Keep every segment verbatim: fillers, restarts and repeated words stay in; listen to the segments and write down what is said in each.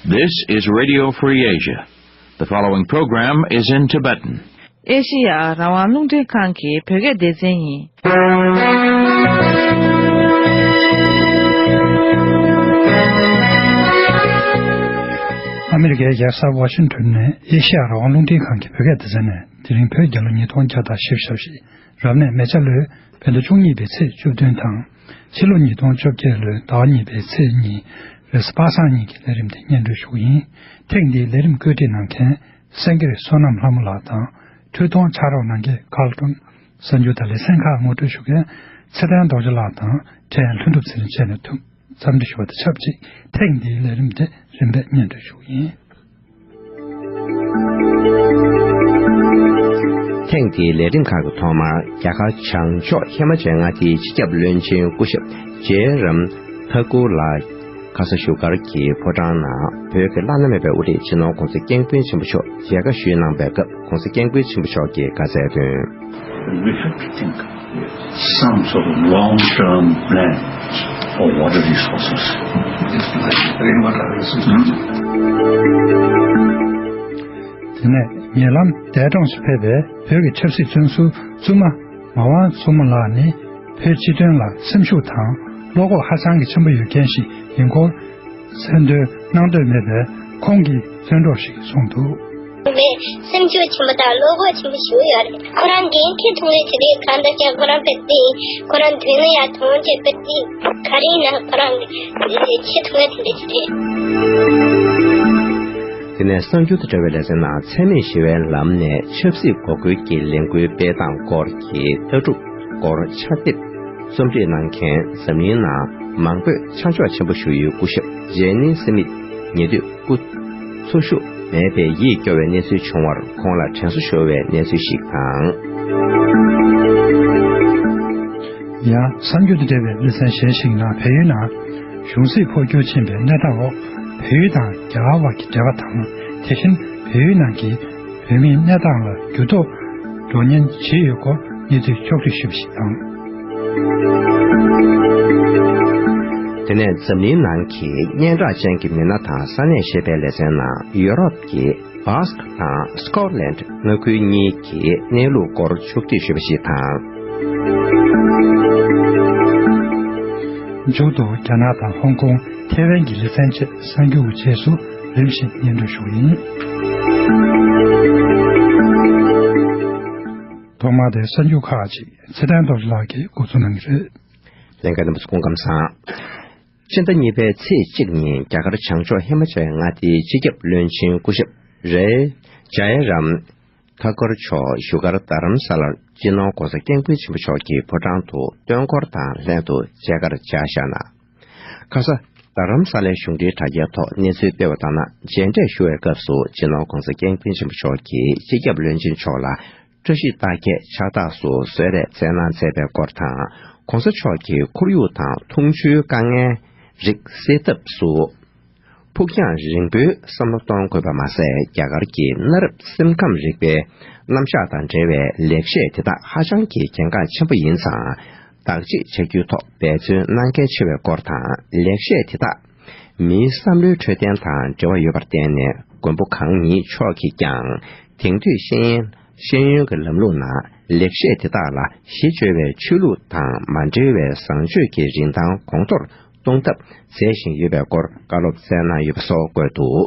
This is Radio Free Asia. The following program is in Tibetan. ཨེ་ཤི་ཡ་རང་དབང་རླུང་འཕྲིན་ཁང་གི་བོད་སྐད་སྡེ་ཚན་ཡིན། ཨ་མི་རི་ཀའི་རྒྱལ་ས་ཝ་ཤིང་ཊོན་ནས་ཨེ་ཤི་ཡ་རང་དབང་རླུང་འཕྲིན་ཁང་གི་བོད་སྐད་སྡེ་ཚན་ནས། དེ་རིང་བོད་རྒྱལ་ལོ་ཉིས་སྟོང་བརྒྱ་དང་བཞི་བཅུ་ཞེ་བཞི། རབ་གནས་མེ་བྱ་ལོའི་བོད་ཟླ་བཅུ་གཉིས་པའི་ཚེས་བཅུ་བདུན་དང་། ཕྱི་ལོ་ཉིས་སྟོང་བཅོ་བརྒྱད་ལོའི་ཟླ་བ་གཉིས་པའི་ཚེས་གཉིས། རེས་གཟའ་པ་སངས་ཉིན་གྱི་ལས་རིམ་དེ་སྙན་སྒྲོན་ཞུ་གི་ཡིན། ཐེངས་འདིའི་ལས་རིམ་བཀོད་སྒྲིག་གནང་མཁན་སེང་གེ་བསོད་ནམས་ལྷ་མོ་ལགས་དང་། འཕྲུལ་གཏོང་ཕྱག་རོགས་གནང་མཁན་ཀཱརལ་ཀྲུན། གསར་འགྱུར་དང་ལེ་ཚན་ཁག་ངོ་སྤྲོད་ཞུ་མཁན་ཚེ་བརྟན་རྡོ་རྗེ་ལགས་དང་། འཕྲིན་ལྷུན་གྲུབ་ཚེ་རིང་བཅས་ནས་ཐུགས་འཚམས་འདྲི་ཞུ་བ་དང་ཆབས་ཅིག་ཐེངས་འདིའི་ལས་རིམ་དེ་རིམ་པས་སྙན་སྒྲོན་ཞུ་གི་ཡིན། ཐེངས་འདིའི་ལས་རིམ་ཁག་གི་ཐོག་མར། རྒྱ་གར་བྱང་ཕྱོགས་ཧི་མ་ཅལ་མངའ་སྡེའི་སྤྱི་ཁྱབ་བློན་ཆེན་སྐུ་ཞབས་ཇེ་རམ་ཐ་ཀུར་ལགས་ཁ་ས་བཞུགས་སྒར་གྱི་ཕོ་བྲང་ནང་བོད་ཀྱི་བླ་ན་མེད་པའི་དབུ་ཁྲིད་སྤྱི་ནོར་༧གོང་ས་༧སྐྱབས་མགོན་ཆེན་པོ་མཆོག་མཇལ་ཁ་ཞུས་གནང་པའི་སྐབས། ༧གོང་ས་༧སྐྱབས་མགོན་ཆེན་པོ་མཆོག་གིས་བཀའ་སྩལ་དོན། We have to think some sort of long-term plan for water resources. Rainwater resources. དེ་ནས་ཉེ་ལམ་འདས་གྲོངས་སུ་ཕེབས་པའི་བོད་ཀྱི་ཆབ་སྲིད་བཙོན་ཟུར་བཙུན་མ་མ་དབང་མཚོ་མོ་ལགས་ནི། བོད་སྤྱི་དོན་ལ་སེམས་ཤུགས་དང་བློ་ཁོག་ཧ་ཅང་གི་ཆེན་པོ་ཡོད་མཁན་ཞིག་ཡིན་སྐོར་གསལ་འདོན་གནང་འདོད་མེད་པས། ཁོང་གིས་བཙོན་གྲོགས་ཤིག་གིས་གསུངས་འདུག། བའི་སེམས་ཤུགས་ཆེན་པོ་དང་བློ་ཁོག་ཆེན་པོ་ཞིག་ཡོད་རེད། ཁོ་རང་འགན་འཁྱེར་ཐུབ་ངེས་ཅིག་རེད། གང་ལྟར་ཀྱང་ཁོ་རང་དཔེ་བདེ་ཡིན། ཁོ་རང་མདུན་ལ་ཡར་དོན་ཆེ་དཔེ་བདེ། ག་རེ་ཡིན་ན་ཁོ་རང་གི་བྱེད་ཐུབ་ངེས་དེ་འདྲ་ཅིག་རེད། དེ་ནས་གསར་འགྱུར་དང་འབྲེལ་བའི་ལེ་ཚན་ནང་། འཚེ་མེད་ཞི་བའི་ལམ་ནས་ཆབ་སྲིད་འགོག་རྒོལ་གྱི་ལས་འགུལ་སྤེལ་སྟངས་སྐོར་གྱི་ལྟ་གྲུབ་སྐོར་ཕྱག་དེབ་རྩོམ་སྒྲིག་གནང་མཁན། འཛམ་གླིང་ནང་མང་པོས་ཆ་འཇོག་ཆེན་པོ་ཞུ་ཡུལ་སྐུ་ཞབས་ཇེ་ནི་སི་མིད་ཉེ་དུས་སྐུ་འཚོ་བཞུགས་མེད་པའི་ཡིད་སྐྱོ་བའི་གནས་ཚུལ་བྱུང་བར། ཁོང་ལ་དྲན་གསོ་ཞུ་བའི་གནས་ཚུལ་ཞིག་དང་། ཡང་གསར་འགྱུར་དང་འབྲེལ་བའི་གནས་ཚུལ་གཞན་ཞིག་ནང་། བལ་ཡུལ་ནང་གཞུང་སྲིད་འཕོ་འགྱུར་ཕྱིན་པའི་གནས་སྟངས་འོག་བལ་ཡུལ་དང་རྒྱ་གར་བར་གྱི་འབྲེལ་བ་དང་། དེ་བཞིན་བལ་ཡུལ་ནང་གི་བོད་མིའི་གནས་སྟངས་ལ་འགྱུར་ལྡོག་འགྲོ་ཉེན་ཇི་ཡོད་སྐོར་གནས་ཚུལ་ཕྱོགས་བསྒྲིགས་ཞུས་པ་ཞིག་དང་། དེ་ནས་འཛམ་གླིང་ནང་གི་སྙན་གྲགས་ཅན་གྱི་མི་སྣ་དང་ས་གནས་ཞེས་པའི་ལེ་ཚན་ནང་། ཡུ་རོབ་ཀྱི་བྷཱ་སི་ཀི་དང་སི་ཀོ་ཊི་ལན་མངའ་ཁུལ་གཉིས་ཀྱི་གནས་ལུགས་སྐོར་ཕྱོགས་བསྒྲིགས་ཞུས་པ་ཞིག་དང་། མཇུག་ཏུ་རྒྱ་ནག་དང་ཧོང་ཀོང་། ཐེ་ཝན་གྱི་ལེ་ཚན་བཅས་གསར་འགྱུར་གྱི་རྗེས་སུ་རིམ་བཞིན་སྙན་སྒྲོན་ཞུ་གི་ཡིན། ཐོག་མར་དེ་གསར་འགྱུར་ཁག་ཅིག་ཚེ་བརྟན་རྡོ་རྗེ་ལགས་ཀྱིས་འགོ་འཛུགས་གནང་གི་རེད། ལྷན་རྒྱས་རྣམ་པ་ཚོ་སྐུ་ཁམས་བཟང་། ཕྱི་ཟླ་གཉིས་པའི་ཚེས་གཅིག་ཉིན། རྒྱ་གར་བྱང་ཕྱོགས་ཧི་མ་ཅལ་མངའ་སྡེའི་སྤྱི་ཁྱབ་བློན་ཆེན་སྐུ་ཞབས་རེ་ཇཱ་ཡ་རམ་ཐ་ཀུར་མཆོག་བཞུགས་སྒར་རྡ་རམ་ས་ལར་སྤྱི་ནོར་༧གོང་ས་༧སྐྱབས་མགོན་ཆེན་པོ་མཆོག་གི་ཕོ་བྲང་དུ་སྟོན་འཁོར་དང་ལྷན་དུ་མཇལ་ཁར་བཅར་བཞག་གནང་། ཁ་ས་རྡ་རམ་ས་ལའི་གཞུང་འབྲེལ་དྲ་རྒྱའི་ཐོག་གནས་ཚུལ་སྤེལ་བ་ལྟར་ན། མཇལ་འཕྲད་ཞུ་བའི་སྐབས་སུ་སྤྱི་ནོར་༧གོང་ས་༧སྐྱབས་མགོན་ཆེན་པོ་མཆོག་གིས་སྤྱི་ཁྱབ་བློན་ཆེན་མཆོག་ལ། བཀྲ་ཤིས་རྟགས་བརྒྱད་ཕྱག་རྟགས་སུ་གསོལ་རས་སྩལ་གནང་མཛད་པའི་སྐོར་དང་། ༸གོང་ས་མཆོག་གིས་ཁོར་ཡུག་དང་འཐུང་ཆུའི་དཀའ་ངལ་རིགས་སེལ་ཐབས་སུ། ཕུགས་རྒྱང་རིང་པོའི་བསམ་བློ་གཏོང་དགོས་པ་མ་ཟད། རྒྱ་གར་གྱི་གནའ་རབས་སེམས་ཁམས་རིག་པའི་རྣམ་གཞག་དང་འབྲེལ་བའི་ལེགས་བཤད་དེ་དག་ཧ་ཅང་གི་གལ་འགངས་ཆེན་པོ་ཡིན་ཙང་། བདག་གཅེས་བྱ་རྒྱུའི་ཐོག་འབད་བརྩོན་གནང་གལ་ཆེ་བའི་སྐོར་དང་། ལེགས་བཤད་དེ་དག་མིའི་བསམ་བློའི་འཕྲོད་བསྟེན་དང་འབྲེལ་བ་ཡོད་པར་བརྟེན་ནས། མགོན་པོ་གང་ཉིད་མཆོག་གིས་ཀྱང་དེང་དུས་ཤེས་ཡོན་ཤེས་ཡོན་གྱི་ལམ་ལུགས་ནང་ལེགས་བཤད་དེ་དག་ལ་གཞི་བཅོལ་བའི་ཆོས་ལུགས་དང་མ་འབྲེལ་བའི་བཟང་སྤྱོད་ཀྱི་རིན་ཐང་གོང་མཐོར་གཏོང་ཐབས་མཛད་བཞིན་ཡོད་པའི་སྐོར་བཀའ་སློབ་སྩལ་གནང་ཡོད་པ་སོགས་བཀོད་འདུག།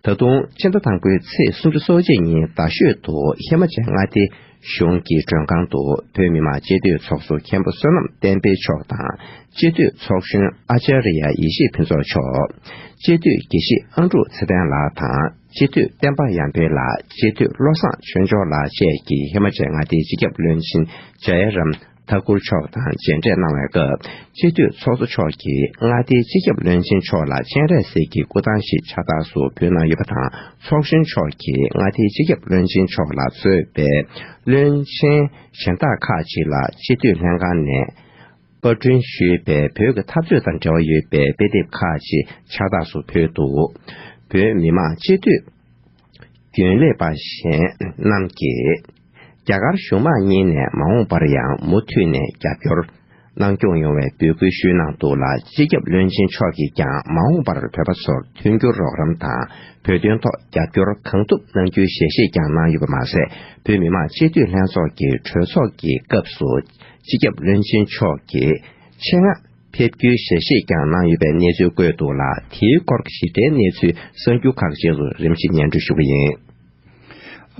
ད་དུང་ཕྱི་ཟླ་དང་པོའི་ཚེས་སུམ་ཅུ་སོ་གཅིག་ཉིན་རྡ་ཤོད་དུ་ཧི་མ་ཅལ་མངའ་སྡེའི་གཞུང་གི་མགྲོན་ཁང་དུ་བོད་མི་མང་སྤྱི་འཐུས་ཚོགས་གཙོ་མཁན་པོ་བསོད་ནམས་བསྟན་འཕེལ་མཆོག་དང་། སྤྱི་འཐུས་ཚོགས་གཞོན་ཨ་ཅཱརྱ་ཡེ་ཤེས་ཕུན་ཚོགས་མཆོག། སྤྱི་འཐུས་དགེ་བཤེས་ཨང་དྲུག་ཚེ་བརྟན་ལགས་དང་། སྤྱི་འཐུས་བསྟན་པ་ཡར་འཕེལ་ལགས། སྤྱི་འཐུས་བློ་བཟང་ཆོས་འབྱོར་ལགས་བཅས་ཀྱིས་ཧི་མ་ཅལ་མངའ་སྡེའི་སྤྱི་ཁྱབ་བློན་ཆེན་ཇཱ་ཡ་རམ་ཐ་ཀུར་མཆོག་དང་མཇལ་འཕྲད་གནང་བའི་སྐབས། སྤྱི་འཐུས་ཚོགས་གཙོ་མཆོག་གིས་མངའ་སྡེའི་སྤྱི་ཁྱབ་བློན་ཆེན་མཆོག་ལ་སྤྱན་རས་གཟིགས་ཀྱི་སྐུ་ཐང་ཞིག་ཕྱག་རྟགས་སུ་ཕུལ་གནང་ཡོད་པ་དང་། ཚོགས་གཞོན་མཆོག་གིས་མངའ་སྡེའི་སྤྱི་ཁྱབ་བློན་ཆེན་མཆོག་ལ་གཙོས་པའི་བློན་ཆེན་གཞན་དག་ཁག་ཅིག་ལ་སྤྱི་འཐུས་ལྷན་ཁང་ནས་པར་སྐྲུན་ཞུས་པའི་བོད་ཀྱི་འཐབ་རྩོད་དང་འབྲེལ་བ་ཡོད་པའི་དཔེ་དེབ་ཁག་ཅིག་ཕྱག་རྟགས་སུ་ཕུལ་འདུག། བོད་མི་མང་སྤྱི་འཐུས་རྒྱུན་ལས་པ་གཞན་རྣམས་ཀྱིས་རྒྱ་གར་གཞུང་མང་གཉིས་ནས་མ་འོངས་པར་ཡང་མུ་མཐུད་ནས་རྒྱབ་སྐྱོར་ གནང་སྐྱོང་ཡོང་བའི་འབོད་སྐུལ་ཞུས་གནང་འདུག་ལ། སྤྱི་ཁྱབ་བློན་ཆེན་མཆོག་གིས་ཀྱང་མ་འོངས་པར་བོད་པ་ཚོར་མཐུན་འགྱུར་རོགས་རམ་དང་བོད་དོན་ཐོག་རྒྱབ་སྐྱོར་གང་ཐུབ་གནང་རྒྱུའི་ཞལ་བཞེས་ཀྱང་གནང་ཡོད་པ་མ་ཟད། བོད་མི་མང་སྤྱི་འཐུས་ལྷན་ཚོགས་ཀྱི་གྲོས་ཚོགས་ཀྱི་སྐབས་སུ་སྤྱི་ཁྱབ་བློན་ཆེན་མཆོག་གིས་ཆེད་མངགས་ཕེབས་རྒྱུའི་ཞལ་བཞེས་ཀྱང་གནང་ཡོད་པའི་གནས་ཚུལ་བཀོད་འདུག་ལ། དེའི་སྐོར་གྱི་ཞིབ་ཕྲའི་གནས་ཚུལ་གསར་འགྱུར་ཁག་ཅིག་ལ་རིམ་བཞིན་སྙན་སྒྲོན་ཞུ་གི་ཡིན།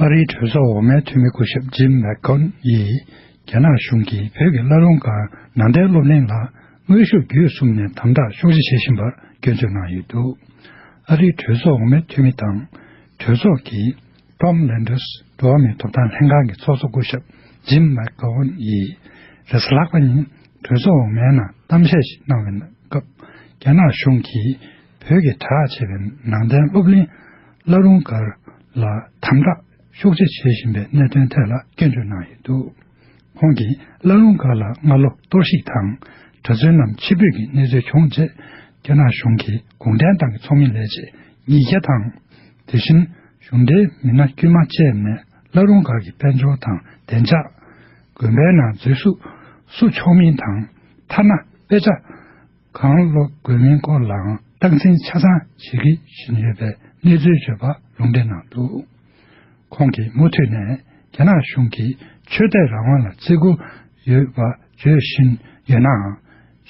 ཨ་རིའི་གྲོས་ཚོགས་འོག་མའི་འཐུས་མི་སྐུ་ཞབས་ཇིམ་མེག་གྷོན་ཡིས། རྒྱ་ནག་གཞུང་གིས་བོད་ཀྱི་བླ་རུང་སྒར་ནང་བསྟན་སློབ་གླིང་ལ་དངོས་ཤུགས་བརྒྱུད་གསུམ་ནས་དམ་དྲག་ཤུགས་ཆེ་བྱེད་བཞིན་པར་སྐྱོན་བརྗོད་གནང་ཡོད་འདུག་ཨ་རིའི་གྲོས་ཚོགས་འོག་མའི་འཐུས་མི་དང་། གྲོས་ཚོགས་ཀྱི་ཊོམ་ལན་ཌར་སི་འགྲོ་བ་མིའི་ཐོབ་ཐང་ལྷན་ཁང་གི་ཚོགས་གཙོ་སྐུ་ཞབས་ཇིམ་མེག་གྷོན་ཡིས། རེས་གཟའ་ལྷག་པ་ཉིན་གྲོས་ཚོགས་འོག་མའི་ནང་གཏམ་བཤད་ཞིག་གནང་བའི་སྐབས། རྒྱ་ནག་གཞུང་གིས་བོད་ཀྱི་གྲགས་ཆེ་བའི་ནང་བསྟན་སློབ་གླིང་བླ་རུང་སྒར་ལ་དམ་དྲག་ཤུགས་ཆེ་བྱེད་བཞིན་པའི་གནད་དོན་ཐད་ལ་སྐྱོན་བརྗོད་གནང་ཡོད་འདུག་ཁོང་གིས་བླ་རུང་སྒར་ལ་སྔ་ལོ་གཏོར་བཤིག་དང་གྲྭ་བཙུན་རྣམས་ཕྱིར་འབུད་ཀྱི་གནས་ཚུལ་བྱུང་རྗེས། རྒྱ་ནག་གཞུང་གིས་གུང་ཁྲན་ཏང་གི་ཚོགས་མི་ལས་བྱེད་ཉིས་བརྒྱ་དང་། དེ་བཞིན་གཞུང་འབྲེལ་མི་སྣ་དཀྱུས་མ་བཅས་ནས་བླ་རུང་སྒར་གྱི་དཔལ་འབྱོར་དང་བདེ་འཇགས། དགོན་པའི་ནང་འཛུལ་ཞུགས་སུ་ཆོག་མིན་དང་། ཐ་ན་དཔེ་ཆ་གང་ཀློག་དགོས་མིན་སྐོར་ལའང་སྟངས་འཛིན་ཆ་ཚང་བྱེད་ཀྱི་བཞིན་ཡོད་པའི་གནས་ཚུལ་བརྗོད་པ་ལུང་འདྲེན་གནང་འདུག་ཁོང་གིས་མུ་མཐུད་ནས་རྒྱ་ནག་གཞུང་གིས་ཆོས་དད་རང་དབང་ལ་བརྩི་བཀུར་ཡོད་པ་བརྗོད་བཞིན་ཡོད་ནའང་།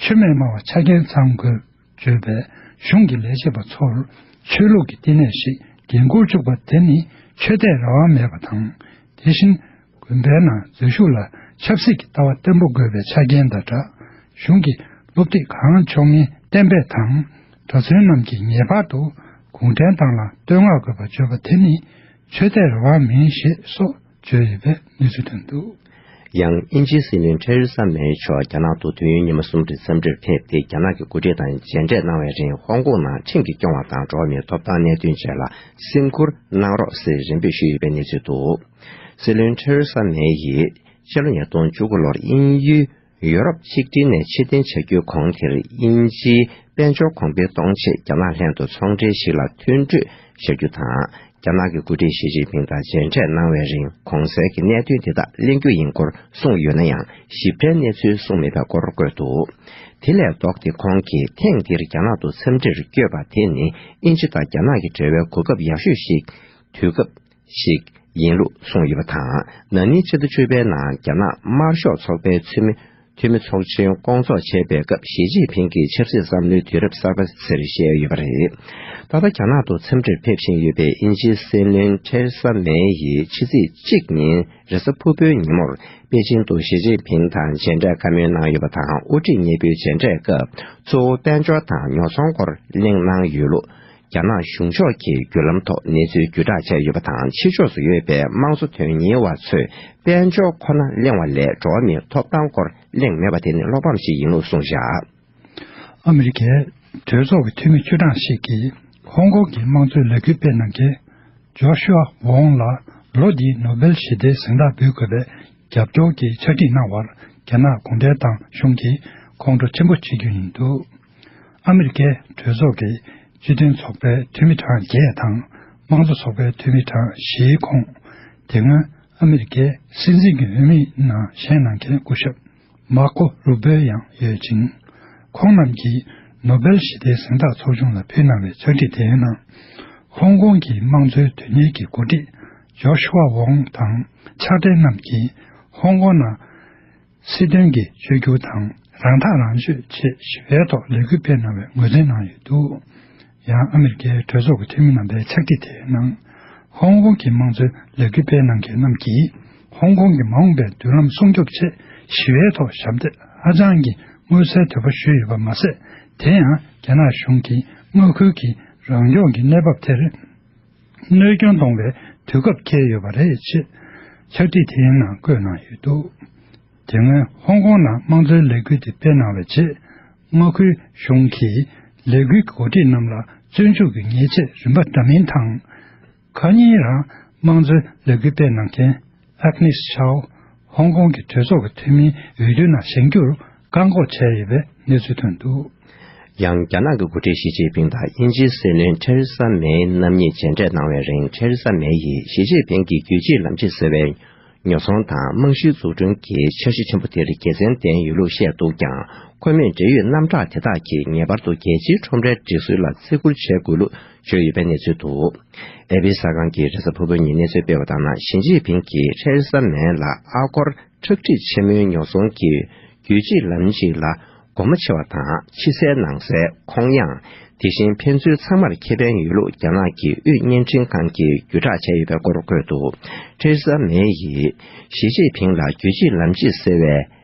ཆོས་མེད་སྨྲ་བ་ཆ་རྐྱེན་ཚང་དགོས་བརྗོད་པའི་གཞུང་གི་ལས་བྱེད་པ་ཚོར་ཆོས་ལུགས་ཀྱི་བསྟི་གནས་ཤིག་འགན་འཁུར་བཅུག་པ་དེ་ནི་ཆོས་དད་རང་དབང་མེད་པ་དང་། དེ་བཞིན་དགོན་པའི་ནང་འཛུལ་ཞུགས་ལ་ཆབ་སྲིད་ཀྱི་ལྟ་བ་བརྟན་པོ་དགོས་པའི་ཆ་རྐྱེན་དང་སྦྲགས། གཞུང་གིས་སློབ་དེབ་གང་ཆོག་མིན་གཏན་འབེབས་དང་། གྲྭ་བཙུན་རྣམས་ཀྱིས་ངེས་པར་དུ་གུང་ཁྲན་ཏང་ལ་བསྟོད་བསྔགས་དགོས་པ་བརྗོད་པ་དེ་ནི་ཆོས་དད་རང་དབང་མིན་ཞེས་སོགས་བརྗོད་ཡོད་པའི་གནས་ཚུལ་ཐོན་འདུག་ཡང་དབྱིན་ཇིའི་སྲིད་བློན་ཐེ་རེ་ས་མེ་མཆོག་རྒྱ་ནག་ཏུ་དུས་ཡུན་ཉི་མ་གསུམ་རིང་འཚམས་འདྲིར་ཕེབས་ཏེ། རྒྱ་ནག་གི་འགོ་ཁྲིད་དང་མཇལ་འཕྲད་གནང་བའི་རིང་། ཧོང་ཀོང་ནང་ཁྲིམས་ཀྱི་སྐྱོང་བ་དང་འགྲོ་བ་མིའི་ཐོབ་ཐང་གནད་དོན་བཅས་ལ་སེམས་ཁུར་གནང་རོགས་ཞེས་རེ་འབོད་ཞུས་ཡོད་པའི་གནས་ཚུལ་འདུག་སྲིད་བློན་ཐེ་རེ་ས་མེ་ཡིས་ཕྱི་ལོ་ཉིས་སྟོང་བཅུ་དགུ་ལོར་དབྱིན་ཡུལ་ཡུ་རོབ་ཆིག་སྒྲིལ་ནས་ཕྱིར་འཐེན་བྱ་རྒྱུའི་གོང་དེར། དབྱིན་ཇིའི་དཔལ་འབྱོར་གོང་འཕེལ་གཏོང་ཆེད་རྒྱ་ནག་ལྷན་དུ་ཚོང་འབྲེལ་ཞིག་ལ་མཐུན་གྲོས་བྱ་རྒྱུ་དང་། རྒྱ་ནག་གི་འགོ་ཁྲིད་ཞི་ཅིན་ཕིང་དང་མཇལ་འཕྲད་གནང་བའི་རིང་། གོང་གསལ་གྱི་གནད་དོན་དེ་དག་གླེང་རྒྱུ་ཡིན་སྐོར་གསུངས་ཡོད་ན་ཡང་། ཞིབ་ཕྲའི་གནས་ཚུལ་གསུངས་མེད་པའི་སྐོར་བཀོད་འདུག་དེ་ལས་ལྡོག་སྟེ། ཁོང་གིས་ཐེངས་འདིར་རྒྱ་ནག་ཏུ་འཚམས་འདྲིར་བསྐྱོད་པ་དེ་ནི། དབྱིན་ཇི་དང་རྒྱ་ནག་གི་འབྲེལ་བའི་གོ་སྐབས་ཡག་ཤོས་ཤིག་དུས་སྐབས་ཤིག་ཡིན་ལུགས་གསུངས་ཡོད་པ་དང་། ན་ནིང་ཕྱི་ཟླ་བཅུ་པའི་ནང་རྒྱ་ནག་དམར་ཤོག་ཚོགས་པའི་འཐུས་མི་འཐུས་མི་ཚོགས་ཆེན་སྐོང་ཚོགས་བྱས་པའི་སྐབས། ཞི་ཅིན་ཕིང་གིས་ཆབ་སྲིད་བསམ་བློའི་དུས་རབས་གསར་པ་ཟེར་བཤད་ཡོད་པ་རེད། ད་ལྟ་རྒྱ་ནག་ཏུ་འཚམས་འདྲིར་ཕེབས་བཞིན་ཡོད་པའི་དབྱིན་ཇིའི་སྲིད་བློན་ཐེ་རེ་ས་མེ་ཡིས་ཕྱི་ཚེས་གཅིག་ཉིན་རེས་གཟའ་ཕུར་བུའི་ཉིན་མོར་པེ་ཅིན་དུ་ཞི་ཅིན་ཕིང་དང་མཇལ་འཕྲད་བཀའ་མོལ་གནང་ཡོད་པ་དང་། དབུ་ཁྲིད་གཉིས་པོའི་མཇལ་འཕྲད་སྐབས། གཙོ་བོ་དཔལ་འབྱོར་དང་ཉོ་ཚོང་སྐོར་གླེང་གནང་ཡོད་ལུགས། རྒྱ་ནག་གཞུང་ཕྱོགས་ཀྱི་བརྒྱུད་ལམ་ཐོག་གནས་ཚུལ་བརྒྱུད་བསྒྲགས་བྱས་ཡོད་པ་དང་། ཕྱི་ཕྱོགས་སུ་ཡོད་པའི་དམངས་གཙོ་དོན་གཉེར་བ་ཚོས་དཔལ་འབྱོར་ཁོ་ན་གླེང་བ་ལས། འགྲོ་བ་མིའི་ཐོབ་ཐང་སྐོར་གླེང་མེད་པ་དེ་ནི་བློ་ཕམ་ཞིག་ཡིན་ལུགས་གསུངས་བཞག་ཨ་མི་རི་ཀའི་གྲོས་ཚོགས་ཀྱི་འཐུས་མི་བཅུ་གྲངས་ཤིག་གིས་ཧོང་ཀོང་གི་དམངས་གཙོའི་ལས་འགུལ་སྤེལ་གནང་མཁན་ཇོ་ཤུ་ཨ་ཝོང་ལ་ལོ་འདིའི་ནོ་སྦེལ་ཞི་བདེའི་གཟེངས་རྟགས་འབུལ་དགོས་པའི་རྒྱབ་སྐྱོར་གྱི་ཕྱག་བྲིས་གནང་བར། རྒྱ་ནག་གུང་ཁྲན་ཏང་གཞུང་གིས་ཁོང་ཁྲོ་ཆེན་པོ་བྱེད་རྒྱུ་ཡིན་འདུག་ཨ་མི་རི་ཀའི་གྲོས་ཚོགས་ཀྱི་སྤྱི་མཐུན་ཚོགས་པའི་འཐུས་མི་གྲངས་བརྒྱད་དང་། དམངས་གཙོ་ཚོགས་པའི་འཐུས་མི་གྲངས་བཞིའི་ཁོངས། དེ་སྔོན་ཨ་མི་རི་ཀའི་སྲིད་འཛིན་གྱི་འོས་མི་ནང་བཞེངས་གནང་མཁན་སྐུ་ཞབས་མར་ཀོ་རུ་བྷོ་ཡང་ཡོད་ཅིང་། ཁོང་རྣམས་ཀྱིས་ནོ་སྦེལ་ཞི་བདེའི་གཟེངས་རྟགས་ཚོགས་ཆུང་ལ་ཕུལ་གནང་བའི་ཕྱག་བྲིས་དེའི་ནང་། ཧོང་ཀོང་གི་དམངས་གཙོའི་དོན་གཉེར་གྱི་འགོ་ཁྲིད་ཇོ་ཤུ་ཨ་ཝོང་དང་ཕྱག་སྦྲེལ་རྣམས་ཀྱིས། ཧོང་ཀོང་ནང་སྲིད་དོན་གྱི་བཅོས་བསྒྱུར་དང་རང་ཐག་རང་གཅོད་ཆེད་ཞི་བའི་ཐོག་ལས་འགུལ་སྤེལ་གནང་བའི་ངོས་འཛིན་གནང་ཡོད་འདུག་ཡང་ཨ་མི་རི་ཀའི་གྲོས་ཚོགས་ཀྱི་འཐུས་མི་རྣམ་པའི་ཕྱག་བྲིས་དེའི་ནང་། ཧོང་ཀོང་གི་དམངས་གཙོའི་ལས་འགུལ་སྤེལ་གནང་མཁན་རྣམས་ཀྱིས། ཧོང་ཀོང་གི་མ་འོངས་པའི་མདུན་ལམ་སྲུང་སྐྱོབ་ཆེད་ཞི་བའི་ཐོག་ཞབས་འདེགས་ཧ་ཅང་གི་མངོན་གསལ་དོད་པོ་ཞུས་ཡོད་པ་མ་ཟད། དེ་ཡང་རྒྱ་ནག་གཞུང་གིས་མངའ་ཁུལ་གྱི་རང་སྐྱོང་གི་གནས་བབ་དེར། གནོད་སྐྱོན་གཏོང་བའི་དུས་སྐབས་འཁེལ་ཡོད་པ་རེད་ཅེས་ཕྱག་བྲིས་དེའི་ནང་བཀོད་གནང་ཡོད་འདུག་དེ་སྔོན་ཧོང་ཀོང་ནང་དམངས་གཙོའི་ལས་འགུལ་དེ་སྤེལ་གནང་བའི་རྗེས། མངའ་ཁུལ་གཞུང་གིས་ལས་འགུལ་གྱི་འགོ་ཁྲིད་རྣམས་ལ་བཙོན་འཇུག་གི་ཉེས་ཆད་རིམ་པ་འདྲ་མིན་དང་། ཁ་ཉིན་རང་དམངས་གཙོའི་ལས་འགུལ་སྤེལ་གནང་མཁན་ཨག་ནིས་ཆའོ། ཧོང་ཀོང་གི་གྲོས་ཚོགས་ཀྱི་འཐུས་མིའི་འོས་བསྡུའི་ནང་བཞེངས་རྒྱུར་བཀག་འགོག་བྱས་ཡོད་པའི་གནས་ཚུལ་ཐོན་འདུག་ཡང་རྒྱ་ནག་གི་འགོ་ཁྲིད་ཞི་ཅིན་ཕིང་དང་དབྱིན་ཇིའི་སྲིད་བློན་ཐེ་རེ་ས་མེའི་རྣམ་གཉིས་མཇལ་འཕྲད་གནང་བའི་རིང་། ཐེ་རེ་ས་མེ་ཡིས་ཞི་ཅིན་ཕིང་གིས་རྒྱུད་གཅིག་ལམ་གཅིག་ཟེར་བའི་ ཉོ་ཚོང་དང་རྨང་གཞིའི་འཛུགས་སྐྲུན་གྱི་འཆར་གཞི་ཆེན་པོ་དེར་དགེ་མཚན་ལྡན་ཡོད་ལུགས་བཤད་འདུག་ཀྱང་། ཁོ་མོས་འབྲེལ་ཡོད་རྣམ་གྲངས་དེ་དག་གིས་ངེས་པར་དུ་རྒྱལ་སྤྱིའི་ཁྲོམ་རའི་སྒྲིག་སྲོལ་ལ་བརྩི་བཀུར་བྱེད་དགོས་ལུགས་བརྗོད་ཡོད་པའི་གནས་ཚུལ་འདུག། ཨེ་པི་གསར་ཁང་གིས་རེས་གཟའ་ཕུར་བུ་ཉིན་གནས་ཚུལ་སྤེལ་བ་ལྟར་ན། ཞི་ཅིན་ཕིང་གིས་ཐེ་རེ་ས་མེ་ལ་ཨ་སྒོར་ཁྲག་ཁྲིག་ཆེན་མོའི་ཉོ་ཚོང་གི་རྒྱུད་གཅིག་ལམ་གཅིག་ལ་སྒོ་མོ་ཕྱེ་བ་དང་། ཕྱི་གསལ་ནང་གསལ། ཁོང་ཡངས། དེ་བཞིན་ཕན་ཚུན་ཚང་མར་ཁེ་ཕན་ཡོད་ལུགས་རྒྱ་ནག་གི་དབུས་བརྙན་འཕྲིན་ཁང་གིས་བརྒྱུད་བསྒྲགས་བྱས་ཡོད་པའི་སྐོར་བཀོད་འདུག། ཐེ་རེ་ས་མེ་ཡིས་ཞི་ཅིན་ཕིང་ལ་རྒྱུད་གཅིག་ལམ་གཅིག་ཟེར་བའི་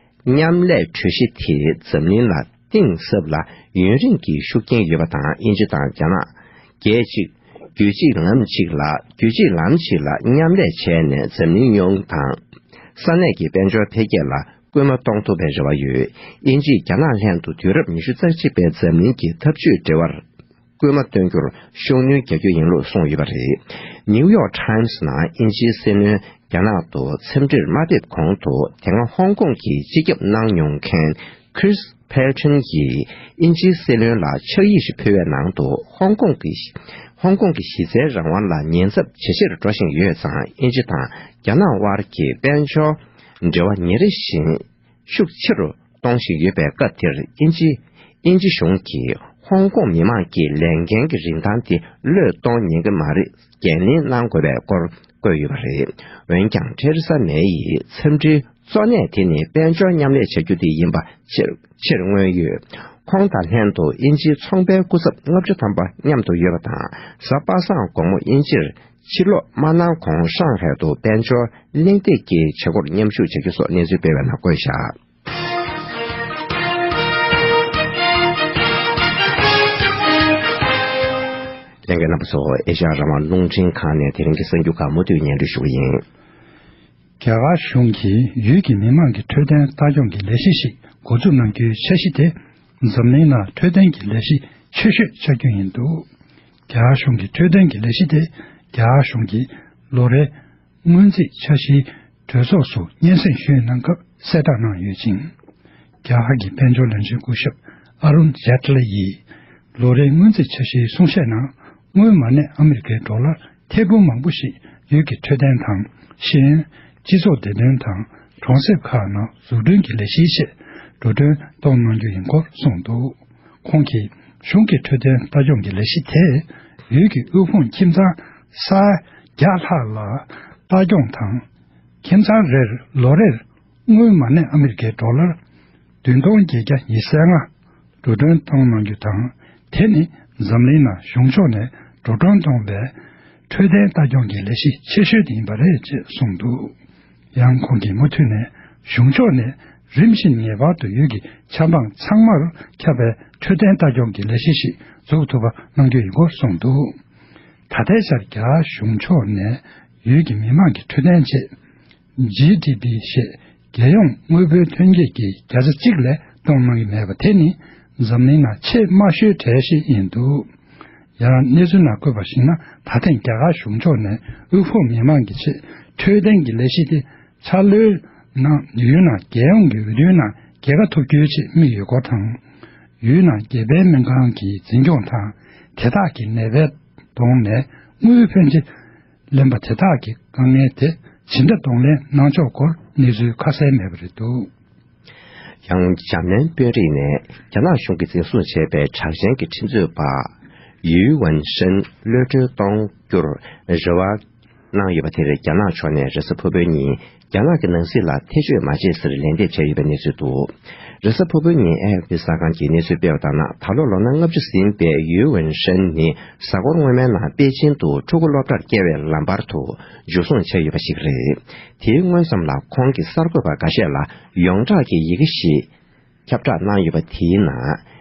མཉམ་ལས་གྲོས་གཞི་དེ་འཛམ་གླིང་ལ་གཏིང་ཟབ་ལ་ཡུན་རིང་གི་ཤུགས་རྐྱེན་ཡོད་པ་དང་། དབྱིན་ཇི་དང་རྒྱ་ནག་སྒེར་གཅིག་རྒྱུད་གཅིག་ལམ་གཅིག་ལ། རྒྱུད་གཅིག་ལམ་གཅིག་ལ་མཉམ་ལས་བྱས་ནས། འཛམ་གླིང་ཡོངས་དང་ས་གནས་ཀྱི་དཔལ་འབྱོར་འཕེལ་རྒྱས་ལ་སྐུལ་མ་གཏོང་ཐུབ་པའི་རེ་བ་ཡོད། དབྱིན་ཇིས་རྒྱ་ནག་ལྷན་དུ་དུས་རབས་ཉི་ཤུ་རྩ་གཅིག་པའི་འཛམ་གླིང་གི་འཐབ་ཇུས་འབྲེལ་བར་སྐུལ་མ་གཏོང་རྒྱུར་ཤུགས་སྣོན་རྒྱག་རྒྱུ་ཡིན་ལུགས་གསུངས་ཡོད་པ་རེད། ནིའུ་ཡོག་ཊའིམ་སི་ནང་དབྱིན་ཇིའི་སྲིད་བློན་རྒྱ་ནག་ཏུ་འཚམས་འདྲིར་མ་ཕེབས་གོང་དུ། དེ་སྔ་ཧོང་ཀོང་གི་སྤྱི་ཁྱབ་གནང་མྱོང་མཁན་Chris Patten་གྱིས་དབྱིན་ཇིའི་སྲིད་བློན་ལ་ཕྱག་ཡིག་ཞིག་ཕུལ་བའི་ནང་དུ། ཧོང་ཀོང་གི་ཧོང་ཀོང་གི་གཞི་རྩའི་རང་དབང་ལ་ཉེན་ཚབས་ཇེ་ཆེར་འགྲོ་བཞིན་ཡོད་ཙང་། དབྱིན་ཇི་དང་རྒྱ་ནག་དབར་གྱི་དཔལ་འབྱོར་འབྲེལ་བ་ཉིན་རེ་བཞིན་ཤུགས་ཆེ་རུ་གཏོང་བཞིན་ཡོད་པའི་སྐབས་དེར། དབྱིན་ཇི། དབྱིན་ཇི་གཞུང་གིས་ཧོང་ཀོང་མི་མང་གི་ལས་འགན་གྱི་རིན་ཐང་དེ་བློས་གཏོང་ཉན་གྱི་མ་རེད། འགན་ལེན་གནང་དགོས་པའི་སྐོར་བཀོད་ཡོད་པ་རེད། འོན་ཀྱང་། ཐེ་རེ་ས་མེ་ཡི་འཚམས་འདྲིའི་གཙོ་གནད་དེ་ནི་དཔལ་འབྱོར་མཉམ་ལས་བྱ་རྒྱུ་དེ་ཡིན་པ་ཆེར་ཆེར་མངོན་ཡོད། ཁོང་དང་ལྷན་དུ་དབྱིན་ཇིའི་ཚོང་པའི་སྐུ་ཚབ་ལྔ་བཅུ་ཐམ་པ་མཉམ་དུ་ཡོད་པ་དང་། གཟའ་པ་སངས་དགོང་མོ་དབྱིན་ཇིར་ཕྱིར་ལོག་མ་གནང་གོང་། ཧྲང་ཧའེ་དུ་དཔལ་འབྱོར་གླེང་སྟེགས་ཀྱི་བྱེད་སྒོར་མཉམ་ཞུགས་བྱ་རྒྱུ་སོགས་གནས་ཚུལ་སྤེལ་བའི་ནང་བཀོད་བཞག། ལྷན་རྒྱས་རྣམ་པ་ཚོ། ཨེ་ཤ་ཡ་རང་དབང་རླུང་འཕྲིན་ཁང་ནས་དེ་རིང་གི་གསར་འགྱུར་ཁག་མུ་མཐུད་སྙན་སྒྲོན་ཞུ་གི་ཡིན། རྒྱ་གར་གཞུང་གིས་ཡུལ་གྱི་མི་མང་གི་འཕྲོད་བསྟེན་ལྟ་སྐྱོང་གི་ལས་གཞི་ཞིག་འགོ་འཛུགས་གནང་རྒྱུའི་འཆར་གཞི་དེ། འཛམ་གླིང་ནང་འཕྲོད་བསྟེན་གྱི་ལས་གཞི་ཆེ་ཤོས་ཆགས་རྒྱུ་ཡིན་འདུག། རྒྱ་གར་གཞུང་གི་འཕྲོད་བསྟེན་གྱི་ལས་གཞི་དེ། རྒྱ་གར་གཞུང་གིས་ལོ་རེའི་སྔོན་རྩིས་འཆར་གཞིའི་གྲོས་ཚོགས་སུ་སྙན་སེང་ཞུས་གནང་སྐབས་གསལ་བསྒྲགས་གནང་ཡོད་ཅིང་། རྒྱ་གར་གྱི་དཔལ་འབྱོར་བློན་ཆེན་སྐུ་ཞབས་ཨ་རུན་ཇེ་ཊི་ལི་ཡིས། ལོ་རེའི་སྔོན་རྩིས་འཆར་གཞིའི་གསུང་བཤད་ནང་། དངུལ་མ་གནས་ཨ་མི་རི་ཀའི་ཌོ་ལར་ཐེར་འབུམ་མང་པོ་ཞིག་ཡུལ་གྱི་འཕྲོད་བསྟེན་དང་། ཤེས་ཡོན། སྤྱི་ཚོགས་བདེ་དོན་དང་། གྲོང་གསེབ་ཁག་ནང་འཛུགས་སྐྲུན་གྱི་ལས་གཞིའི་ཆེད་འགྲོ་གྲོན་གཏོང་གནང་རྒྱུ་ཡིན་སྐོར་གསུངས་འདུག། ཁོང་གིས། གཞུང་གི་འཕྲོད་བསྟེན་ལྟ་སྐྱོང་གི་ལས་གཞི་དེས། ཡུལ་གྱི་དབུལ་ཕོངས་ཁྱིམ་ཚང་ས་ཡ་བརྒྱ་ལྷག་ལ་ལྟ་སྐྱོང་དང་། ཁྱིམ་ཚང་རེར་ལོ་རེར་དངུལ་མ་གནས་ཨ་མི་རི་ཀའི་ཌོ་ལར་བདུན་སྟོང་བརྒྱད་བརྒྱ་ཉེར་ལྔ་འགྲོ་གྲོན་གཏོང་གནང་རྒྱུ་དང་། དེ་ནི་འཛམ་གླིང་ནང་གཞུང་ཕྱོགས་ནས་འགྲོ་གྲོན་གཏོང་བའི་འཕྲོད་བསྟེན་ལྟ་སྐྱོང་གི་ལས་གཞི་ཆེ་ཤོས་དེ་ཡིན་པ་རེད་ཅེས་གསུངས་འདུག། ཡང་ཁོང་གིས་མུ་མཐུད་ནས་གཞུང་ཕྱོགས་ནས་རིམ་བཞིན་ངེས་པར་དུ་ཡུལ་གྱི་ཆབ་འབངས་ཚང་མར་ཁྱབ་པའི་འཕྲོད་བསྟེན་ལྟ་སྐྱོང་གི་ལས་གཞི་ཞིག་འཛུགས་ཐུབ་པ་གནང་རྒྱུ་ཡིན་སྐོར་གསུངས་འདུག། ད་ལྟའི་ཆར་རྒྱ་གཞུང་ཕྱོགས་ནས་ཡུལ་གྱི་མི་དམངས་ཀྱི་འཕྲོད་བསྟེན་ཆེད། ཇི་ཌི་པི་ཞེས་རྒྱལ་ཡོངས་དངུལ་བུན་ཐོན་སྐྱེད་ཀྱི་བརྒྱ་ཆ་གཅིག་ལས་གཏོང་གནང་གི་མེད་པ་དེ་ནི་འཛམ་གླིང་ནང་ཆེས་དམའ་ཤོས་གྲས་ཤིག་ཡིན་འདུག། ཡང་གནས་ཚུལ་ནང་བཀོད་པར་གཞིགས་ན། ད་ཐེངས་རྒྱ་གར་གཞུང་ཕྱོགས་ནས་དབུལ་ཕོངས་མི་མང་གི་ཆེད་འཕྲོད་བསྟེན་གྱི་ལས་གཞི་དེ་འཆར་ལོའི་ནང་ཡུལ་ནང་རྒྱལ་ཡོངས་ཀྱི་འོས་བསྡུའི་ནང་རྒྱལ་ཁ་ཐོབ་རྒྱུའི་ཆེད་དམིགས་ཡོད་སྐོར་དང་། ཡུལ་ནང་རྒྱལ་པོའི་སྨན་ཁང་གི་འཛིན་སྐྱོང་དང་། དེ་དག་གི་ནད་པའི་གདོང་ནས་དངུལ་ཕོན་ཆེ་ལེན་པ་དེ་དག་གི་དཀའ་ངལ་དེ་ཇི་འདྲ་གདོང་ལེན་གནང་ཕྱོགས་སྐོར་གནས་ཚུལ་ཁ་གསལ་མེད་པ་རེད་འདུག། ཡང་འཇར་མན་དཔོན་རིགས་ནས་རྒྱ་ནག་གཞུང་གིས་འཛིན་བཟུང་བྱས་པའི་གྲགས་ཅན་གྱི་ཁྲིམས་རྩོད་པ་ཡུས་ཝུན་ཧྲན་གློད་གྲོལ་གཏོང་རྒྱུར་རེ་བ་གནང་ཡོད་པ་དེར། རྒྱ་ནག་ཕྱོགས་ནས་རེས་གཟའ་ཕུར་བུའི་ཉིན་རྒྱ་ནག་གི་ནང་སྲིད་ལ་ཐེ་བྱུས་མ་བྱེད་ཟེར་ལན་འདེབས་བྱས་ཡོད་པའི་གནས་ཚུལ་འདུག། རེས་གཟའ་ཕུར་བུའི་ཉིན་ཨེ་ཨེཕ་པི་གསར་ཁང་གིས་གནས་ཚུལ་སྤེལ་བ་ལྟར་ན། ད་ལོ་ལོ་ན་ལྔ་བཅུ་ཟིན་པའི་ཡུས་ཝུན་ཧྲན་ནི་གཟའ་འཁོར་སྔོན་མའི་ནང་པེ་ཅིན་དུ་ཕྲུ་གུ་སློབ་གྲྭར་བསྐྱལ་བའི་ལམ་བར་དུ་འཇུ་བཟུང་བྱས་ཡོད་པ་ཞིག་རེད། དེའི་སྔོན་ཙམ་ལ་ཁོང་གིས་གསར་འགོད་པ་འགའ་ཤས་ལ་ཡོངས་གྲགས་ཀྱི་ཡི་གེ་ཞིག་ཁྱབ་བསྒྲགས་གནང་ཡོད་པ་དེའི་ནང་།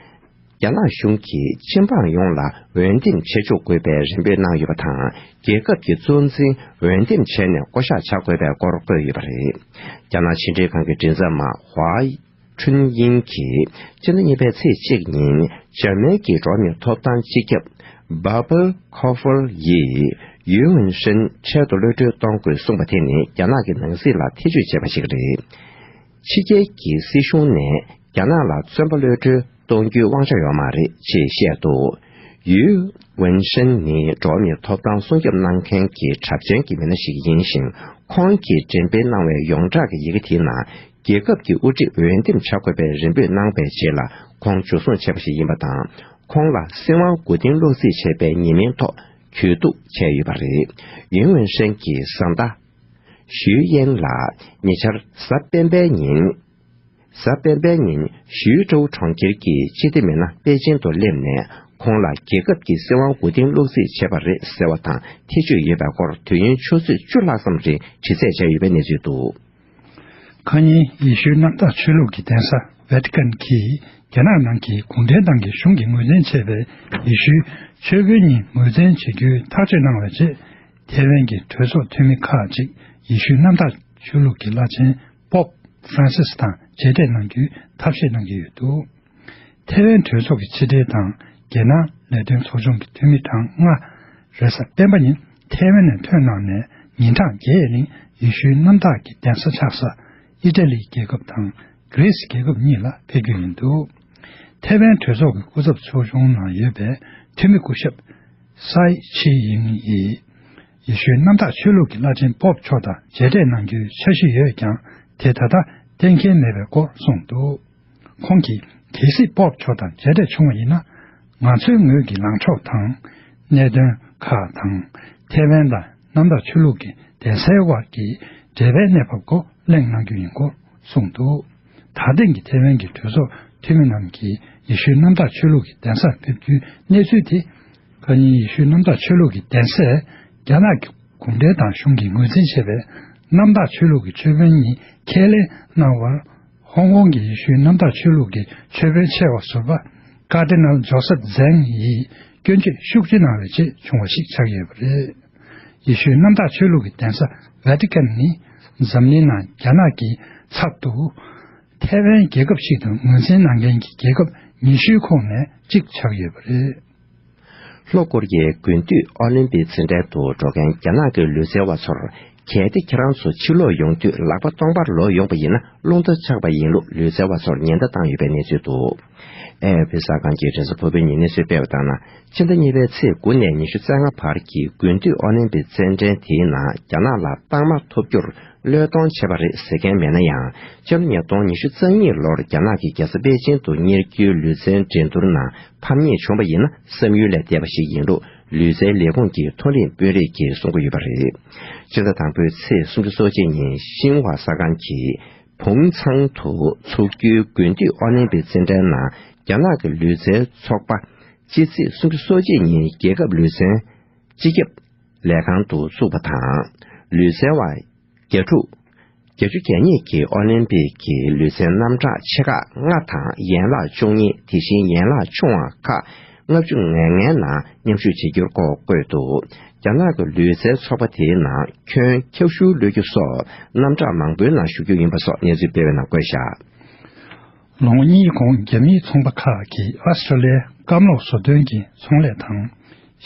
རྒྱ་ནག་གཞུང་གིས་སྤྱི་འབངས་ཡོངས་ལ་འོས་འདེམས་བྱེད་ཆོག་དགོས་པའི་རེ་འབོད་གནང་ཡོད་པ་དང་། རྒྱལ་ཁབ་ཀྱི་གཙོ་འཛིན་འོས་འདེམས་བྱས་ནས་བསྐོ་གཞག་བྱ་དགོས་པའི་སྐོར་བཀོད་ཡོད་པ་རེད། རྒྱ་ནག་ཕྱི་འབྲེལ་ཁང་གི་མགྲིན་ཚབ་པ་ཧྭ་ཁྲུན་དབྱིང་གིས་སྤྱི་ཟླ་གཉིས་པའི་ཚེས་གཅིག་ཉིན་འཇར་མན་གྱི་འགྲོ་བ་མིའི་ཐོབ་ཐང་སྤྱི་ཁྱབ་Barbara Koffel་ཡིས་ཡུས་ཝུན་ཧྲན་འཕྲལ་དུ་གློད་གྲོལ་གཏོང་དགོས་གསུངས་པ་དེ་ནི་རྒྱ་ནག་གི་ནང་སྲིད་ལ་ཐེ་བྱུས་བྱས་པ་ཞིག་རེད། ཕྱི་རྒྱལ་གྱི་སྲིད་གཞུང་ནས་རྒྱ་ནག་ལ་བཙོན་པ་གློད་གྲོལ་གཏོང་རྒྱུའི་དབང་ཆ་ཡོད་མ་རེད་ཅེས་བཤད་འདུག། ཡུས་ ཝུན་ཧྲན་ནི་འགྲོ་བ་མིའི་ཐོབ་ཐང་སྲུང་སྐྱོབ་གནང་མཁན་གྱི་གྲགས་ཅན་གྱི་མི་སྣ་ཞིག་ཡིན་ཞིང་། ཁོང་གིས་འགྲེམས་སྤེལ་གནང་བའི་ཡོངས་གྲགས་ཀྱི་ཡི་གེ་དེའི་ནང་། རྒྱལ་ཁབ་ཀྱི་དབུ་ཁྲིད་འོས་འདེམས་བྱ་དགོས་པའི་རེ་འབོད་གནང་བའི་རྗེས་ལ་ཁོང་འཇུ་བཟུང་བྱས་པ་ཞིག་ཡིན་པ་དང་། ཁོང་ལ་སྲིད་དབང་མགོ་རྟིང་སློག་རྩིས་བྱས་པའི་ཉེས་མིང་ཐོག་གྱོད་གཏུག་བྱས་ཡོད་པ་རེད། ཡུན་ཝུན་ཧྲན་གྱིས་གཟའ་ཟླ། ཞུའི་ཡན་ལགས་ཉེ་ཆར་གཟའ་སྤེན་པའི་ཉིན། གཟའ་སྤེན་པའི་ཉིན་ཞུའི་ཀྲོའུ་གྲོང་ཁྱེར་གྱི་སྤྱི་བདེ་མི་སྣ་པེ་ཅིང་དུ་སླེབས་ནས། ཁོང་ལ་རྒྱལ་ཁབ་ཀྱི་སྲིད་དབང་མགོ་རྟིང་སློག་རྩིས་བྱས་པ་རེད་ཟེར་བ་དང་། ཐེ་བྱུས་ཡོད་པའི་སྐོར་དུས་ཡུན་ཆུ་ཚོད་བཅུ་ལྷག་ཙམ་རིང་དྲི་རྩད་བྱས་ཡོད་པའི་གནས་ཚུལ་འདུག། ཁ་ཉིན་ཡེ་ཤུའི་གནམ་བདག་ཆོས་ལུགས་ཀྱི་གདན་ས་ཝེ་ཏི་ཀན་གྱིས། རྒྱ་ནག་ནང་གི་གུང་ཁྲན་ཏང་གི་གཞུང་གིས་ངོས་འཛིན་བྱས་པའི་ཡེ་ཤུའི་ཆོས་དཔོན་ཉིད་ངོས་འཛིན་བྱེད་རྒྱུའི་ཐག་གཅོད་གནང་བའི་རྗེས། ཐེ་ཝན་གྱི་གྲོས་ཚོགས་འཐུས་མི་ཁག་ཅིག་ཡེ་ཤུའི་གནམ་བདག་ཆོས་ལུགས་ཀྱི་བླ་ཆེན་པོབ་ཧྥ་རན་སིས་དང་མཇལ་འཕྲད་གནང་རྒྱུའི་ཐབས་ཤེས་གནང་གི་ཡོད་འདུག། ཐེ་ཝན་གྲོས་ཚོགས་ཀྱི་ཕྱི་དྲིལ་དང་རྒྱལ་ནང་ལས་དོན་ཚོགས་ཆུང་གི་འཐུས་མི་གྲངས་ལྔ། རེས་གཟའ་སྤེན་པ་ཉིན་ཐེ་ཝན་ནས་ཐོན་གནང་ནས། ཉིན་གྲངས་བརྒྱད་རིང་ཡེ་ཤུའི་གནམ་བདག་གི་གདན་ས་ཆགས་ས་ཨི་ཊ་ལི་རྒྱལ་ཁབ་དང་གྷི་རིས་རྒྱལ་ཁབ་གཉིས་ལ་ཕེབས་རྒྱུ་ཡིན་འདུག། ཐེ་ཝན་གྲོས་ཚོགས་ཀྱི་སྐུ་ཚབ་ཚོགས་ཆུང་ནང་ཡོད་པའི་འཐུས་མི་སྐུ་ཞབས་སའི་ཆི་ཡིང་ཡིས། ཡེ་ཤུའི་གནམ་བདག་ཆོས་ལུགས་ཀྱི་བླ་ཆེན་པོབ་མཆོག་དང་མཇལ་འཕྲད་གནང་རྒྱུའི་འཆར་གཞི་ཡོད་ཀྱང་། དེ་ད་ལྟ་གཏན་འཁེལ་མེད་པའི་སྐོར་གསུངས་འདུག། ཁོང་གིས། གལ་སྲིད་པོབ་མཆོག་དང་མཇལ་འཕྲད་བྱུང་བ་ཡིན་ན། ང་ཚོའི་ངོས་ཀྱི་ལངས་ཕྱོགས་དང་། གནད་དོན་ཁག་དང་། ཐེ་ཝན་དང་གནམ་བདག་ཆོས་ལུགས་ཀྱི་གདན་སའི་དབར་གྱི་འབྲེལ་བའི་གནས་བབ་སྐོར་གླེང་གནང་རྒྱུ་ཡིན་སྐོར་གསུངས་འདུག། ད་ཐེངས་ཀྱི་ཐེ་ཝན་གྱི་གྲོས་ཚོགས་འཐུས་མི་རྣམས་ཀྱིས་ཡེ་ཤུའི་གནམ་བདག་ཆོས་ལུགས་ཀྱི་གདན་སར་ཕེབས་རྒྱུའི་གནས་ཚུལ་དེ། ཁ་ཉིན་ཡེ་ཤུའི་གནམ་བདག་ཆོས་ལུགས་ཀྱི་གདན་སས་རྒྱ་ནག་གི་གུང་ཁྲན་ཏང་གཞུང་གིས་ངོས་འཛིན་བྱས་པའི་གནམ་བདག་ཆོས་ལུགས་ཀྱི་ཆོས་དཔོན་གཉིས་ཁས་ལེན་གནང་བར། ཧོང་ཀོང་གི་ཡེ་ཤུའི་གནམ་བདག་ཆོས་ལུགས་ཀྱི་ཆོས་དཔོན་ཆེ་བ་ཟུར་པ་ཀར་ཌི་ནལ་ཇོ་སེབ་ཛེང་ཡིས་སྐྱོན་བརྗོད་ཤུགས་ཆེ་གནང་བའི་རྗེས་བྱུང་བ་ཞིག་ཆགས་ཡོད་པ་རེད། ཡེ་ཤུའི་གནམ་བདག་ཆོས་ལུགས་ཀྱི་གདན་ས་ཝེ་ཏི་ཀན་ནི་འཛམ་གླིང་ནང་རྒྱ་ནག་གི་ཚབ་ཏུ་ཐེ་ཝན་རྒྱལ་ཁབ་ཞིག་ཏུ་ངོས་འཛིན་གནང་མཁན་གྱི་རྒྱལ་ཁབ་ཉི་ཤུའི་ཁོངས་ནས་གཅིག་ཆགས་ཡོད་པ་རེད། ལྷོ་ཀོ་རི་ཡའི་དགུན་དུས་ཨོ་ལིམ་པིག་རྩེད་འགྲན་དུ་འགྲོ་མཁན་རྒྱ་ནག་གི་ལུས་རྩལ་བ་ཚོར། གལ་ཏེ་ཁྱེད་རང་ཚོ་ཕྱིར་ལོག་ཡོང་དུས་ལག་པ་སྟོང་པར་ལོག་ཡོང་པ་ཡིན་ན། རླུང་རྟ་ཆག་པ་ཡིན་ལུགས་ལུས་རྩལ་བ་ཚོར་ཉེན་བརྡ་བཏང་ཡོད་པའི་གནས་ཚུལ་འདུག། ཨེ་ཨེ་ཕི་གསར་ཁང་གིས་དྲན་གསོ་ཕུར་བུའི་ཉིན་གནས་ཚུལ་སྤེལ་བ་ལྟར་ན། ཕྱི་ཟླ་གཉིས་པའི་ཚེས་དགུ་ནས་ཉི་ཤུ་རྩ་ལྔ་བར་གྱི་དགུན་དུས་ཨོ་ལིམ་པིག་རྩེད་འགྲན་དེའི་ནང་རྒྱ་ནག་ལ་རྟགས་མ་ཐོབ་རྒྱུར། བློས་གཏོང་བྱས་པ་རེད་ཟེར་མཁན་མེད་ན་ཡང་། སྤྱི་ལོ་ཉིས་སྟོང་ཉི་ཤུ་རྩ་གཉིས་ལོར་རྒྱ་ནག་གི་རྒྱལ་ས་པེ་ཅིང་དུ་གཉེར་སྐྱོང་ལུས་རྩལ་འགྲན་བསྡུར་ནང་ཕམ་ཉེས་བྱུང་བ་ཡིན་ན། བསམ་ཡུལ་ལས་འདས་པ་ཞིག་ཡིན་ལུགས་ལུས་རྩལ་ལས་ཁུངས་ཀྱི་མཐོ་རིམ་དཔོན་རིགས་ཀྱིས་གསུང་གི་ཡོད་པ་རེད། སྤྱི་ཟླ་དང་པོའི་ཚེས་སུམ་ཅུ་སོ་གཅིག་ཉིན་ཤིན་ཧྭ་གསར་ཁང་གིས་ཕུང་ཚང་དུ་འཚོགས་རྒྱུའི་དགུན་དུས་ཨོ་ལིམ་པིག་རྩེད་འགྲན་ནང་རྒྱ་ནག་གི་ལུས་རྩལ་ཚོགས་པ། སྤྱི་ཚེས་སུམ་ཅུ་སོ་གཅིག་ཉིན་རྒྱལ་ཁབ་ལུས་རྩལ་སྤྱི་ཁྱབ་ལས་ཁང་དུ་བཙུགས་པ་དང་། ལུས་རྩལ་བ་བརྒྱད་ཕྲུག་བརྒྱད་ཅུ་གྱ་གཉིས་ཀྱིས་ཨོ་ལིམ་པིག་གི་ལུས་རྩལ་རྣམ་གྲངས་ཆེ་ཁག་ལྔ་དང་ཡན་ལག་བཅུ་གཉིས། དེ་བཞིན་ཡན་ལག་ཆུང་བ་ཁག་ལྔ་བཅུ་ང་ལྔའི་ནང་མཉམ་ཞུགས་བྱེད་རྒྱུར་སྐོར་བཀོད་འདུག། རྒྱ་ནག་གི་ལུས་རྩལ་ཚོགས་པ་དེའི་ནང་ཁྱོན་ཁྱབ་བསྒྱུར་གློད་རྒྱུ་སོགས་རྣམ་གྲངས་མང་པོའི་ནང་ཞུགས་རྒྱུ་ཡིན་པ་སོགས་གནས་ཚུལ་སྤེལ་བའི་ནང་བཀོད་བཞག། ལོ་ངོ་གཉིས་གོང་རྒྱ་མིའི་ཚོང་པ་ཁག་གིས་ཨ་སི་ཀྲོ་ལི་ཡའི་སྐམ་ལོག་བཟོ་དོན་གྱི་ཚོང་ལས་དང་།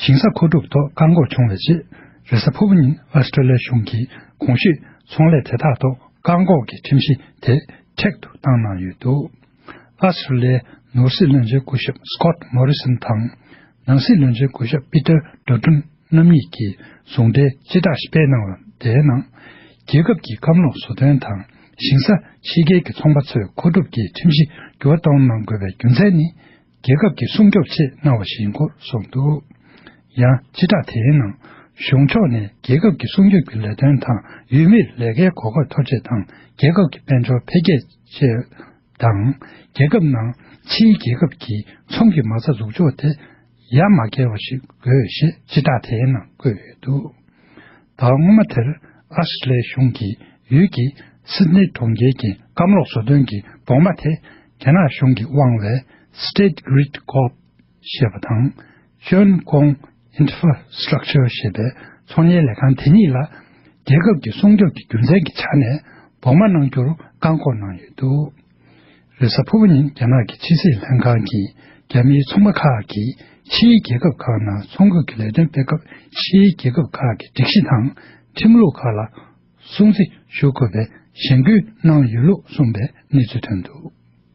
ཞིང་ས་མཁོ་སྒྲུབ་ཐོག་བཀག་འགོག་བྱུང་བའི་རྗེས། རེས་གཟའ་ཕུར་བུ་ཉིན་ཨ་སི་ཀྲོ་ལི་ཡ་གཞུང་གིས་གོང་ཞུས་ཚོང་ལས་དེ་དག་ཐོག་བཀག་འགོག་གི་ཁྲིམས་གཞི་དེ་མཁྲེགས་སུ་བཏང་གནང་ཡོད་འདུག། ཨ་སི་ཀྲོ་ལི་ཡའི་ནོར་སྲིད་བློན་ཆེན་སྐུ་ཞབས་སི་ཀོད་མོ་རི་སན་དང་། ནང་སྲིད་བློན་ཆེན་སྐུ་ཞབས་པི་ཏར་ཌོ་ཀྲུན་རྣམ་གཉིས་ཀྱིས་ཟུང་འབྲེལ་སྤྱི་བསྒྲགས་ཤིག་སྤེལ་གནང་བ་དེའི་ནང་། རྒྱལ་ཁབ་ཀྱི་སྐམ་ལོག་བཟོ་དོན་དང་ཞིང་ས་ཕྱི་རྒྱལ་གྱི་ཚོང་པ་ཚོས་མཁོ་སྒྲུབ་ཀྱི་ཁྲིམས་གཞི་འགྱུར་བ་གཏོང་གནང་དགོས་པའི་རྒྱུ་མཚན་ནི། རྒྱལ་ཁབ་ཀྱི་སྲུང་སྐྱོབ་ཆེད་གནང་བ་ཞིག་ཡིན་སྐོར་གསུངས་འདུག། ཡང་སྤྱི་བསྒྲགས་དེའི་ནང་། གཞུང་ཕྱོགས་ནས་རྒྱལ་ཁབ་ཀྱི་སྲུང་སྐྱོབ་ཀྱི་ལས་དོན་དང་ཡུལ་མིར་ལས་ཀའི་གོ་སྐབས་ཐོབ་ཆེད་དང་རྒྱལ་ཁབ་ཀྱི་དཔལ་འབྱོར་འཕེལ་རྒྱས་ཆེད། དང་། རྒྱལ་ཁབ་ནང་ཕྱིའི་རྒྱལ་ཁབ་ཀྱི་ཚོང་གི་མ་རྩ་འཛུགས་ཕྱོགས་དེ་ཡར་མ་བསྐྱལ་བ་ཞིག་དགོས་ཞེས་སྤྱི་བསྒྲགས་དེའི་ནང་བཀོད་ཡོད་འདུག། ཟླ་བ་སྔོན་མ་དེར་ཨ་སི་ཀྲོ་ལི་ཡའི་གཞུང་གིས་ཡུལ་གྱི་སིད་ནི་གྲོང་ཁྱེར་གྱི་སྐམ་ལོག་བཟོ་དོན་གྱི་སྦོང་མ་དེ་རྒྱ་ནག་གཞུང་གིས་དབང་བའི་State Grid Corp ཞེས་པ་དང་། ཅོན་ཀོང་Infrastructure ཞེས་པའི་ཚོང་གཉེར་ལས་ཁང་དེ་གཉིས་ལ། རྒྱལ་ཁབ་ཀྱི་སྲུང་སྐྱོབ་ཀྱི་རྒྱུ་མཚན་གྱི་ཆ་ནས་སྦོང་མ་གནང་རྒྱུར་བཀག་འགོག་གནང་ཡོད་འདུག། རེས་གཟའ་ཕུར་བུ་ཉིན་རྒྱ་ནག་གི་ཕྱི་སྲིད་ལྷན་ཁང་གིས་རྒྱ་མིའི་ཚོང་པ་ཁག་གིས་ཕྱིའི་རྒྱལ་ཁབ་ཁག་ནང་ཚོང་སྐྱེལ་གྱི་ལས་དོན་སྤེལ་སྐབས་ཕྱིའི་རྒྱལ་ཁབ་ཁག་གི་སྒྲིག་གཞི་དང་ཁྲིམས་ལུགས་ཁག་ལ་སྲུང་བརྩི་ཞུ་དགོས་པའི་གཞེན་སྐུལ་གནང་ཡོད་ལུགས་གསུངས་པའི་གནས་ཚུལ་ཐོན་འདུག།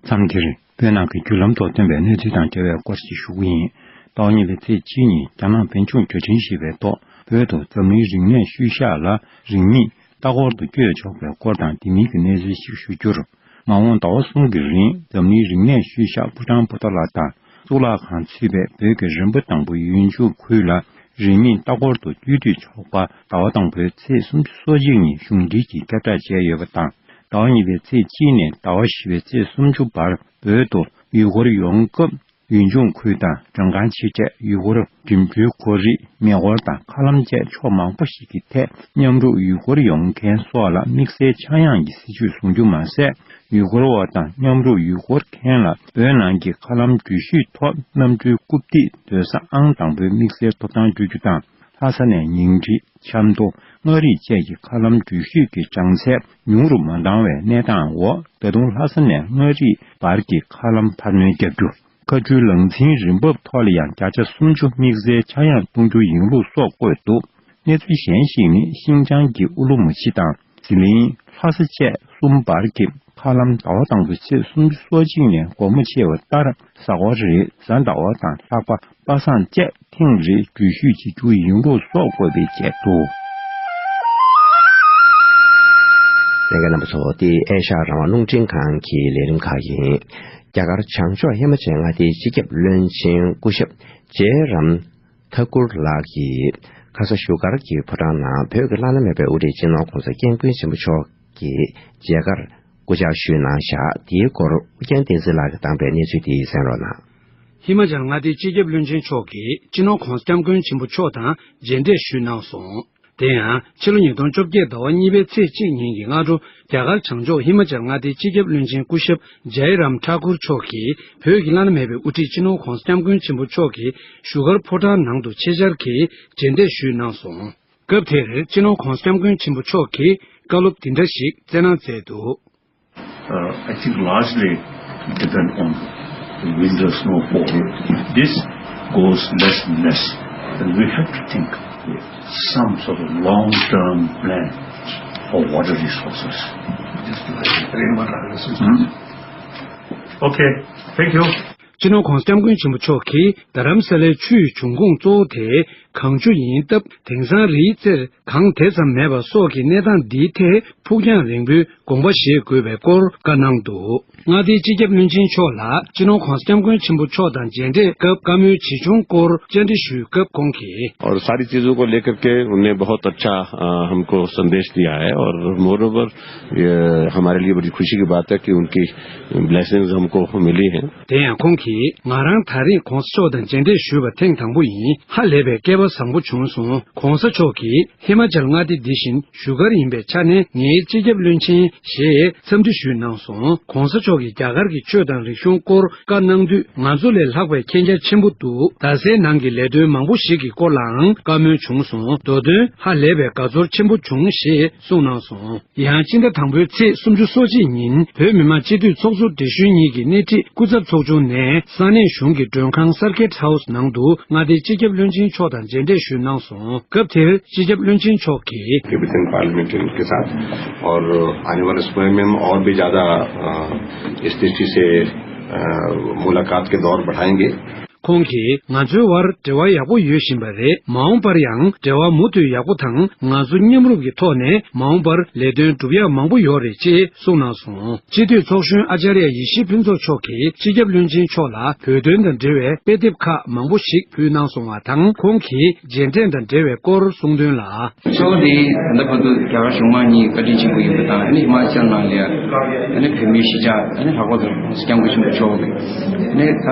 མཚམས་འདིར་བོད་ནང་གི་བརྒྱུད་ལམ་ཐོག་ཐོན་པའི་གནས་ཚུལ་དང་འབྲེལ་བའི་སྐོར་ཞིག་ཞུ་གི་ཡིན། ཟླ་བ་གཉིས་པའི་ཚེས་གཅིག་ཉིན་རྒྱ་ནག་བོད་ལྗོངས་བརྒྱ་ཁྲིན་ཞེས་པའི་ཐོག་བོད་དུ་འཛམ་གླིང་རིག་གནས་ཤུལ་བཞག་ལ་རིང་མིན་ལྟ་སྐོར་དུ་བསྐྱོད་ཆོག་པའི་སྐོར་དང་དེ་མིན་གྱི་གནས་ཚུལ་ཞིག་ཞུ་རྒྱུར། མ་འོངས་ཟླ་བ་གསུམ་གྱི་རིང་འཛམ་གླིང་རིག་གནས་ཤུལ་བཞག་ཕོ་བྲང་པོ་ཏཱ་ལ་དང་གཙུག་ལག་ཁང་ཚུད་པའི་བོད་ཀྱི་རིམ་པ་དང་པོའི་ཡུལ་ལྗོངས་ཁུལ་ལ་རིང་མིན་ལྟ་སྐོར་དུ་བསྐྱོད་དུས་ཆོག་པ་ཟླ་བ་དང་པོའི་ཚེས་སུམ་ཅུ་སོ་གཅིག་ཉིན་གཞུང་འབྲེལ་གྱིས་ཁྱབ་བསྒྲགས་བྱས་ཡོད་པ་དང་། ཟླ་བ་གཉིས་པའི་ཚེས་གཅིག་ནས་ཟླ་བ་བཞི་པའི་ཚེས་སུམ་ཅུ་བར་བོད་དུ་ཡུལ་སྐོར་ཡོང་སྐབས། ཡུལ་ལྗོངས་ཁུལ་དང་མགྲོན་ཁང་ཆེ་གྲས། ཡུལ་སྐོར་འགྲིམ་འགྲུལ་ཁོར་ཡུག་མེ་འཁོར་དང་མཁའ་ལམ་བཅས་ཕྱོགས་མང་པོ་ཞིག་གི་ཐད་མཉམ་རུབ་ཡུལ་སྐོར་ཡོང་མཁན་སོགས་ལ་དམིགས་བསལ་ཆག་ཡང་གི་སྲིད་ཇུས་བཟུང་རྒྱུ་མ་ཟད། ཡུལ་སྐོར་བ་དང་མཉམ་རུབ་ཡུལ་སྐོར་མཁན་ལ་བོད་ནང་གི་མཁའ་ལམ་འགྲུལ་བཞུད་ཐོག་གནམ་གྲུའི་རྐུབ་སྟེགས་སྡོད་ས་ཨང་དང་པོའི་དམིགས་བསལ་ཐོབ་ཐང་སྤྲོད་རྒྱུ་དང་། ལྷ་ས་ནས་ཉིང་ཁྲི། ཆབ་མདོ། མངའ་རིས་བཅས་ཀྱི་མཁའ་ལམ་འགྲུལ་བཞུད་ཀྱི་གྲངས་ཚད་ཉུང་རུ་མ་བཏང་བའི་གནས་སྟངས་འོག་ད་དུང་ལྷ་ས་ནས་མངའ་རིས་བར་གྱི་མཁའ་ལམ་འཕར་སྣོན་བརྒྱབ་རྒྱུ། མཁའ་འགྲུལ་ལང་ཚན་རིན་འབབ་ཐོག་ལ་ཡང་བརྒྱ་ཆ་སུམ་ཅུ་དམིགས་བསལ་ཆག་ཡང་གཏོང་རྒྱུ་ཡིན་ལུགས་སོགས་བཀོད་འདུག་གནས་ཚུལ་གཞན་ཞིག་ནི་ཤིན་ཅང་གི་ཨུ་ལུ་མུ་ཆི་དང་ཟི་ལིང་། ལྷ་ས་བཅས་གསུམ་བར་གྱི་མཁའ་ལམ་ཟླ་བ་དང་པོའི་ཚེས་སུམ་ཅུ་སོ་གཅིག་ནས་དགོང་མོ་ཆེ་བ་ལྟར་གཟའ་འཁོར་རེའི་གཟའ་ཟླ་བ་དང་ལྷག་པ། པ་སངས་བཅས་ཐེངས་རེ་འགྲུལ་བཞུད་བྱེད་རྒྱུ་ཡིན་ལུགས་སོགས་བཀོད་པའི་ཆེད་དུ། ལྷན་རྒྱས་རྣམ་པ་ཚོ། འདི་ཨེ་ཤ་ཡ་རང་དབང་རླུང་འཕྲིན་ཁང་གི་ལས་རིམ་ཁག་ཡིན། རྒྱ་གར་བྱང་ཕྱོགས་ཧི་མ་ཅལ་མངའ་སྡེའི་སྤྱི་ཁྱབ་བློན་ཆེན་སྐུ་ཞབས་ཇེ་རམ་ཐ་ཀུར་ལགས་ཀྱིས་ཁ་ས་བཞུགས་སྒར་གྱི་ཕོ་བྲང་ནང་བོད་ཀྱི་བླ་ན་མེད་པའི་དབུ་ཁྲིད་སྤྱི་ནོར་༧གོང་ས་༧སྐྱབས་མགོན་ཆེན་པོ་མཆོག་གི་མཇལ་ཁར་སྐུ་བཅར་ཞུས་གནང་བཞག་དེའི་སྐོར་ཨུ་རྒྱན་བསྟན་འཛིན་ལགས་ཀྱིས་བཏང་པའི་གནས་ཚུལ་དེ་གསན་རོགས་གནང་། ཧི་མ་ཅལ་མངའ་སྡེའི་སྤྱི་ཁྱབ་བློན་ཆེན་མཆོག་གིས་སྤྱི་ནོར་༧གོང་ས་༧སྐྱབས་མགོན་ཆེན་པོ་མཆོག་དང་མཇལ་འཕྲད་ཞུས་གནང་སོང་། དེ་ཡང་ཕྱི་ལོ་ཉིས་སྟོང་བཅོ་བརྒྱད་ཟླ་བ་གཉིས་པའི་ཚེས་གཅིག་ཉིན་གྱི་སྔ་དྲོ་རྒྱ་གར་བྱང་ཕྱོགས་ཧི་མ་ཅལ་མངའ་སྡེའི་སྤྱི་ཁྱབ་བློན་ཆེན་སྐུ་ཞབས་ཇའི་རམ་ཐཱ་ཁུར་མཆོག་གིས་བོད་ཀྱི་བླ་ན་མེད་པའི་དབུ་ཁྲིད་སྤྱི་ནོར་༧གོང་ས་༧སྐྱབས་མགོན་ཆེན་པོ་མཆོག་གི་བཞུགས་སྒར་ཕོ་བྲང་ནང་དུ་ཆེད་བཅར་གྱིས་མཇལ་འཕྲད་ཞུས་གནང་སོང་། སྐབས་དེར་སྤྱི་ནོར་༧གོང་ས་༧སྐྱབས་མགོན་ཆེན་པོ་མཆོག་གིས་བཀའ་སློབ་འདི་འདྲ་ཞིག་སྩལ་གནང་མཛད་འདུག Uh, I think largely depend on the winter snowfall. This goes less and less, and we have to think some sort of long-term plan for water resources. Just like rainwater harvesting. Hmm? Okay, thank you. སྤྱི་ནོར་༧གོང་ས་༧སྐྱབས་མགོན་ཆེན་པོ་མཆོག་གིས་རྡ་རམ་ས་ལའི་ཆུའི་འབྱུང་ཁུངས་གཙོ་བོ་དེ་གངས་ཆུ་ཡིན་སྟབས། དེང་སང་རིའི་རྩེར་གངས་དེ་ཙམ་མེད་པ་སོགས་ཀྱི་གནས་སྟངས་འདིའི་ཐད་ཕུགས་རྒྱང་རིང་པོའི་དགོངས་པ་བཞེས་དགོས་པའི་སྐོར་བཀའ་གནང་འདུག་མངའ་སྡེའི་སྤྱི་ཁྱབ་བློན་ཆེན་མཆོག་ལ་སྤྱི་ནོར་༧གོང་ས་༧སྐྱབས་མགོན་ཆེན་པོ་མཆོག་དང་མཇལ་འཕྲད་སྐབས་བཀའ་མོལ་ཇི་བྱུང་སྐོར་བཅར་འདྲི་ཞུས་སྐབས་ཁོང་གིས། और सारी चीज़ों को लेकर के उन्होंने बहुत अच्छा, अ, हमको संदेश दिया है और मोर ओवर ये हमारे लिए बड़ी खुशी की बात है कि उनकी ब्लेसिंग्स हमको मिली हैं। དེ་ཡང་ཁོང་གིས་ང་རང་ད་རེས་༧གོང་ས་མཆོག་དང་མཇལ་འཕྲད་ཞུས་པ་ཐེངས་དང་པོ་ཡིན། ཧ་ལས་པའི་སྐལ་པ་བཟང་པོ་བྱུང་སོང་། ༧གོང་ས་མཆོག་གིས་ཧི་མ་ཅལ་མངའ་སྡེ་འདི་བཞིན་བཞུགས་སྒར་ཡིན་པའི་ཆ་ནས་ངའི་སྤྱི་ཁྱབ་བློན་ཆེན་ཞེས་འཚམས་འདྲི་ཞུས་གནང་སོང་། ༧གོང་ས་མཆོག་གིས་རྒྱ་གར་གྱི་ཆོས་དང་རིག་གཞུང་སྐོར་བཀའ་གནང་དུས་ང་ཚོ་ལས་ལྷག་པའི་མཁྱེན་རྒྱ་ཆེན་པོ་འདུག་རྡ་སའི་ནང་གི་ལས་དོན་མང་པོ་ཞིག་གི་སྐོར་ལའང་བཀའ་མོལ་བྱུང་སོང་། མདོ་དོན་ཧ་ལས་པའི་དགའ་ཚོར་ཆེན་པོ་བྱུང་ཞེས་གསུངས་གནང་སོང་། ཡང་སྤྱི་ཟླ་དང་པོའི་ཚེས་སུམ་ཅུ་སོ་གཅིག་ཉིན་བོད་མི་མང་སྤྱི་འཐུས་ཚོགས་གཙོ་སྦྲེལ་ཞུས་གཉིས་ཀྱི་སྣེ་ཁྲིད་སྐུ་ཚབ་ཚོགས་ཆུང་ནས་ས་གནས་གཞུང་གི་མགྲོན་ཁང་Circuit House ནང་དུ་མངའ་སྡེའི་སྤྱི་ཁྱབ་བློན་ཆེན་མཆོག་དང་མཇལ་འཕྲད་ཞུས་གནང་སོང་། སྐབས་དེར་སྤྱི་ཁྱབ་བློན་ཆེན་མཆོག་གིས། विभिन्न पार्लियामेंटेरियन के साथ और आने वाले समय में हम और भी ज़्यादा, अ, इस दृष्टि से, अ, मुलाकात के दौर बढ़ाएंगे। ཁོང་གིས་ང་ཚོའི་དབར་འབྲེལ་བ་ཡག་པོ་ཡོད་བཞིན་པ་རེད། མ་འོངས་པར་ཡང་འབྲེལ་བ་མུ་མཐུད་ཡག་པོ་དང་ང་ཚོ་མཉམ་རུབ་ཀྱི་ཐོག་ནས་མ་འོངས་པར་ལས་དོན་སྒྲུབ་ཡག་མང་པོ་ཡོད་རེད་ཅེས་གསུངས་གནང་སོང་། སྤྱི་འཐུས་ཚོགས་གཞོན་ཨ་ཅཱརྱ་ཡེ་ཤེས་ཕུན་ཚོགས་མཆོག་གིས་སྤྱི་ཁྱབ་བློན་ཆེན་མཆོག་ལ་བོད་དོན་དང་འབྲེལ་བའི་དཔེ་དེབ་ཁག་མང་པོ་ཞིག་ཕུལ་གནང་སོང་བ་དང་། ཁོང་གིས་མཇལ་འཕྲད་དང་འབྲེལ་བའི་སྐོར་གསུངས་དོན་ལ། གཙོ་བོ་དེ་ད་ལྟ་བར་དུ་རྒྱ་གར་གཞུང་མང་གཉིས་བཀའ་དྲིན་ཆེན་པོ་ཡིན་པ་དང་། ཨ་ནི་ཧི་མ་ཅལ་ནང་ལ་ཡ་ཨ་ནི་བོད་མིའི་གཞིས་ཆགས་ཨ་ནི་ལྷག་པར་དུ་༧གོང་ས་༧སྐྱབས་མགོན་ཆེན་པོ་མཆོག་གིས་ཨ་ནི་ད་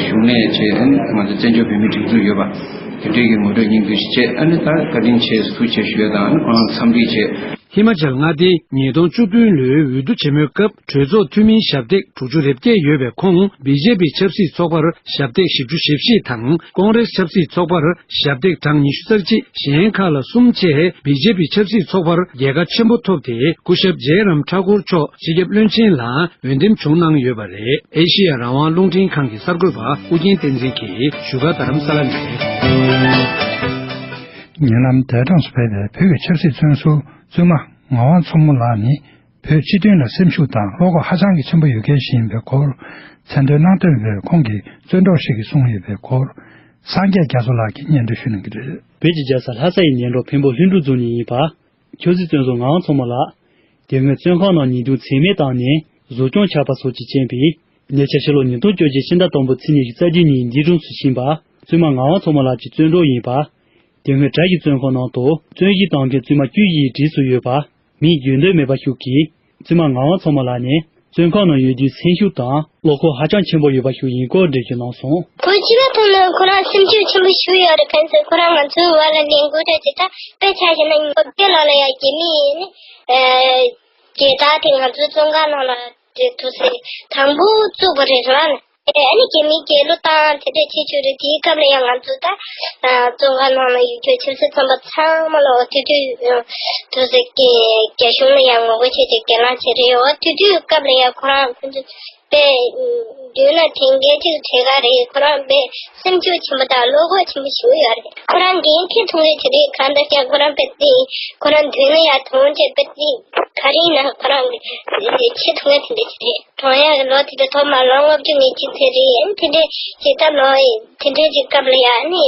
གཞུང་ནས་བྱས། ཨ་ནི་ང་ཚོ་བཙན་བྱོལ་བོད་མིའི་སྒྲིག་འཛུགས་ཡོད་པ་དེ་འདྲའི་གི་ངོ་སྤྲོད་སྙིང་བསྡུས་ཤིག་བྱས། ཨ་ནི་ད་བཀའ་དྲིན་ཆེ་ཐུགས་རྗེ་ཆེ་ཞུ་ཡ་དང་། ཨ་ནི་ཁོང་རང་འཚམས་འདྲི་བྱས། ཧི་མ་ཅལ་མངའ་སྡེའི་ཉིས་སྟོང་བཅུ་བདུན་ལོའི་འོས་བསྡུ་ཆེན་མོའི་སྐབས་གྲོས་ཚོགས་འཐུས་མིའི་ཞབས་སྟེགས་དྲུག་ཅུ་རེ་བརྒྱད་ཡོད་པའི་ཁོངས་བི་ཇེ་པི་ཆབ་སྲིད་ཚོགས་པར་ཞབས་སྟེགས་བཞི་བཅུ་ཞེ་བཞི་དང་། ཀོང་རེས་ཆབ་སྲིད་ཚོགས་པར་ཞབས་སྟེགས་གྲངས་ཉི་ཤུ་རྩ་གཅིག་གཞན་ཁག་ལ་གསུམ་བཅས་བི་ཇེ་པི་ཆབ་སྲིད་ཚོགས་པར་རྒྱལ་ཁ་ཆེན་པོ་ཐོབ་སྟེ། སྐུ་ཞབས་ཇེ་རམ་ཐཱ་ཀུར་མཆོག་སྤྱི་ཁྱབ་བློན་ཆེན་ལ་འོས་འདེམས་བྱུང་གནང་ཡོད་པ་རེད། ཨེ་ཤེ་ཡ་རང་དབང་རླུང་འཕྲིན་ཁང་གི་གསར་འགོད་པ་ཨུ་རྒྱན་བསྟན་འཛིན་གྱིས་བཞུགས་སྒར་རྡ་རམ་ས་ལ་ནས། ཉེ་ལམ་འདས་གྲོངས་སུ་ཕེབས་པའི་བོད་ཀྱི་ཆབ་སྲིད་བཙོན་ཟུར་བཙུན་མ་ངག་དབང་མཚོ་མོ་ལགས་ནི། བོད་སྤྱི་དོན་ལ་སེམས་ཤུགས་དང་བློ་ཁོག་ཧ་ཅང་གི་ཆེན་པོ་ཡོད་མཁན་ཞིག་ཡིན་པའི་སྐོར། མཚན་འདོན་གནང་འདོད་ཡོད་པའི་ཁོང་གི་བཙོན་གྲོགས་ཤིག་གིས་གསུངས་ཡོད་པའི་སྐོར། སངས་རྒྱས་རྒྱ་མཚོ་ལགས་ཀྱིས་སྙན་སྒྲོན་ཞུ་གནང་གི་རེད། བོད་ཀྱི་རྒྱལ་ས་ལྷ་ས་ཡི་ཉེ་འགྲམ་འཕན་པོ་ལྷུན་གྲུབ་རྫོང་ནས་ཡིན་པ། ཆབ་སྲིད་བཙོན་ཟུར་ངག་དབང་མཚོ་མོ་ལགས། དེ་སྔོན་བཙོན་ཁང་ནང་ཉེས་རྡུང་ཚད་མེད་བཏང་ནས་གཟུགས་སྐྱོན་ཆགས་པ་སོགས་ཀྱི་རྐྱེན་པས། ཉེ་ཆར་ཕྱི་ལོ་ཉིས་སྟོང་བཅོ་བརྒྱད་ཕྱི་ཟླ་དང་པོ་ཚེས་ཉི་ཤུ་རྩ་བརྒྱད་ཉིན་འདས་གྲོངས་སུ་ཕྱིན་པ། བཙུན་མ་ངག་དབང་མཚོ་མོ་ལགས་ཀྱི་བཙོན་གྲོགས་ཡིན་པ། དེ་སྔོན་བྲག་གི་བཙོན་ཁང་ནང་དུ་བཙོན་ཞིག་བཏང་མཁན་བཙུན་མ་བཅུ་བཞི་ཡི་གྲས་སུ་ཡོད་པ། མིང་བརྗོད་འདོད་མེད་པ་ཞིག་གིས། བཙུན་མ་ངག་དབང་མཚོ་མོ་ལགས་ནས། བཙོན་ཁང་ནང་ཡོད་དུས་སེམས་ཤུགས་དང་བློ་ཁོག་ཧ་ཅང་ཆེན་པོ་ཡོད་པ་ཞིག་ཡིན་སྐོར་འགྲེལ་བརྗོད་གནང་སོང་། ཁོ་ཕྱི་མ་ཐོན་ན་ཁོ་རང་སེམས་ཤུགས་ཆེན་པོ་ཞིག་ཡོད་རེད། གང་ཟེར་ཁོ་རང་ང་ཚོའི་བར་ལ་ལས་འགུལ་འདྲ་ཅིག་ད་དཔེ་ཆ་བཞག་ན་ཉི་མ་དཔེ་ལ་ལ་ཡ་རྒྱ་མི་ཡིན་ནི། རྒྱལ་དར་དེ་ང་ཚོའི་བཙོན་ཁང་ནང་ལ་དེ་ཐུག་སེ་དང་པོ་བཙུགས་པ་རེད་ར། ཨ་ནི་རྒྱ་མིའི་རྒྱལ་གླུ་བཏང་དེ་འདྲས་བྱེད་ཆོག་རེད། དེའི་སྐབས་ལ་ཡང་ང་ཚོ་ད་བཙོན་ཁང་ནང་ལ་ཡོད་རྒྱུ་ཆབ་སྲིད་བཙོན་པ་ཚང་མ་ལ་འོ་དེ་དུས་དུས་སུ་རྒྱ་གཞུང་ལ་ཡང་ངོ་རྒོལ་བྱས་ཏེ་སྒེར་ལངས་བྱས་རེད། འོ་དེ་དུས་སྐབས་ལ་ཡང་ཁོ་རང་ཁོ་ཚོ་དཔེ་མདུན་ལ་དྲན་མཁན་གཅིག་བྲལ་ག་རེད། ཁོ་རང་དཔེ་སེམས་ཤུགས་ཆེན་པོ་དང་བློ་ཁོག་ཆེན་པོ་ཞིག་ཡོད་རེད། ཁོ་རང་འགན་འཁྱེར་ཐུབ་མཁན་ཅིག་རེད། གང་ལྟར་ཀྱང་ཁོ་རང་དཔེ་དེ་ཁོ་རང་མདུན་ལ་ཡང་དོན་ཆེ་དཔེ་དེ་ག་རེ་ཡིན་ན་ཁོ་རང་གི་བྱེད་ཐུབ་མཁན་དེ་འདྲ་ཅིག་རེད། གྲོངས་ཡག་གི་ལོ་དེ་འདྲ་ཐོག་མ་ལོ་ལྔ་བཅུ་ང་གཅིག་ཚེ་རེད། ཨ་ནི་དེ་འདྲའི་བྱེད་ཐབས་ལོ་དེ་འདྲའི་ཅིག་སྐབས་ལ་ཡ་ཨ་ནི་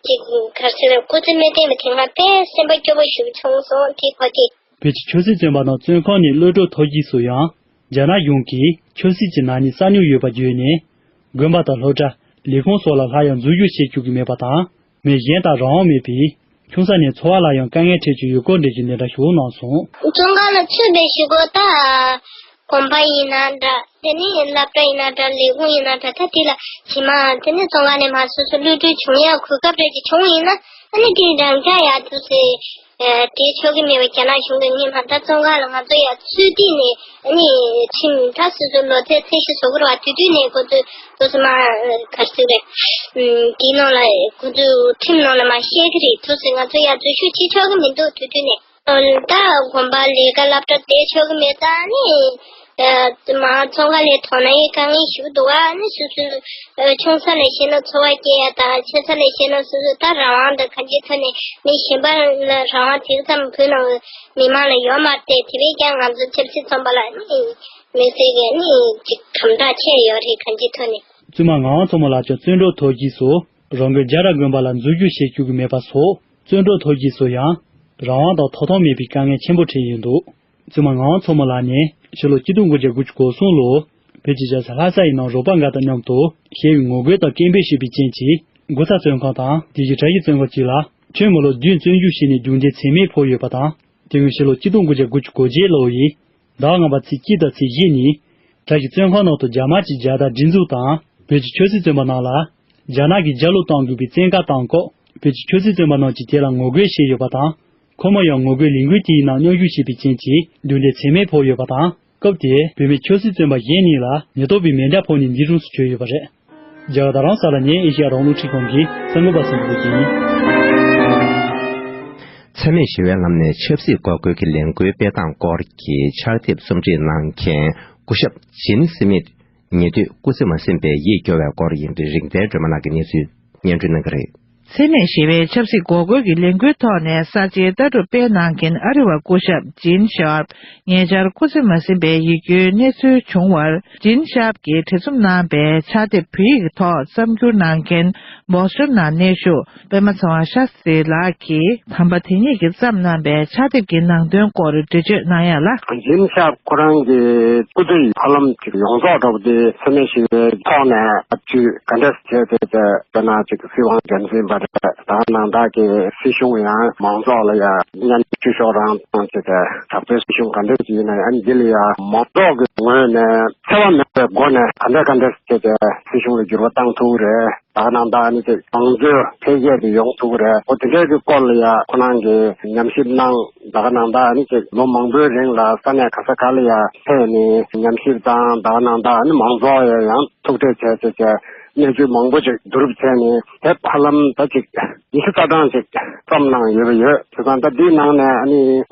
ཅིག་ག་རེ་ཟེར་སྐུ་ཚེ་མི་བརྟན་པའི་དེ་སྔ་དཔེ་སེམས་པ་སྐྱོ་པོ་ཞིག་བྱུང་སོང་དེ་གོ་དེ། བོད་ཀྱི་ཆབ་སྲིད་བཙོན་པ་རྣམས་བཙོན་ཁང་ནས་གློད་གྲོལ་ཐོབ་རྗེས་སུ་ཡང་། རྒྱ་ནག་གཞུང་གིས་ཆབ་སྲིད་ཀྱི་ནག་ཉེས་བསགས་མྱོང་ཡོད་པ་བརྗོད་ནས། དགོན་པ་དང་སློབ་གྲྭ། ལས་ཁུངས་སོགས་ལ་སླར་ཡང་འཛུལ་ཞུགས་བྱེད་བཅུག་གི་མེད་པ་དང་། མི་གཞན་དང་རང་དབང་མེད་པས། ཆུང་ས་ནས་འཚོ་བ་ལ་ཡང་དཀའ་ངལ་འཕྲད་ཀྱི་ཡོད་སྐོར་འགྲེལ་བརྗོད་འདི་འདྲ་ཞིག་གནང་སོང་། བཙོན་ཁང་ལ་ཚུད་པའི་གཞུག་གུ་ད། དགོན་པ་ཡིན་ན་འདྲ། དེ་ནས་སློབ་གྲྭ་ཡིན་ན་འདྲ། ལས་ཁུངས་ཡིན་ན་འདྲ། ད་དེ་ལ་ཇི་མ་དེ་ནས་བཙོན་ཁང་ནས་མར་སོ་སོ་གློད་གྲོལ་བྱུང་ཡག་གོ་སྐབས་རེ་ཅིག་བྱུང་ཡིན་ན། ཨ་ནི་དེ་རང་འཇགས་ཡག་དུས་སེ། དེ་ཆོག་གི་མེད་པ་རྒྱ་ནག་གཞུང་གིས་ངས་མ་ད་བཙོན་ཁང་ལ་ང་ཚོ་ཡར་ཚུད་དུས་ནས་ཨ་ནི་ཁྲིམས་ད་སོ་སོ་ལོ་ཚད་ཚད་གཞི་བཟོ་དགོས་རེད་བ། དེ་དུས་ནས་ཁོ་ཚོས་ཁོ་ཚོ་མ་ག་རེ་ཟེར་རེད། དེའི་ནང་ལ་ཁོ་ཚོས་ཁྲིམས་ནང་ལ་མ་བཤད་གི་རེད། དུས་སེ་ང་ཚོ་ཡར་འཛུལ་ཞུགས་བྱེད་ཆོག་གི་མི་འདུག་དེ་དུས་ནས། ད་དགོན་པ་ལས་ཀ་སློབ་གྲྭ་བསྡད་ཆོག་གི་མེད་ཙང་ནི། མ་བཙོན་ཁང་ལས་ཐོན་ན་ཡི་དཀའ་ངལ་ཞིག་འདུག་ཨ་ནི་སོ་སོའི་ཆུང་ས་ལས་བཤད་ན་འཚོ་བ་སྐྱེལ་ཡ་དང་། ཆེ་ས་ལས་བཤད་ན་སོ་སོ་ད་རང་དབང་དང་གང་ཅིའི་ཐོག་ནས་མི་གཞན་པ་ལ་རང་དབང་དེ་ཙམ་བོད་ནང་མི་མང་ལ་ཡོད་མ་རེད། དེ་བས་ཀྱང་ང་ཚོ་ཆབ་སྲིད་བཙོན་པ་ལ་ནི་མི་ཚེ་གི་ནི་ཅིག་དམ་དྲག་ཆེ་ཡོད་རེད་གང་ཅིའི་ཐོག་ནས། བཙུན་མ་ངག་དབང་མཚོ་མོ་ལགས་ཀྱང་བཙོན་གྲོལ་ཐོབ་རྗེས་སུ་རང་དགོན་རྒྱ་ར་དགོན་པ་ལ་འཛུལ་ཞུགས་བྱེད་བཅུག་གི་མེད་པ་སོགས། བཙོན་གྲོལ་ཐོབ་རྗེས་སུ་ཡང་། རང་དབང་དང་ཐོབ་ཐང་མེད་པའི་དཀའ་ངལ་ཆེན་པོ་འཕྲད་ཡོད་འདུག་བཙུན་མ་ངག་དབང་མཚོ་མོ་ལགས་ནས་ཕྱི་ལོ་ཆིག་སྟོང་དགུ་བརྒྱ་དགུ་བཅུ་གོ་གསུམ་ལོར་བོད་ཀྱི་རྒྱལ་ས་ལྷ་ས་ཡི་ནང་རོགས་པ་འགའ་དང་མཉམ་དུ་ཞི་བའི་ངོ་རྒོལ་དང་སྐད་འབོད་བྱས་པའི་རྐྱེན་གྱིས། མགོ་ས་བཙོན་ཁང་དང་དེ་བཞིན་བྲག་གཞི་བཙོན་ཁང་བཅས་ལ་ཁྱོན་མི་ལོ་བདུན་བཙོན་འཇུག་བྱས་ནས་རྡུང་རྡེག་ཚད་མེད་ཕོག་ཡོད་པ་དང་། དེ་སྔོན་ཕྱི་ལོ་ཆིག་སྟོང་དགུ་བརྒྱ་དགུ་བཅུ་གོ་བརྒྱད་ལོ་ཡི་ཟླ་ལྔ་པ་ཚེས་གཅིག་དང་ཚེས་བཞི་ཉིན། བྲག་གཞི་བཙོན་ཁང་ནང་དུ་རྒྱ་དམར་གྱི་རྒྱལ་དར་སྒྲེང་འཛུགས་དང་། བོད་ཀྱི་ཆབ་སྲིད་བཙོན་པ་རྣམས་ལ། རྒྱ་ནག་གིས་རྒྱལ་གླུ་གཏོང་དགོས་པའི་བཙན་བཀའ་བཏང་སྐབས། བོད་ཀྱི་ཆབ་སྲིད་བཙོན་པ་རྣམས་ཀྱིས་དེ་ལ་ངོ་རྒོལ་བྱས་ཡོད་པ་དང་། ཁོ་མོ་ཡང་ངོ་རྒོལ་ལས་འགུལ་དེའི་ནང་མཉམ་ཞུགས་བྱས་པའི་རྐྱེན་གྱིས་རྡུང་རྡེག་ཚད་མེད་ཕོག་ཡོད་པ་དང་། སྐབས་དེར་བོད་མི་ཆབ་སྲིད་བཙོན་པ་གཞན་གཉིས་ལ་ཉེན་རྟོག་པས་མེ་མདའ་ཕོག་ནས་འདས་གྲོངས་སུ་གྱུར་ཡོད་པ་རེད། རྒྱ་གར་རྡ་རམ་ས་ལ་ནས་ཨེ་ཤེ་ཡ་རང་དབང་རླུང་འཕྲིན་ཁང་གི་གསར་འགོད་པ་བསམ་གྲུབ་ཀྱིས་ཡིན། འཚེ་མེད་ཞི་བའི་ལམ་ནས་ཆབ་སྲིད་འགོག་རྒོལ་གྱི་ལས་འགུལ་སྤེལ་སྟངས་སྐོར་གྱི་ཕྱག་དེབ་རྩོམ་སྒྲིག་གནང་མཁན་སྐུ་ཞབས་ཇིན་སི་མིད་ཉེ་དུས་སྐུ་ཚེ་མ་ཟིན་པའི་ཡིད་སྐྱོ་བའི་སྐོར་ཡིན་པའི་རིག་རྩལ་སྒྲོལ་མ་ལགས་ཀྱིས་གནས་ཚུལ་སྙན་སྒྲོན་གནང་གི་རེད། འཚེ་མེད་ཞི་བའི་ཆབ་སྲིད་འགོག་རྒོལ་གྱི་ལས་འགུལ་ཐོག་ནས་གསར་བརྗེའི་ལྟ་གྲུབ་སྤེལ་གནང་མཁན་ཨ་རི་བ་སྐུ་ཞབས་ཇིན་ཤརབ། ཉེ་ཆར་སྐུ་ཚེ་མ་ཟིན་པའི་ཡིད་སྐྱོའི་གནས་ཚུལ་བྱུང་བར། ཇིན་ཤརབ་ཀྱིས་བྲིས་རྩོམ་གནང་པའི་ཕྱག་དེབ་བོད་ཡིག་གི་ཐོག་རྩོམ་སྒྱུར་གནང་མཁན་བོ་སི་ཊོན་ནང་གནས་བཞུགས་པད་མ་ཚེ་དབང་ཤཱསྟྲི་ལགས་ཀྱིས་དམ་པ་དེ་ཉིད་ཀྱིས་བརྩམས་གནང་པའི་ཕྱག་དེབ་ཀྱི་ནང་དོན་སྐོར་འགྲེལ་བརྗོད་གནང་ཡ་ལ། ཇིན་ཤརབ་ཁོ་རང་གི་སྐུ་ཚེ་ཡི་ཧ་ལམ་ཅིག་ཡོངས་རྫོགས་འདྲ་པོ་དེ་འཚེ་མེད་ཞི་བའི་ཐོག་ནས་ཐབས་ཇུས་ག་འདྲས་བྱས་ཏེ་དཔེར་ན་ཅིག་སྲིད་དབང་སྒེར་འཛིན་པ་རེད། ད་ནང་བདག་གི་སྲིད་གཞུང་ཡང་མང་ཚོགས་ལ་ཡང་མཉམ་ཞུགས་ཤོག་རང་གཏོང་བྱས་ཏེ་དྲག་པོའི་སྲིད་གཞུང་ག་འདྲས་ཅིག་ཡིན་ན་ཡང་འདི་ལ་ཡང་མང་ཚོགས་ཀྱི་ངོས་ནས་འཚེ་བ་མེད་པའི་སྒོ་ནས་ག་འདྲས་ག་འདྲས་བྱས་ཏེ་སྲིད་གཞུང་ལ་འགྱུར་བ་བཏང་ཐུབ་ཀྱི་རེད། ད་ག་ནང་བདག་ནི་ཅིག་མང་གཙོའི་འཕེལ་རྒྱས་དེ་ཡོང་ཐུབ་ཀྱི་རེད། འོ་དེ་འདྲའི་གི་སྐོར་ལ་ཡང་ཁོ་རང་གིས་ཉམས་ཞིབ་གནང་། ད་ག་ནང་བདག་ནི་ཅིག་ལོ་མང་པོའི་རིང་ལ་ས་གནས་ག་ས་ག་ལ་ཡང་ཕེབས་ནས་ཉམས་ཞིབ་དང་། ད་ག་ནང་བདག་ནི་མང་ཚོགས་ཡང་ཡང་ཐུག་འཕྲད་བྱས་བྱས་བྱས་གནས་ཚུལ་མང་པོ་ཅིག་བསྡུ་རུབ་བྱས་ནས་དེབ་ཧ་ལམ་ད་ཅིག་ཉི་ཤུ་རྩ་གྲངས་ཅིག་རྩོམ་གནང་ཡོད་པ་ཡོད། བྱས་ཙང་ད་འདིའི་ནང་ནས་ཨ་ནི་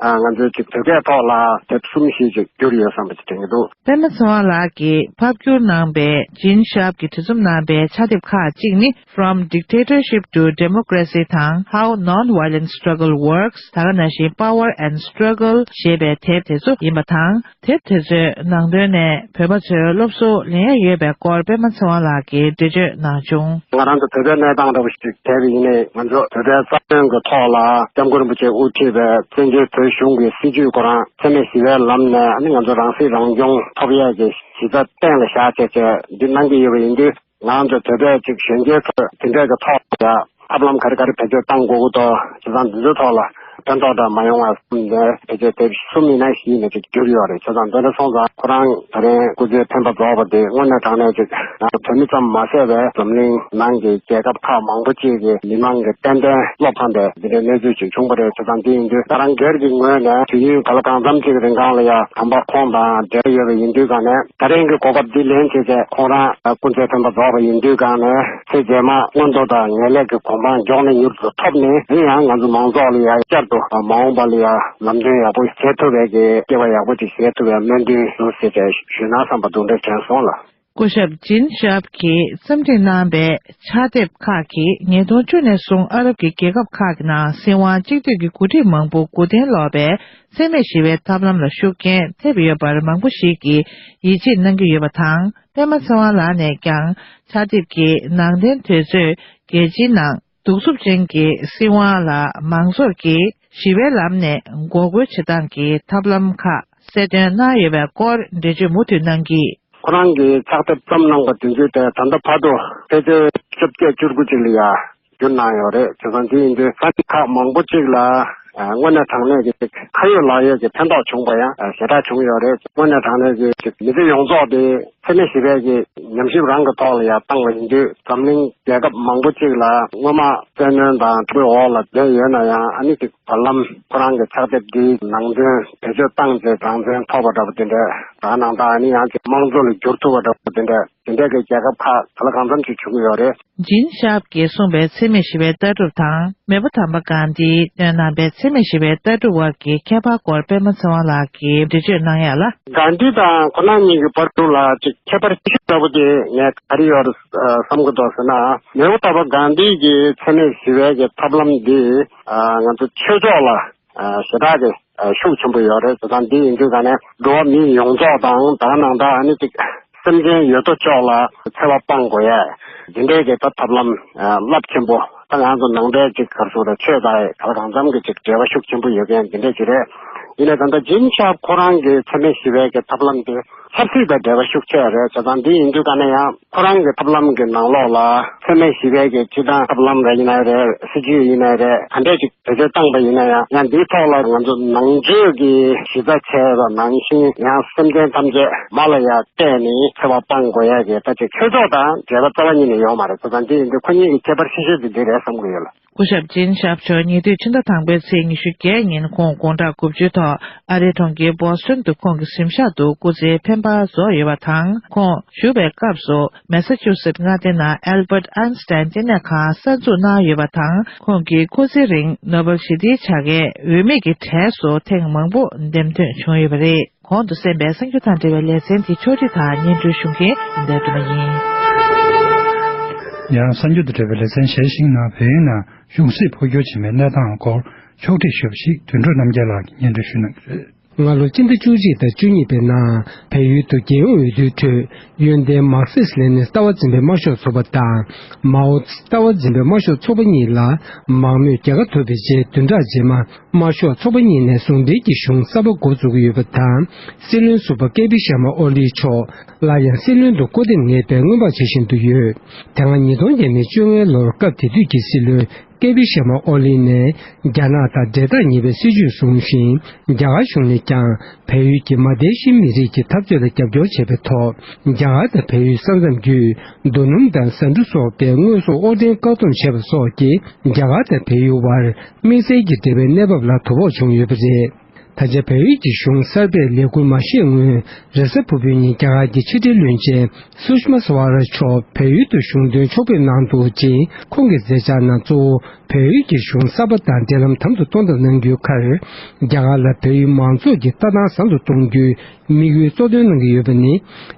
ང་ཚོའི་ཅིག་བོད་སྐད་ཐོག་ལ་དེབ་གསུམ་བཞི་ཅིག་བསྒྱུར་ཡོད་བསམ་པ་ཅིག་དྲན་གྱི་འདུག། པད་མ་ཚེ་དབང་ལགས་ཀྱིས་ཕབ་བསྒྱུར་གནང་པའི་ཇིན་ཤརབ་ཀྱིས་བྲིས་རྩོམ་གནང་པའི་ཕྱག་དེབ་ཁག་ཅིག་ནི། From Dictatorship to Democracy དང་། How Nonviolent Struggle Works། ད་ག་ནང་བཞིན་Power and Struggle ཞེས་པའི་དེབ་དེ་ཚོ་ཡིན་པ་དང་། དེབ་དེ་ཚོའི་ནང་དོན་ནས་བོད་པ་ཚོའི་སློབ་གསོ་ལེན་ཡ་ཡོད་པའི་སྐོར་པད་མ་ཚེ་དབང་ལགས་ཀྱིས་འགྲེལ་ བརྗོད་གནང་བྱུང་། ང་རང་ཚོ་བོད་པའི་གནས་སྟངས་འདྲ་བོ་ཞིག་བལྟས་པ་ཡིན་ནའི། ང་ཚོ་བོད་པའི་རྩ་དོན་གྱི་ཐོག་ལ་སྐྱབས་མགོན་རིན་པོ་ཆེས་དབུ་ཁྲིད་པའི་བཙན་བྱོལ་བོད་གཞུང་གི་སྲིད་བྱུས་ཁོ་རང་འཚེ་མེད་ཞི་བའི་ལམ་ནས་ཨ་ནི་ང་ཚོ་རང་སྲིད་རང་སྐྱོང་ཐོབ་ཡས་ཀྱི་གཞི་རྩ་གཏན་ལ་བཞག་བྱས་བྱས་འདི་གནང་གི་ཡོད་པ་ཡིན་དུས། ང་ཚོ་བོད་པའི་ཅིག་གཞོན་སྐྱེས་ཚོས་དེ་འདྲས་ཀྱི་ཐོག་ལ་ཡ་ཐབས་ལམ་ག་རེ་ག་རེ་བེད་སྤྱོད་གཏང་དགོས་ཀྱི་འདུག་བྱས་ཙང་འདི་ཚོའི་ཐོག་ལ་ཕན་ཐོགས་འདྲ་མ་ཡོང་བ་བསམ་ནས་བེད་སྤྱོད་དེ་གསུམ་ཡིན་ན་བཞི་ཡིན་ན་ཅིག་གྱུར་ཡོད་རེད། བྱས་ཙང་འདི་འདྲ་སོང་ཙང་ཁོ་རང་ད་རིང་སྐུ་ཚེ་འཕེན་པ་རྫོགས་པ་དེ་དངོས་གནས་དྲང་གནས་ཅིག་ང་ཚོ་བོད་མི་ཙམ་མ་ཟད་པའི་འཛམ་གླིང་ནང་གི་རྒྱལ་ཁབ་ཁག་མང་པོ་ཅིག་གི་མི་མང་གི་ཏན་ཏན་བློ་ཕམ་པའི་འདི་འདྲའི་གནས་ཚུལ་ཅིག་བྱུང་བ་རེད། བྱས་ཙང་འདི་ཡིན་དུས་ད་རང་སྒེར་གྱི་ངོས་ནས་དུས་ཡུན་ག་ལ་གང་འཚམ་ཅིག་རིང་གང་ལ་ཡ་དམ་པ་ཁོང་དང་འབྲེལ་ཡོད་པ་ཡིན་དུས་གང་ནས། ད་རིང་གི་གོ་སྐབས་འདི་ལེན་བྱས་རྗེས་ཁོང་རང་སྐུ་ཚེ་འཕེན་པ་རྫོགས་པ་ཡིན་དུས་གང་ནས་ཚེ་རྗེས་མ་མངོན་མཐོ་དང་ངེས་ལེགས་ཀྱི་གོ་འཕང་མགྱོགས་ནས་མྱུར་དུ་ཐོབ་ནས། ཡིན་ཡང་ང་ཚོ་མང་ཚོགས་ལ་ཡང་བསྐྱར་དུ་མ་འོངས་པ་ལ་ཡང་ལམ་སྟོན་ཡག་པོ་བྱེད་ཐུབ་པའི་གི་སྐྱེ་བ་ཡག་པོ་ཅིག་བྱེད་ཐུབ་པའི་སྨོན་འདུན་ཞུ་ཟེར་བྱས་ཞུས་ན་བསམ་པ་འདུག་འདྲ་དྲན་སོང་ལ། སྐུ་ཞབས་ཇིན་ཤཱབ་ཀྱིས་རྩོམ་སྒྲིག་གནང་པའི་ཕྱག་དེབ་ཁག་གིས་ཉིས་སྟོང་བཅུ་ནས་བཟུང་ཨ་རབ་ཀྱི་རྒྱལ་ཁབ་ཁག་གི་ནང་སྲིད་དབང་གཅིག་སྡུད་ཀྱི་འགོ་ཁྲིད་མང་པོ་མགོ་རྟིང་སློག་པའི་འཚེ་མེད་ཞི་བའི་ཐབས་ལམ་ལ་ཤུགས་རྐྱེན་ཐེབས་ཡོད་པར་མང་པོ་ཞིག་གིས་ཡིད་ཆེས་གནང་གི་ཡོད་པ་དང་། པད་མ་ཚེ་དབང་ལགས་ནས་ཀྱང་ཕྱག་དེབ་ཀྱི་ནང་དོན་དུས་ཚོད་རྒྱལ་སྤྱིའི་ནང་གདུག་རྩུབ་ཅན་གྱི་སྲིད་དབང་ལ་མང་ཚོགས་ཀྱིས་ཞི་བའི་ལམ་ནས་འགོག་རྒོལ་བྱེད་སྟངས་ཀྱི་ཐབས་ལམ་ཁག་གསལ་སྟོན་གནང་ཡོད་པའི་སྐོར་འགྲེལ་བརྗོད་མུ་མཐུད་གནང་གིས། ཁོ་རང་གིས་ཕྱག་དེབ་བརྩམས་གནང་པ་དེ་ཚོའི་ཐད་ད་ལྟ་བར་དུ་ཕལ་ཆེར་བཅོ་བརྒྱད་བཅུ་དགུ་ཅིག་ལ་ཡ་བསྒྱུར་གནང་ཡོད་རེད། བྱས་ཙང་དེ་ཡིན་དུས་ས་གནས་ཁག་མང་པོ་ཅིག་ལ་ཨ་དངོས་གནས་དྲང་གནས་ཀྱི་ཁ་ཡོད་ལག་ཡོད་ཀྱི་ཕན་ཐོགས་བྱུང་བ་ཡང་ཨ་ཞེ་དྲག་བྱུང་ཡོད་རེད། དངོས་གནས་དྲང་གནས་ཀྱི་མི་ཚེ་ཡོངས་རྫོགས་དེ་འཚེ་མེད་ཞི་བའི་གི་ཉམས་ཞིབ་རང་གི་ཐོག་ལ་ཡང་བཏང་བ་ཡིན་དུས། འཛམ་གླིང་རྒྱལ་ཁབ་མང་པོ་ཅིག་ལ་སྔོན་མ་བཙན་གནོན་དང་འཁྲུག་པའི་འོག་ལ་བསྡད་ཡོད་ན་ཡང་། ཨ་ནི་ཅིག་བར་ལམ་ཁོ་རང་གི་ཕྱག་དེབ་འདིའི་ནང་དོན་བེད་སྤྱོད་བཏང་རྗེས་དྲང་བདེན་ཐོབ་པ་འདྲ་པོ་དེ་འདྲ་དང་། ནང་དག་ཨ་ནི་ཡང་ཅིག་དམངས་གཙོ་ལ་འགྱུར་ཐུབ་པ་འདྲ་པོ་དེ་འདྲ་དེ་འདྲ་གི་རྒྱལ་ཁབ་ཁག་ག་ལ་གང་འཚམ་ཅིག་བྱུང་གི་ཡོད་རེད། ཇིན་ཤཱབ་ཀྱིས་གསུངས་པའི་འཚེ་མེད་ཞི་བའི་ལྟ་གྲུབ་དང་མེས་པོ་དམ་པ་གྷན་དྷིས་བཏོན་གནང་པའི་འཚེ་མེད་ཞི་བའི་ལྟ་གྲུབ་དབར་གྱི་ཁྱད་པར་སྐོར་པད་མ་ཚེ་དབང་ལགས་ཀྱིས་འགྲེལ་བརྗོད་གནང་ཡ་ལ། གྷན་དྷི་དང་ཁོ་རང་གཉིས་ཀྱི་བར་དུ་ལ་ཅིག་ཁྱད་པར་ཆེ་ཤོས་འདྲ་པོ་དེ་ངས་ག་རེ་ཡོད་རེད་བསམ་གྱི་འདུག་ཟེར་ན། མེས་པོ་དམ་པ་གྷན་དྷི་གི་འཚེ་མེད་ཞི་བའི་གི་ཐབས་ལམ་འདི་ང་ཚོ་ཆོས་ཕྱོགས་ལ་ཞེ་དྲག་གི་ཤུགས་ཆེན་པོ་ཡོད་རེད། དེ་དང་འདི་ཡིན་དུས་ག་ནས་འགྲོ་བ་མི་ཡོངས་རྫོགས་དང་ད་ག་ནང་ད་ཨ་ནི་ཅིག་སེམས་ཅན་ཡོད་དོ་ཅོག་ལ་འཚེ་བ་སྤང་དགོས་ཡས་འདི་འདྲའི་གི་ད་ཐབས་ལམ་རླབས་ཆེན་པོ། ད་ང་ཚོ་ནང་པའི་ཅིག་ག་རེ་ཟེར་དགོས་རེད། ཆོས་དང་ག་ལ་གང་འཚམ་གྱི་ཅིག་འབྲེལ་བ་ཤུགས་ཆེན་པོ་ཡོད་མཁན་འདི་འདྲ་ཅིག་རེད། ཡིན་ནའི་ད་ལྟ་ཇིན་ཤཱབ་ཁོ་རང་གི་འཚེ་མེད་ཞི་བའི་གི་ཐབས་ལམ་དེ་ཆབ་སྲིད་དང་འབྲེལ་བ་ཤུགས་ཆེ་རེད། བྱས་ཙང་འདི་ཡིན་དུས་ག་ནས་ཡང་ཁོ་རང་གི་ཐབས་ལམ་གྱི་ནང་ལོགས་ལ་འཚེ་མེད་ཞི་བའི་གི་སྤྱི་བཏང་ཐབས་ལམ་རེ་ཡིན་ནའི་རེད། སྲིད་ཇུས་ཡིན་ནའི་རེད། ག་འདྲས་ཅིག་བེད་སྤྱོད་བཏང་པ་ཡིན་ན་ཡང་། ཡང་འདིའི་ཐོག་ལ་ང་ཚོ་ནང་ཆོས་ཀྱི་གཞི་རྩ་བྱས་པ་ནང་བཞིན་ཡང་སེམས་ཅན་ཐམས་ཅད་མ་ལ་ཡ་བལྟས་ནས་འཚེ་བ་སྤང་དགོས་ཡ་གི་ད་ཅིག་ཆོས་ཕྱོགས་དང་འབྲེལ་བ་རྩ་བ་ཉིད་ནས་ཡོད་མ་རེད། བྱས་ཙང་འདི་ཡིན་དུས་ཁོ་གཉིས་ཀྱི་ཁྱད་པར་ཆེ་ཤོས་དེ་འདི་རེད་བསམ་གྱི་ཡོད་ལ། སྐུ་ཞབས་ཇིན་ཤཱབ་མཆོག་ཉེ་དུས་ཕྱི་ཟླ་དང་པོའི་ཚེས་ཉི་ཤུ་བརྒྱད་ཉིན་ཁོང་དགུང་གྲངས་དགུ་བཅུའི་ཐོག་ཨ་རིའི་གྲོང་ཁྱེར་བོ་སི་ཊོན་དུ་ཁོང་གི་གཟིམ་ཤག་ཏུ་སྐུ་ཚེའི་འཕེན་པ་རྫོགས་ཡོད་པ་དང་། ཁོང་བཞུགས་པའི་སྐབས་སུ་མེ་ས་ཆུ་སེད་མངའ་སྡེ་ནང་ཨལ་བྷར་ཨན་སི་ཊན་ལྟེ་གནས་ཁང་གསར་འཛུགས་གནང་ཡོད་པ་དང་། ཁོང་གིས་ཁོ་ཚེ་རིང་ནོ་བེལ་ཞི་བདེའི་བྱ་དགའི་འོས་མི་གི་གྲས་སུ་ཐེངས་མང་པོ་འདེམས་ཐོན་བྱུང་ཡོད་པ་རེད། གོང་དུ་གསན་པའི་གསར་འགྱུར་དང་འབྲེལ་བའི་ལེ་ཚན་དེ་ཕྱོགས་སྒྲིག་དང་སྙན་སྒྲོན་ཞུ་མཁན་འདི་ལྟར་སྒྲོལ་མ་ཡིན། ཡང་གསར་འགྱུར་དང་འབྲེལ་བའི་ལེ་ཚན་གཞན་ཞིག་ནང་བལ་ཡུལ་ནང་གཞུང་སྲིད་འཕོ་འགྱུར་ཕྱིན་པའི་གནས་སྟངས་སྐོར་ཕྱོགས་སྒྲིག་ཞུས་པ་ཞིག་དོན་གྲུབ་རྣམ་རྒྱལ་ལགས་ཀྱིས་སྙན་སྒྲོན་ཞུ་གནང་གི་རེད། སྔ་ལོ་སྤྱི་ཟླ་བཅུ་གཅིག་དང་བཅུ་གཉིས་པའི་ནང་བལ་ཡུལ་དུ་རྒྱལ་ཡོངས་འོས་བསྡུའི་ཁྲོད་གཡོན་ལྡན་མར་ཁེ་སི་ལེ་ནིན་ལྟ་བ་འཛིན་པའི་དམར་ཤོག་ཚོགས་པ་དང་། མའོ་ལྟ་བ་འཛིན་པའི་དམར་ཤོག་ཚོགས་པ་གཉིས་ལ་མང་མོས་རྒྱལ་ཁ་ཐོབ་པའི་རྗེས་བདུན་ཕྲག་རྗེས་མ། དམར་ཤོག་ཚོགས་པ་གཉིས་ནས་ཟུང་འབྲེལ་གྱི་གཞུང་གསར་པ་འགོ་འཛུགས་ཀྱི་ཡོད་པ་དང་། སྲིད་བློན་ཟུར་པ་ཀེ་པི་ཤར་མ་ཨོ་ལི་མཆོག་སླར་ཡང་སྲིད་བློན་དུ་སྐུ་འདེམས་ངེས་པའི་སྔོན་དཔག་བྱེད་བཞིན་དུ་ཡོད། དེ་སྔ་ཉིས་སྟོང་བརྒྱ་མེད་བཅོ་ལྔའི་ལོར་སྐབས་དེ་དུས་ཀྱི་སྲིད་བློན་ཀེ་པི་ཤར་མ་ཨོ་ལི་ནས་རྒྱ་ནག་དང་འབྲེལ་ཐག་ཉེ་བའི་སྲིད་བྱུས་བཟུང་ཞིང་། རྒྱ་གར་གཞུང་ནས་ཀྱང་བལ་ཡུལ་གྱི་མ་མཐའི་ཤིན་མི་རིགས་ཀྱི་འཐབ་རྩོད་ལ་རྒྱབ་སྐྱོར་བྱས་པའི་ཐོག་རྒྱ་གར་དང་བལ་ཡུལ་ས་མཚམས་བརྒྱུད་རྡོ་སྣུམ་དང་ཟ་འབྲུ་སོགས་པའི་དངོས་ཟོག་དབོར་འདྲེན་བཀག་སྡོམ་བྱས་པ་སོགས་ཀྱིས་རྒྱ་གར་དང་བལ་ཡུལ་དབར། དམིགས་བསལ་གྱི་འབྲེལ་བའི་གནས་བབ་ལ་དོ་ཕོག་བྱུང་ཡོད་པ་རེད། ད་ཆ་བལ་ཡུལ་གྱི་གཞུང་གསར་པས་ལས་འཁུར་མ་བཞེས་སྔོན། རེས་གཟའ་ཕུར་བུའི་ཉིན་རྒྱ་གར་གྱི་ཕྱི་འབྲེལ་བློན་ཆེན་སུཤ་མ་སུ་ཝ་ར་མཆོག་བལ་ཡུལ་དུ་གཞུང་དོན་ཕྱོགས་ཕེབས་གནང་འདུག་ཅིང་། ཁོང་གི་མཛད་འཆར་ནང་གཙོ་བོ་བལ་ཡུལ་གྱི་གཞུང་གསར་པ་དང་འབྲེལ་ལམ་དམ་དུ་གཏོང་ཐབས་གནང་རྒྱུའི་ཁར། རྒྱ་གར་ལ་བལ་ཡུལ་མང་ཚོགས་ཀྱི་ལྟ་སྟངས་བཟང་དུ་གཏོང་རྒྱུའི་དམིགས་ཡུལ་གཙོ་འདོན་གནང་གི་ཡོད་པ་ནི།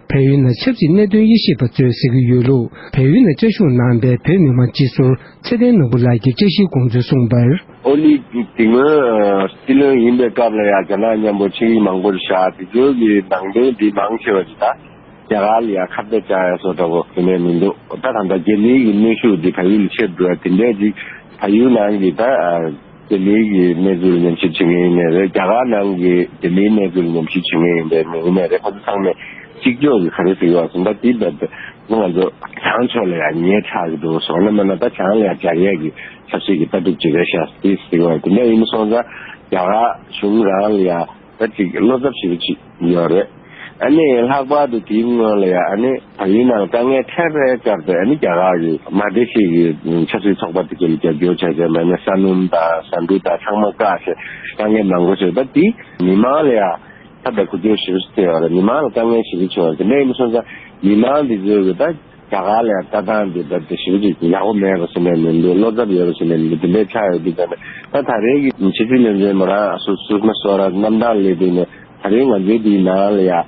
བལ་ཡུལ་ནང་ཆབ་སྲིད་གནད་དོན་དབྱེ་ཞིབ་པ་ཚོས་ཟེར་གྱི་ཡོད་ལུགས། བལ་ཡུལ་ནང་བཅའ་བཞུགས་གནང་པའི་བོད་མི་མང་སྤྱི་ཟུར་ཚེ་བརྟན་ནོར་བུ་ལགས་ཀྱིས་བཅའ་ཤེལ་དགོངས་ཚུལ་གསུངས་པར། ཨོ་ལི་དེ་སྔོན་སྲིད་བློན་ཡིན་པའི་སྐབས་ལ་ཡང་རྒྱ་ནག་མཉམ་པོ་ཆིངས་ཡིག་མང་པོ་བཞག་དེ་ཚོའི་གི་ནང་དོན་འདི་མང་ཆེ་བ་ཅིག་ད། རྒྱ་གར་ལ་ཡ་ཁ་གཏད་བཅག་ཡ་བཟོ་འདྲ་པོ་དེ་ནས་མི་འདུག་ད་ད་ལྟ་རྒྱ་མིའི་གི་གནོན་ཤུགས་འདི་བལ་ཡུལ་ལ་ཆེར་འགྲོ་ཡ་དེ་འདྲས་ཅིག་བལ་ཡུལ་ནང་གི་ད་རྒྱ་མིའི་གི་གནས་ཚུལ་ཉམས་ཞིབ་བྱེད་མཁན་ཡིན་ནའི་རེད། རྒྱ་གར་ནང་གི་རྒྱ་མིའི་གནས་ཚུལ་ཉམས་ཞིབ་བྱེད་མཁན་ཡིན་པའི་མི་ཡིན་ནའི་རེད། ཁོ་ཚོ་ཚང་མས་གཅིག་ལྕོགས་ཀྱི་ག་རེ་ཟེར་གྱི་ཡོད་ཟེར་ན། ད་དེ་བས་ང་ཚོ་བྱང་ཕྱོགས་ལ་ཡང་ཉེ་ཆགས་ཀྱི་འདུག་ཟེར་བ་ན། མིན་ན་ད་བྱང་ལ་ཡང་སྦྱར་ཡས་ཀྱི་ཆབ་སྲིད་ཀྱི་ལྟ་གྲུབ་ཅིག་རེད་ཤག་དེ་ཟེར་གྱི་ཡོད། དེ་འདྲ་ཡིན་སོང་ཙང་རྒྱ་གར་གཞུང་རང་ལ་ཡང་ད་ཅིག་བློ་འཚབ་ཞེ་པོ་ཅིག་ཡོད་རེད། ཨ་ནི་ལྷག་པར་དུ་དེའི་སྔོན་ལ་ཡང་ཨ་ནི་བལ་ཡུལ་ནང་དཀའ་ངལ་འཕྲད་པའི་སྐབས་དེ་ཨ་ནི་རྒྱ་གར་གྱི་མ་བདེ་ཤེས་ཀྱི་ཆབ་སྲིད་ཚོགས་པ་དེ་ཚོ་ལ་རྒྱབ་སྐྱོར་བྱས་བྱས་མ་ནས་ས་སྣུམ་དང་ཟ་འབྲུ་དང་ཚང་མ་བཀག་བྱས་དཀའ་ངལ་མང་པོ་བྱུང་། ད་དེ་མི་མང་ལ་ཡང་ད་ལྟ་འགུལ་སྐྱོད་ཞེ་པོ་ཅིག་ཐེབས་ཡོད་རེད། མི་མང་ལ་དཀའ་ངལ་ཞེ་པོ་བྱུང་བ་དེ་འདྲ་ཡིན་སོང་ཙང་མི་མང་འདི་ཚོས་གི་ད་རྒྱ་གར་ལ་ཡང་ལྟ་སྟངས་འདི་ད་དེ་ཞེ་པོ་ཅིག་ཡག་པོ་མེད་པ་ཟེར་ནས་མི་འདུག་བློ་འཚབ་ཡོད་པ་ཟེར་ནས་མི་འདུག་དེ་འདྲའི་ཆགས་ཡོད་དུས་ཙང་ནས་ད་ད་རེས་ཀྱི་ཕྱི་སྲིད་བློན་ཆེན་མོ་རང་སུ་སུ་ཤ་མ་སོ་ར་རྣམ་ཐར་སླེབས་དུས་ནས་ད་རེས་ང་ཚོའི་འདིའི་ནང་ལ་ཡང་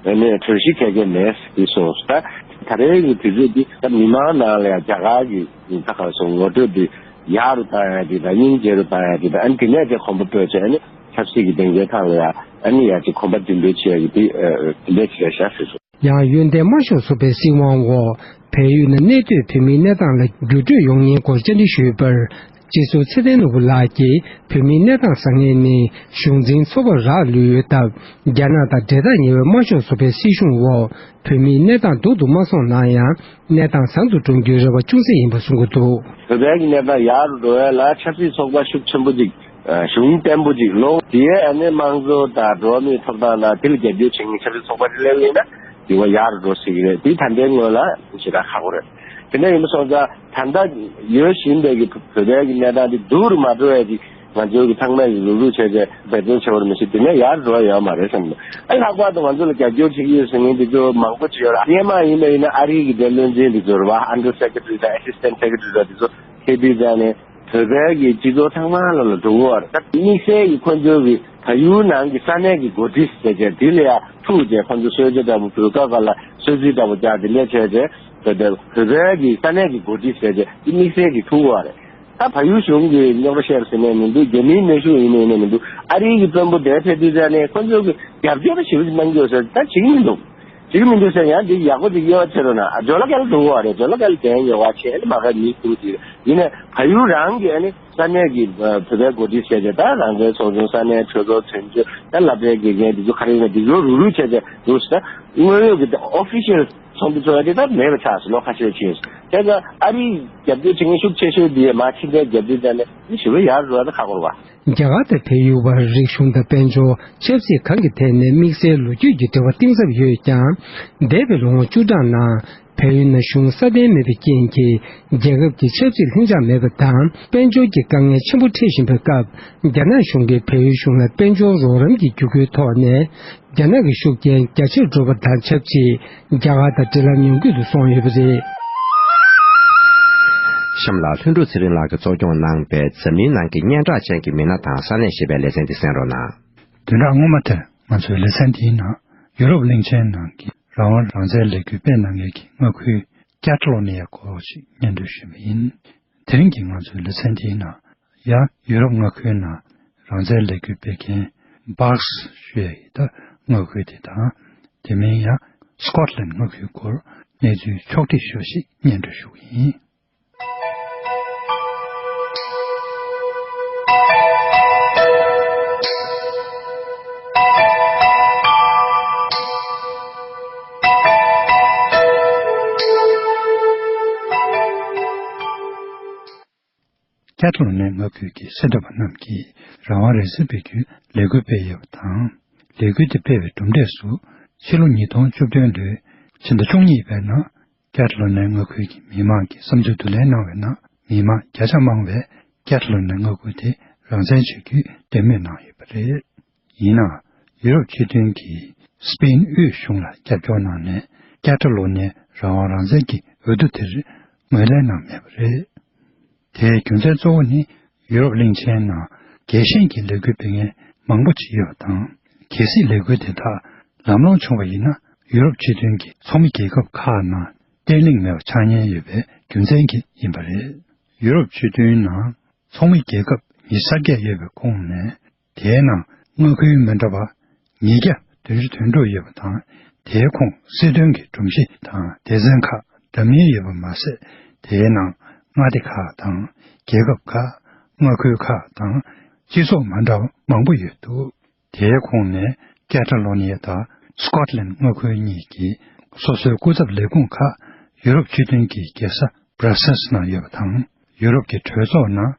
ཨ་ནི་གྲོས་གཞི་གལ་ཆེ་མེད་ཟེར་གྱི་སོང་། ད་ད་རེས་ཀྱི་དུས་ཚོད་འདི་ད་མི་མང་ནང་ལ་ཡང་རྒྱ་གར་གྱི་ད་ག་སོང་ངོ་སྤྲོད་འདི་ཡག་རུ་བཏང་ཡ་འདི་དང་སྙིང་རྗེ་རུ་བཏང་ཡ་འདི་དང་ཨ་ནི་དེ་ནས་དེ་གོམ་པ་སྤོས་བྱས་ཨ་ནི་ཆབ་སྲིད་ཀྱི་སྡིངས་ཆའི་ཐང་ལ་ཡང་ཨ་ནི་ཡང་ཅིག་གོམ་པ་མདུན་སྤོས་བྱེད་ཡ་གི་འདི་དེ་འདྲ་ཅིག་རེད་ཤག་ཟེར་སོང་། ཡང་ཡོན་ཏན་དམར་ཤོག་ཚོགས་པའི་སྲིད་དབང་འོག་བལ་ཡུལ་ནང་གནས་སྡོད་བོད་མིའི་གནས་སྟངས་ལ་འགྱུར་འགྲོས་ཡོང་ཉེན་སྐོར་བཅར་འདྲི་ཞུས་པར། སྤྱི་ཟུར་ཚེ་བརྟན་ནོར་བུ་ལགས་ཀྱིས་བོད་མིའི་གནས་སྟངས་བཟང་ངན་ནི་གཞུང་འཛིན་ཚོགས་པར་རག་ལུས་ཡོད་སྟབས། རྒྱ་ནག་དང་འབྲེལ་ཐག་ཉེ་བའི་དམར་ཤོག་ཚོགས་པའི་སྲིད་གཞུང་འོག་བོད་མིའི་གནས་སྟངས་སྡུག་ཏུ་མ་སོང་ན་ཡང་། གནས་སྟངས་བཟང་དུ་འགྲོ་རྒྱུའི་རེ་བ་ཅུང་ཟད་ཡིན་པ་གསུང་གི་འདུག་བོད་པའི་གི་གནས་སྟངས་ཡག་རུ་འགྲོ་ཡ་ལ་ཆབ་སྲིད་ཚོགས་པ་ཤུགས་ཆེན་པོ་ཅིག་གཞུང་བརྟན་པོ་ཅིག་ལོ་དེའི་ཨ་ནི་དམངས་གཙོ་དང་འགྲོ་བ་མིའི་ཐོབ་ཐང་དང་དེ་ལ་རྒྱབ་སྐྱོར་བྱེད་མཁན་ཆབ་སྲིད་ཚོགས་པ་ཅིག་སླེབས་ཡིན་ན་འགྱུར་བ་ཡག་རུ་འགྲོ་སྲིད་ཀྱི་རེད། དེ་ད་ལྟའི་སྔོན་ལ་ཞེ་དྲག་ཁག་པོ་རེད། དེ་འདྲ་ཡིན་པ་སོང་ཙང་ད་ལྟ་ཡོད་བཞིན་པའི་གི་བོད་པའི་གི་གནས་སྟངས་དེ་སྡུག་རུ་མ་འགྲོ་ཡ་ཅིག་ང་ཚོའི་གི་ཚང་མས་གི་རུབ་རུབ་བྱས་བྱས་འབད་བརྩོན་བྱེད་པར་མི་ཤེས། དེ་ནས་ཡར་འགྲོ་ཡ་ཡོད་མ་རེད་བསམ་གི་འདུག་ཨ་ལྷག་པར་དུ་ང་ཚོ་ལ་རྒྱབ་སྐྱོར་བྱེད་ཀྱི་ཡོད་ཟེར་མཁན་དེ་ཚོ་མང་པོ་ཅིག་ཡོད་རེད། སྔོན་མ་ཡིན་པ་ཡིན་ན་ཨ་རིའི་གི་འབྲེལ་བློན་ཆེན་དེ་ཚོ་རེད་བ། Under Secretary་དང་Assistant Secretary་དང་དེ་ཚོ་ཕེབས་དུས་ཙང་ནས་བོད་པའི་གི་སྤྱི་ཚོགས་ཚང་མ་ལ་ལ་འགྲོ་གི་ཡོད་རེད། ད་དམིགས་བསལ་གི་ཁོ་ཚོའི་གི་བལ་ཡུལ་ནང་གི་ས་གནས་ཀྱི་འགོ་ཁྲིད་ཟེར་བྱས་དེ་ལ་ཡ་ཐུག་བྱས་ཁོ་ཚོ་གསོལ་ཇ་འདྲ་པོ་བོད་ཁ་ཁ་ལ་གསོལ་ཚིགས་འདྲ་པོ་རྒྱག་དེ་འདྲ་བྱས་བྱས་བོད་པའི་གི་ས་གནས་ཀྱི་འགོ་ཁྲིད་ཟེར་བྱས་དེ་དམིགས་བསལ་གྱི་ཐུག་ཡོད་རེད། ད་བལ་ཡུལ་གཞུང་གིས་རྙོག་དྲ་བཤད་པ་ཟེར་ནས་མི་འདུག་རྒྱ་མིའི་གནོན་ཤུགས་ཡིན་ནས་ཡིན་ནས་མི་འདུག་ཨ་རིའི་གི་དཔོན་པོ་དེ་ཕེབས་དུས་ཙང་ནས་ཁོ་ཚོ་གི་རྒྱབ་སྐྱོར་ཞེ་པོ་ཅིག་གནང་གི་ཡོད་ཟེར་ད་བྱེད་ཀྱི་མི་འདུག་བྱེད་ཀྱི་མི་འདུག་ཟེར་ཡང་འདི་ཡག་པོ་ཅིག་དབྱེ་བ་ཕྱེ་རོགས་གནང་། ཨ་ཇོ་ལ་སྐལ་འགྲོ་གི་རེད། ཇོ་ལ་སྐལ་གན་ཉེ་བ་ཆེ་ཨ་ནི་མ་ག་མི་ཐུག་ཅིག་རེད། ཡིན་ནས་བལ་ཡུལ་རང་གི་ཨ་ནི་ས་གནས་ཀྱི་བོད་པའི་འགོ་ཁྲིད་ཟེར་བྱས་ད་རང་བཙན་ཚོགས་ཆུང་ས་གནས་གྲོས་ཚོགས་དོན་གཅོད་ད་ལབ་པའི་དགེ་རྒན་འདི་ཚོ་ག་རེ་ཡིན་ན་འདི་ཚོ་རུག་རུག་བྱས་བྱས་འདུག་ཟེར་ད་དངོས་ཡོད་ཀྱི་ད་ཨོ་ཕི་ཤལ་ཚོགས་འདུ་ཚོགས་ཡ་དེ་ད་མེད་པ་ཆགས་སོང་ལོ་ཁ་ཤས་ཕྱིན་སོང་། དེ་ཚོ་ཨ་རིའི་རྒྱབ་སྐྱོར་བྱེད་མཁན་ཤུགས་ཆེ་ཤོས་དེ་མ་ཕྱི་འཐེན་རྒྱབ་དུས་ཙང་ནས་ཞེ་པོ་ཡར་འགྲོ་བ་ད་ཁག་པོ་རེད་བ། རྒྱ་གར་དང་བལ་ཡུལ་བར་རིག་གཞུང་དང་དཔལ་འབྱོར་ཆབ་སྲིད་གང་གི་ཐད་ནས་དམིགས་བསལ་ལོ་རྒྱུས་ཀྱི་འབྲེལ་བ་གཏིང་ཟབ་ཡོད་ཀྱང་། འདས་པའི་ལོ་ངོ་བཅུ་གྲངས་ནང་བལ་ཡུལ་ནང་གཞུང་སྲ་བརྟན་མེད་པའི་རྐྱེན་གྱིས་རྒྱལ་ཁབ་ཀྱི་ཆབ་སྲིད་ལྷིང་འཇགས་མེད་པ་དང་དཔལ་འབྱོར་གྱི་དཀའ་ངལ་ཆེན་པོ་འཕྲད་བཞིན་པའི་སྐབས། རྒྱ་ནག་གཞུང་གིས་བལ་ཡུལ་གཞུང་ལ་དཔལ་འབྱོར་རོགས་རམ་གྱི་བརྒྱུད་སྐུལ་ཐོག་ནས། རྒྱ་ནག་གི་ཤུགས་རྐྱེན་རྒྱ་ཆེར་འགྲོ་བ་དང་ཆབས་ཅིག་རྒྱ་གར་དང་འབྲེལ་ལམ་ཉམས་རྒུད་དུ་སོང་ཡོད་པ་རེད། གཤམ་ལ་ལྷུན་གྲུབ་ཚེ་རིང་ལགས་ཀྱིས་གཙོ་སྐྱོང་གནང་པའི་འཛམ་གླིང་ནང་གི་སྙན་གྲགས་ཅན་གྱི་མི་སྣ་དང་ས་གནས་ཞེས་པའི་ལེ་ཚན་འདི་གསན་རོགས་གནང་། བདུན་ཕྲག་སྔོན་མ་དེར་ང་ཚོའི་ལེ་ཚན་འདིའི་ནང་ཡུ་རོབ་གླིང་ཆེན་ནང་གི་རང་དབང་རང་བཙན་ལས་འགུལ་སྤེལ་གནང་མཁན་གྱི་མངའ་ཁུལ་ཀེ་ཊ་ལོ་ནི་ཡའི་སྐོར་ཞིག་སྙན་སྒྲོན་ཞུས་པ་ཡིན། དེ་རིང་གི་ང་ཚོའི་ལེ་ཚན་འདིའི་ནང་ཡང་ཡུ་རོབ་མངའ་ཁུལ་ནང་རང་བཙན་ལས་འགུལ་སྤེལ་མཁན་སྦག་སི་ཞུ་ཡ་ཡི་ད་མངའ་ཁུལ་དེ་དང་། དེ་མིན་ཡང་སི་ཀོཊ་ལན་མངའ་ཁུལ་སྐོར་གནས་ཚུལ་ཕྱོགས་སྒྲིག་ཞུ་བ་ཞིག་སྙན་སྒྲོན་ཞུ་གི་ཡིན། ཀེ་ཊ་ལོ་ནི་ཡའི་མངའ་ཁུལ་གྱི་སེམས་ཁྲལ་བ་རྣམས་ཀྱིས་རང་དབང་རང་བཙན་སྤེལ་རྒྱུའི་ལས་འགུལ་སྤེལ་ཡོད་པ་དང་། ལས་འགུལ་དེ་སྤེལ་བའི་གྲུབ་འབྲས་སུ་ཕྱི་ལོ་ཉིས་སྟོང་བཅུ་བདུན་ལོའི་ཕྱི་ཟླ་བཅུ་གཉིས་པའི་ནང་ཀེ་ཊ་ལོ་ནི་ཡའི་མངའ་ཁུལ་གྱི་མི་མང་གིས་བསམ་ཚུལ་བསྡུ་ལེན་གནང་བའི་ནང་མི་མང་བརྒྱ་ཆ་མང་བས་ཀེ་ཊ་ལོ་ནི་ཡའི་མངའ་ཁུལ་དེ་རང་བཙན་བྱེད་རྒྱུའི་འདེམས་མོས་གནང་ཡོད་པ་རེད། ཡིན་ནའང་ཡུ་རོབ་སྤྱི་མཐུན་གྱིས་སི་པེན་དབུས་གཞུང་ལ་རྒྱབ་སྐྱོར་གནང་ནས་ཀེ་ཊ་ལོ་ནི་ཡའི་རང་དབང་རང་བཙན་གྱི་འོས་བསྡུ་དེར་ངོས་ལེན་གནང་མེད་པ་རེད། དེའི་རྒྱུ་མཚན་གཙོ་བོ་ནི་ཡུ་རོབ་གླིང་ཆེན་ནང་རྒྱལ་ཞེན་གྱི་ལས་འགུལ་སྤེལ་མཁན་མང་པོ་ཅིག་ཡོད་པ་དང་། གལ་སྲིད་ལས་འགུལ་དེ་དག་ལམ་ལྷོང་བྱུང་བ་ཡིན་ན་ཡུ་རོབ་སྤྱི་མཐུན་གྱི་ཚོགས་མི་རྒྱལ་ཁབ་ཁག་ནང་བརྟན་ལྷིང་མེད་པ་ཆགས་ཉེན་ཡོད་པའི་རྒྱུ་མཚན་གྱིས་ཡིན་པ་རེད། ཡུ་རོབ་སྤྱི་མཐུན་ནང་ཚོགས་མི་རྒྱལ་ཁབ་ཉི་ཤུ་རྩ་བརྒྱད་ཡོད་པའི་ཁོངས་ནས། དེའི་ནང་མངའ་ཁུལ་མི་འདྲ་བ་ཉིས་བརྒྱ་བདུན་ཅུ་དོན་དྲུག་ཡོད་པ་དང་། དེའི་ཁོངས་སྲིད་དོན་གྱི་སྒྲོམ་གཞི་དང་སྡེ་ཚན་ཁག་འདྲ་མིན་ཡོད་པ་མ་ཟད། དེའི་ནང་མངའ་སྡེ་ཁག་དང་རྒྱལ་ཁབ་ཁག་མངའ་ཁུལ་ཁག་དང་སྤྱི་ཚོགས་མ་འདྲ་བ་མང་པོ་ཡོད་འདུག་དེའི་ཁོངས་ནས་ཀེ་ཊ་ལོ་ནི་ཡ་དང་སི་ཀོཊ་ལན་མངའ་ཁུལ་གཉིས་ཀྱི་སོ་སོའི་སྐུ་ཚབ་ལས་ཁུངས་ཁག་ཡུ་རོབ་སྤྱི་མཐུན་གྱི་རྒྱལ་ས་སྦྲ་སེལ་སི་ནང་ཡོད་པ་དང་། ཡུ་རོབ་ཀྱི་གྲོས་ཚོགས་ནང་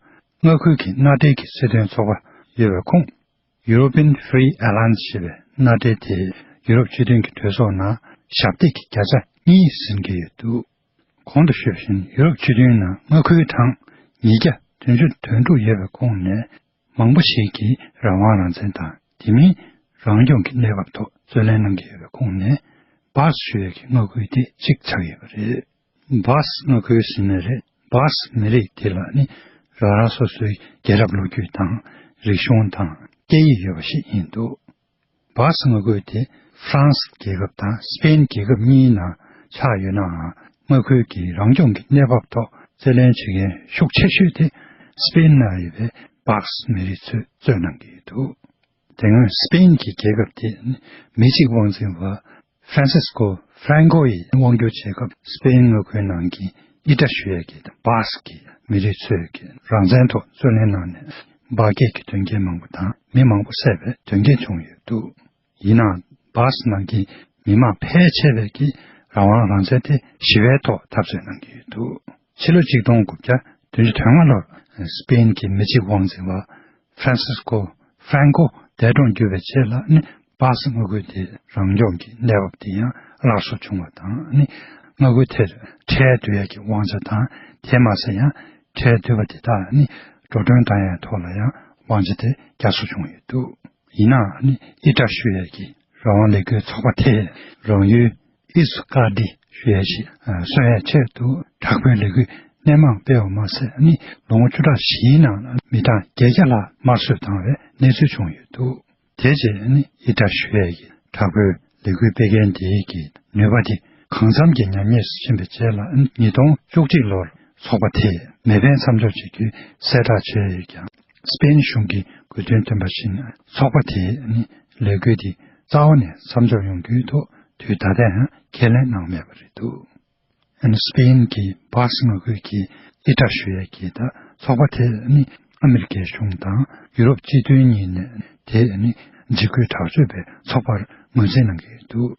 མངའ་ཁུལ་གྱི་མནའ་འབྲེལ་གྱི་སྲིད་དོན་ཚོགས་པ་ཡོད་པའི་ཁོངས། European Free Alliance ཞེས་པའི་མནའ་འབྲེལ་དེ་ཡུ་རོབ་སྤྱི་མཐུན་གྱི་གྲོས་ཚོགས་ནང་ཞབས་འདེགས་ཀྱི་བརྒྱ་ཆ་གཉིས་ཟིན་གྱི་ཡོད་འདུག་གོང་དུ་ཞུས་བཞིན་ཡུ་རོབ་སྤྱི་མཐུན་ནང་མངའ་ཁུལ་གྲངས་ཉིས་བརྒྱ་བདུན་ཅུ་དོན་དྲུག་ཡོད་པའི་ཁོངས་ནས་མང་པོ་ཞིག་གིས་རང་དབང་རང་བཙན་དང་དེ་མིན་རང་སྐྱོང་གི་གནས་བབ་ཐོག་རྩོད་ལེན་གནང་གི་ཡོད་པའི་ཁོངས་ནས་སྦཱ་སི་ཞུ་ཡས་ཀྱི་མངའ་ཁུལ་དེ་གཅིག་ཆགས་ཡོད་པ་རེད། སྦཱ་སི་མངའ་ཁུལ་ཟེར་ནི་རེད། སྦཱ་སི་མི་རིགས་དེ་ལ་ནི་རང་རང་སོ་སོའི་རྒྱལ་རབས་ལོ་རྒྱུས་དང་རིག་གཞུང་དང་སྐད་ཡིག་ཡོད་པ་ཞིག་ཡིན་འདུག་སྦཱ་སི་མངའ་ཁུལ་དེ་ཧྥ་རན་སི་རྒྱལ་ཁབ་དང་སི་པེན་རྒྱལ་ཁབ་གཉིས་ནང་ཆགས་ཡོད་ནའང་། མངའ་ཁུལ་གྱི་རང་སྐྱོང་གི་གནས་བབ་ཐོག་རྩོད་ལེན་བྱེད་མཁན་ཤུགས་ཆེ་ཤོས་དེ་སི་པེན་ནང་ཡོད་པའི་སྦཱ་སི་མི་རིགས་ཚོས་རྩོད་གནང་གི་ཡོད་འདུག་དེ་སྔོན་སི་པེན་གྱི་རྒྱལ་ཁབ་དེ་མི་གཅིག་དབང་འཛིན་པ་ཧྥ་རན་སིས་ཀོ་ཧྥ་རན་ཀོ་ཡིས་དབང་བསྒྱུར་བྱེད་སྐབས། སི་པེན་མངའ་ཁུལ་ནང་གི་ཨི་ཏྲ་ཞུ་ཡས་ཀྱི་སྦཱ་སི་གི་མི་རིགས་ཚོས་ཀྱི་རང་བཙན་ཐོག་རྩོད་ལེན་གནང་ནས་འབར་གས་ཀྱི་དོན་རྐྱེན་མང་པོ་དང་མི་མང་པོ་བསད་པའི་དོན་རྐྱེན་བྱུང་ཡོད་འདུག་ཡིན་ནའང་སྦཱ་སི་ནང་གི་མི་མང་ཕལ་ཆེ་བས་ཀྱི་རང་དབང་རང་བཙན་དེ་ཞི་བའི་ཐོག་འཐབ་རྩོད་གནང་གི་ཡོད་འདུག་ཕྱི་ལོ་ཆིག་སྟོང་དགུ་བརྒྱ་བདུན་ཅུ་དོན་ལྔ་ལོར་སི་པེན་གྱི་མི་གཅིག་དབང་འཛིན་པ་ཧྥ་རན་སིས་ཀོ་ཧྥ་རན་ཀོ་འདས་གྲོངས་གྱུར་བའི་རྗེས་ལ་ནི་སྦཱ་སི་མངའ་ཁུལ་དེའི་རང་སྐྱོང་གི་གནས་བབ་དེ་ཡང་སླར་གསོ་བྱུང་བ་དང་ནི། མངའ་ཁུལ་དེར་ཁྲལ་བསྡུ་ཡས་ཀྱི་དབང་ཆ་དང་། དེ་མ་ཟད་ཡང་ཁྲལ་བསྡུས་པ་དེ་དག་ནི་འགྲོ་གྲོན་བཏང་ཡས་ཐོག་ལ་ཡང་དབང་ཆ་དེ་བསྐྱར་གསོ་བྱུང་ཡོད་འདུག་ཡིན་ནའང་ནི་ཨི་ཏྲ་ཞུ་ཡས་ཀྱི་རང་དབང་ལས་འགུལ་ཚོགས་པ་དེས་རང་ཡུལ་ཨི་སུ་ཀ་ཏི་ཞུ་ཡས་ཤིག་གསོན་ཡས་ཆེད་དུ་དྲག་པོའི་ལས་འགུལ་སྣེ་མང་སྤེལ་བ་མ་ཟད་ནི། ལོ་ངོ་བཅུ་ཕྲག་བཞིའི་ནང་ལ་མི་གྲངས་བརྒྱད་བརྒྱ་ལྷག་དམར་གསོད་བཏང་བའི་གནས་ཚུལ་བྱུང་ཡོད་འདུག་དེ་རྗེས་ནི་ཨི་ཏྲ་ཞུ་ཡས་ཀྱི་དྲག་པོའི་ལས་འགུལ་སྤེལ་མཁན་དེའི་གི་ནུས་པ་དེ་གང་འཚམ་གྱིས་ཉམས་ཉེས་སུ་ཕྱིན་པའི་རྗེས་ལ། ཉིས་སྟོང་བཅུ་གཅིག་ལོར་ཚོགས་པ་དེས་མེ་འཕེན་མཚམས་འཇོག་བྱེད་རྒྱུའི་གསལ་བསྒྲགས་བྱས་ཡོད་ཀྱང་། སི་པེན་གཞུང་གིས་དགོས་འདུན་བཏོན་པ་བཞིན་ཚོགས་པ་དེས་ནི་ལས་འགུལ་དེ་རྩ་བ་ནས་མཚམས་འཇོག་ཡོང་རྒྱུའི་ཐོག་དུས་ད་ལྟའང་ཁས་ལེན་གནང་མེད་པ་རེད་འདུག་ཨ་ནི་སི་པེན་གྱི་སྦཱ་སི་མངའ་ཁུལ་གྱི་ཨི་ཏྲ་ཞུ་ཡས་ཀྱི་ད་ཚོགས་པ་དེ་ནི་ཨ་མི་རི་ཀའི་གཞུང་དང་ཡུ་རོབ་སྤྱི་མཐུན་གཉིས་ནས་དེ་ནི་འཇིགས་སྐུལ་དྲག་སྤྱོད་པའི་ཚོགས་པར་ངོས་འཛིན་གནང་གི་ཡོད་འདུག་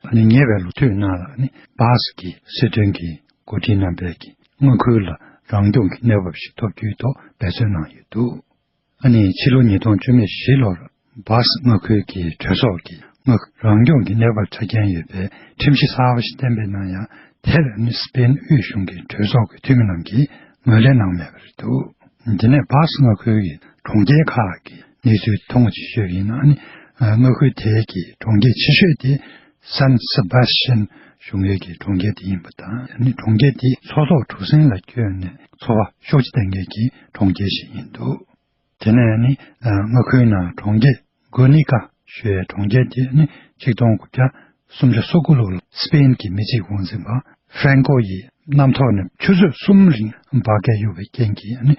ཨ་ནི་ཉེ་བའི་ལོ་དུས་ནང་ལ་ནི་སྦཱ་སི་གི་སྲིད་དོན་གྱི་འགོ་ཁྲིད་རྣམ་པས་ཀྱི་མངའ་ཁུལ་ལ་རང་སྐྱོང་གི་གནས་བབ་ཞིག་ཐོབ་རྒྱུའི་ཐོག་འབད་བརྩོན་གནང་ཡོད་འདུག་ཨ་ནི་ཕྱི་ལོ་ཉིས་སྟོང་བཅུ་མེད་བཞི་ལོར་སྦཱ་སི་མངའ་ཁུལ་གྱི་གྲོས་ཚོགས་ཀྱིས་མངའ་ཁུལ་རང་སྐྱོང་གི་གནས་བབ་ཆ་རྐྱེན་ཡོད་པའི་ཁྲིམས་གཞི་གསར་པ་ཞིག་གཏན་འབེབས་གནང་ཡང་། དེར་ནི་སི་པེན་དབུས་གཞུང་གི་གྲོས་ཚོགས་ཀྱི་འཐུས་མི་རྣམས་ཀྱིས་ངོས་ལེན་གནང་མེད་པ་རེད་འདུག་དེ་ནས་སྦཱ་སི་མངའ་ཁུལ་གྱི་གྲོང་ཁྱེར་ཁག་གི་གནས་ཚུལ་ཐུང་ངུ་ཅིག་ཤོད་ཡིན་ན་ནི། མངའ་ཁུལ་དེའི་གི་གྲོང་ཁྱེར་ཆེ་ཤོས་དེ་སན་སེ་བཱ་སི་ཅན་གཞུང་གི་གྲོང་ཁྱེར་དེ་ཡིན་པ་དང་། ནི་གྲོང་ཁྱེར་དེའི་སོ་ཐོག་གྲུ་གཟིངས་ལ་བསྐྱོད་ནས་འཚོ་བ་ཤུགས་ཆེ་གཏོང་མཁན་གྱི་གྲོང་ཁྱེར་ཞིག་ཡིན་འདུག་དེ་ནས་ནི་མངའ་ཁུལ་ནང་གྲོང་ཁྱེར་གུ་ནི་ཀ་ཞུ་བའི་གྲོང་ཁྱེར་དེ་ནི་ཆིག་སྟོང་དགུ་བརྒྱ་སུམ་ཅུ་སོ་དགུ་ལོར་སི་པེན་གྱི་མི་གཅིག་དབང་འཛིན་པ་ཧྥ་རན་ཀོ་ཡིས་གནམ་ཐོག་ནས་ཆུ་ཚོད་གསུམ་རིང་འབར་གས་གཡུག་པའི་རྐྱེན་གྱིས་ནི་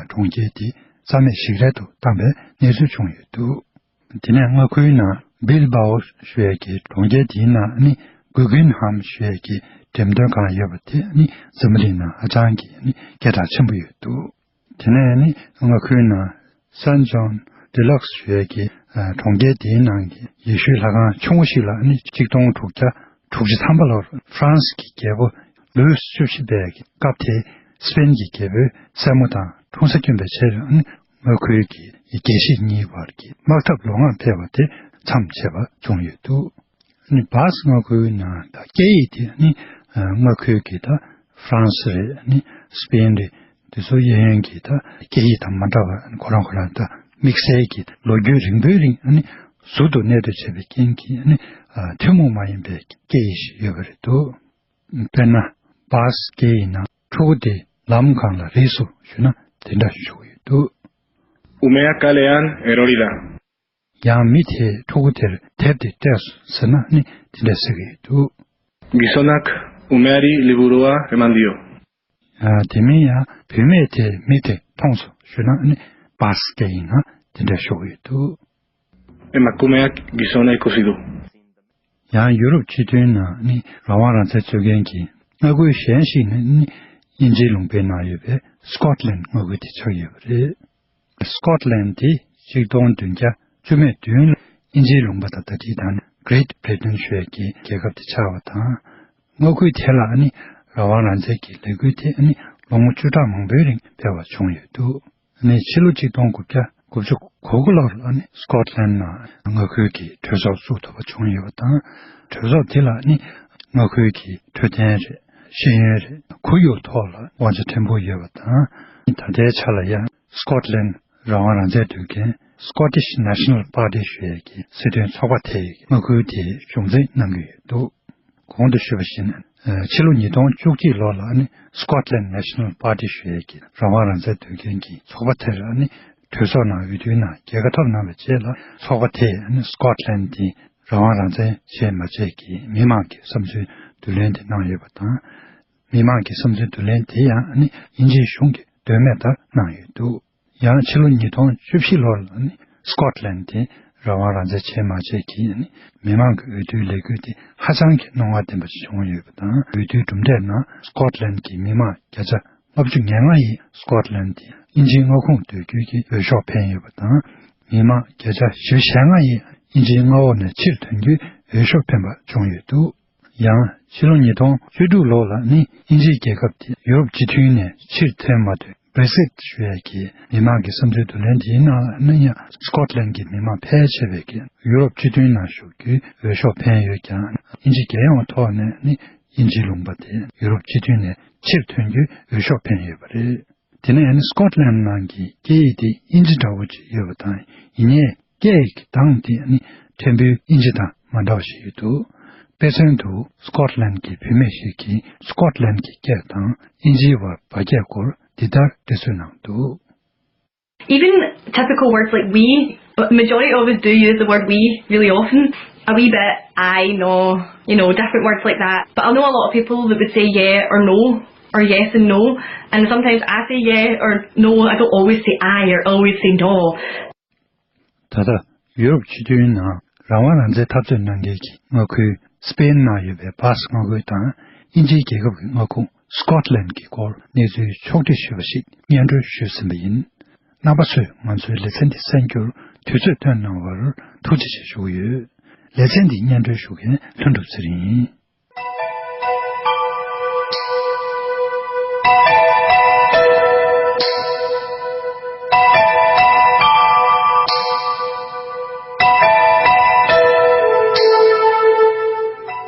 གྲོང་ཁྱེར་དེ་རྩ་མེད་ཞིག་རལ་དུ་བཏང་བའི་གནས་ཚུལ་བྱུང་ཡོད་འདུག་དེ་ནས་མངའ་ཁུལ་ནང་བིལ་བའོ་ཞུ་ཡས་ཀྱི་གྲོང་ཁྱེར་དེའི་ནང་ནི་གུ་གུན་ཧམ་ཞུ་ཡས་ཀྱི་འགྲེམས་སྟོན་ཁང་ཡོད་པ་དེ་ནི་འཛམ་བུ་གླིང་ནང་ཧ་ཅང་གི་ནི་སྐད་གྲགས་ཆེན་པོ་ཡོད་འདུག་དེ་ནས་ནི་མངའ་ཁུལ་ནང་སན་ཇོན་ཌི་ལོག་ཞུ་ཡས་ཀྱི་གྲོང་ཁྱེར་དེའི་ནང་གི་ཡེ་ཤུའི་ལྷ་ཁང་ཆུང་ངུ་ཞིག་ལ་ནི་ཆིག་སྟོང་དྲུག་བརྒྱ་དྲུག་ཅུ་ཐམ་པ་ལོར་ཧྥ་རན་སི་གི་རྒྱལ་པོ་ལུའུ་སི་བཅུ་བཞི་པའི་སྐབས་དེའི་སི་པེན་གྱི་རྒྱལ་པོའི་སྲས་མོ་དང་འཁྲུངས་ས་བསྐྱོན་པའི་ཆེད་དུ་ནི་མངའ་ཁུལ་གྱི་རྒྱལ་གཞིས་གཉིས་བར་གྱི་དམག་འཐབ་ལོ་ལྔ་འཕེལ་བ་དེ་མཚམས་ཆད་པ་བྱུང་ཡོད་འདུག་ནི་སྦཱ་སི་མངའ་ཁུལ་ནང་ད་སྐད་ཡིག་དེ་ནི་མངའ་ཁུལ་གྱི་ད་ཧྥ་རན་སི་རེད། ནི་སི་པེན་རེད། དེ་ཚོ་གཡས་གཡོན་གྱི་ད་སྐད་ཡིག་དང་མ་འདྲ་བ་ཁོ་རང་ཁོ་རང་ད་དམིགས་བསལ་གྱི་ལོ་རྒྱུས་རིང་པོའི་རིང་ནི་ཟུར་དུ་གནས་སྡོད་བྱས་པའི་རྐྱེན་གྱིས་ནི་ཐུན་མོང་མ་ཡིན་པའི་སྐད་ཡིག་ཞིག་ཡོད་པ་རེད་འདུག་དཔེར་ན་སྦཱ་སི་སྐད་ཡིག་ནང་ཕྲུ་གུ་དེ་ལམ་སྒང་ལ་རིས་སོ་ཞུས་ན་དེ་འདྲ་ཞུ་གི་ཡོད་འདུག Umeak kalean erori da. ཡང་མི་དེས་ཕྲུ་གུ་དེར་དེབ་དེ་སྤྲད་སོང་ཟེར་ན་ནི་དེ་འདྲ་ཟེར་གྱི་འདུག Gizonak umeari liburua eman dio. ཨ། དེ་མིན་ཡང་བུད་མེད་དེས་མི་དེ་མཐོང་སོང་ཞུས་ན་ནི་སྦཱ་སི་སྐད་ཡིག་ནང་དེ་འདྲ་ཞུ་གི་འདུག Emakumeak gizona ikusi du. ཡང་ཡུ་རོབ་སྤྱི་མཐུན་ནང་ནི་རང་དབང་རང་བཙན་རྩོད་མཁན་གྱི་མངའ་ཁུལ་གཞན་ཞིག་ནི་ནི་དབྱིན་ཇིའི་ལུང་པའི་ནང་ཡོད་པའི་སི་ཀོཊ་ལན་མངའ་ཁུལ་དེ་ཆགས་ཡོད་པ་རེད། སི་ཀོཊ་ལན་དེ་ཆིག་སྟོང་བདུན་བརྒྱ་བཅུ་མེད་བདུན་ལ་དབྱིན་ཇིའི་ལུང་པ་དང་ད་ལྟའི་དང་Great Britain་ཞུ་ཡས་ཀྱི་རྒྱལ་ཁབ་དེ་ཆགས་པ་དང་། མངའ་ཁུལ་དེ་ལ་ནི་རང་དབང་རང་བཙན་གྱི་ལས་འགུལ་དེ་ནི་ལོ་ངོ་བཅུ་ཕྲག་མང་པོའི་རིང་སྤེལ་བ་བྱུང་ཡོད་འདུག་ནི་ཕྱི་ལོ་ཆིག་སྟོང་དགུ་བརྒྱ་དགུ་བཅུ་གོ་དགུ་ལོར་ལ་ནི་སི་ཀོཊ་ལན་ནང་མངའ་ཁུལ་གྱི་གྲོས་ཚོགས་བཙུགས་ཐུབ་པ་བྱུང་ཡོད་པ་དང་། གྲོས་ཚོགས་དེ་ལ་ནི་མངའ་ཁུལ་གྱི་འཕྲོད་བསྟེན་རེད། ཤེས་ཡོན་རེད། ཁོར་ཡུག་ཐོག་ལ་དབང་ཆ་ཕྲན་བུ་ཡོད་པ་དང་། ད་ལྟའི་ཆ་ལ་ཡང་སི་ཀོཊ་ལན་རང་དབང་རང་བཙན་འདོད་མཁན་Scottish National Party་ཞུ་ཡས་ཀྱི་སྲིད་དོན་ཚོགས་པ་དེ་ཡིས་མངའ་ཁུལ་དེའི་གཞུང་འཛིན་གནང་གི་ཡོད་འདུག་གོང་དུ་ཞུས་པ་བཞིན། ཕྱི་ལོ་ཉིས་སྟོང་བཅུ་གཅིག་ལོ་ལ་ནི་Scotland National Party་ཞུ་ཡས་ཀྱི་རང་དབང་རང་བཙན་འདོད་མཁན་གྱི་ཚོགས་པ་དེར་ནི་གྲོས་ཚོགས་ནང་འོས་བསྡུའི་ནང་རྒྱལ་ཁ་ཐོབ་གནང་བའི་རྗེས་ལ། ཚོགས་པ་དེས་ནི་སི་ཀོཊ་ལན་དེ་རང་དབང་རང་བཙན་བྱས་མ་བྱས་ཀྱི་མི་མང་གི་བསམ་ཚུལ་བསྡུ་ལེན་དེ་གནང་ཡོད་པ་དང་། མི་མང་གི་བསམ་ཚུལ་བསྡུ་ལེན་དེ་ཡང་ནི་དབྱིན་ཇིའི་གཞུང་གིས་དོན་མེད་ལྟར་གནང་ཡོད་འདུག་ཡང་ཕྱི་ལོ་ཉིས་སྟོང་བཅུ་བཞི་ལོར་ལ་ནི་སི་ཀོཊ་ལན་དེ་རང་དབང་རང་བཙན་བྱས་མ་བྱས་ཀྱི་ནི་མི་མང་གི་འོས་བསྡུའི་ལས་འགུལ་དེ་ཧ་ཅང་གི་རྣོ་ངར་ལྡན་པ་ཞིག་བྱུང་ཡོད་པ་དང་། འོས་བསྡུའི་གྲུབ་འབྲས་ནང་སི་ཀོཊ་ལན་གྱི་མི་མང་བརྒྱ་ཆ་ལྔ་བཅུ་ང་ལྔ་ཡིས་སི་ཀོཊ་ལན་དེ་དབྱིན་ཇིའི་མངའ་ཁོངས་སྡོད་རྒྱུའི་གི་འོས་ཤོག་འཕེན་ཡོད་པ་དང་། མི་མང་བརྒྱ་ཆ་བཞི་བཅུ་ཞེ་ལྔ་ཡིས་དབྱིན་ཇིའི་མངའ་འོག་ནས་ཕྱིར་ཐོན་རྒྱུའི་འོས་ཤོག་འཕེན་པ་བྱུང་ཡོད་འདུག་ཡང་ཕྱི་ལོ་ཉིས་སྟོང་བཅུ་དྲུག་ལོ་ལ་ནི་དབྱིན་ཇིའི་རྒྱལ་ཁབ་དེ་ཡུ་རོབ་སྤྱི་མཐུན་ནས་ཕྱིར་ཐོན་མ་ཐུབ། Brexit་ཞུ་ཡས་ཀྱི་མི་མང་གི་བསམ་ཚུལ་བསྡུ་ལེན་དེའི་ནང་ལ་ནི་ཡང་སི་ཀོཊ་ལན་གྱི་མི་མང་ཕལ་ཆེ་བས་ཀྱི་ཡུ་རོབ་སྤྱི་མཐུན་ནང་ཞུགས་རྒྱུའི་འོས་ཤོག་འཕེན་ཡོད་ཀྱང་། དབྱིན་ཇི་རྒྱལ་ཡོངས་ཐོག་ནས་ནི་དབྱིན་ཇིའི་ལུང་པ་དེ་ཡུ་རོབ་སྤྱི་མཐུན་ནས་ཕྱིར་ཐོན་རྒྱུའི་འོས་ཤོག་འཕེན་ཡོད་པ་རེད། དེ་ནས་ཡང་ནི་སི་ཀོཊ་ལན་ནང་གི་སྐད་ཡིག་དེ་དབྱིན་ཇི་འདྲ་བོ་ཅིག་ཡོད་པ་དང་། ཡིན་ནའི་སྐད་ཡིག་གི་གདངས་དེ་ནི་ཕྲན་བུའི་དབྱིན་ཇི་དང་མ་འདྲ་བ་ཞིག་ཡོད་འདུག་དཔེ་མཚོན་དུ་སི་ཀོཊ་ལན་གྱི་བུད་མེད་ཞིག་གིས་སི་ཀོཊ་ལན་གྱི་སྐད་དང་དབྱིན་ཇིའི་བར་བར་ཁྱད་སྐོར་འདི་ལྟར་འགྲེལ་བརྗོད་གནང་འདུག Even typical words like we, majority of us do use the word we really often. A wee bit, I know, you know, different words like that. But I know a lot of people that would say yeah or no, or yes and no. And sometimes I say yeah or no, I don't always say I or always say no. ད་ལྟ་ཡུ་རོབ་སྤྱི་མཐུན་ནང་རང་དབང་རང་བཙན་འཐབ་རྩོད་གནང་མཁན་གྱི་མངའ་ཁུལ་སི་པེན་ནང་ཡོད་པའི་སྦ་སི་མངའ་ཁུལ་དང་། དབྱིན་ཇིའི་རྒྱལ་ཁབ་ཀྱི་མངའ་ཁོངས་སི་ཀོཊ་ལན་གྱི་སྐོར་གནས་ཚུལ་ཕྱོགས་བསྒྲིགས་ཞུས་པ་ཞིག་སྙན་སྒྲོན་ཞུས་ཟིན་པ་ཡིན། རྣམ་པ་ཚོས་ང་ཚོའི་ལེ་ཚན་འདི་གསན་རྒྱུར་དུས་ཚོད་བཏོན་གནང་བར་ཐུགས་རྗེ་ཆེ་ཞུ་གི་ཡོད། ལེ་ཚན་འདི་སྙན་སྒྲོན་ཞུ་མཁན་ལྷུན་གྲུབ་ཚེ་རིང་ཡིན།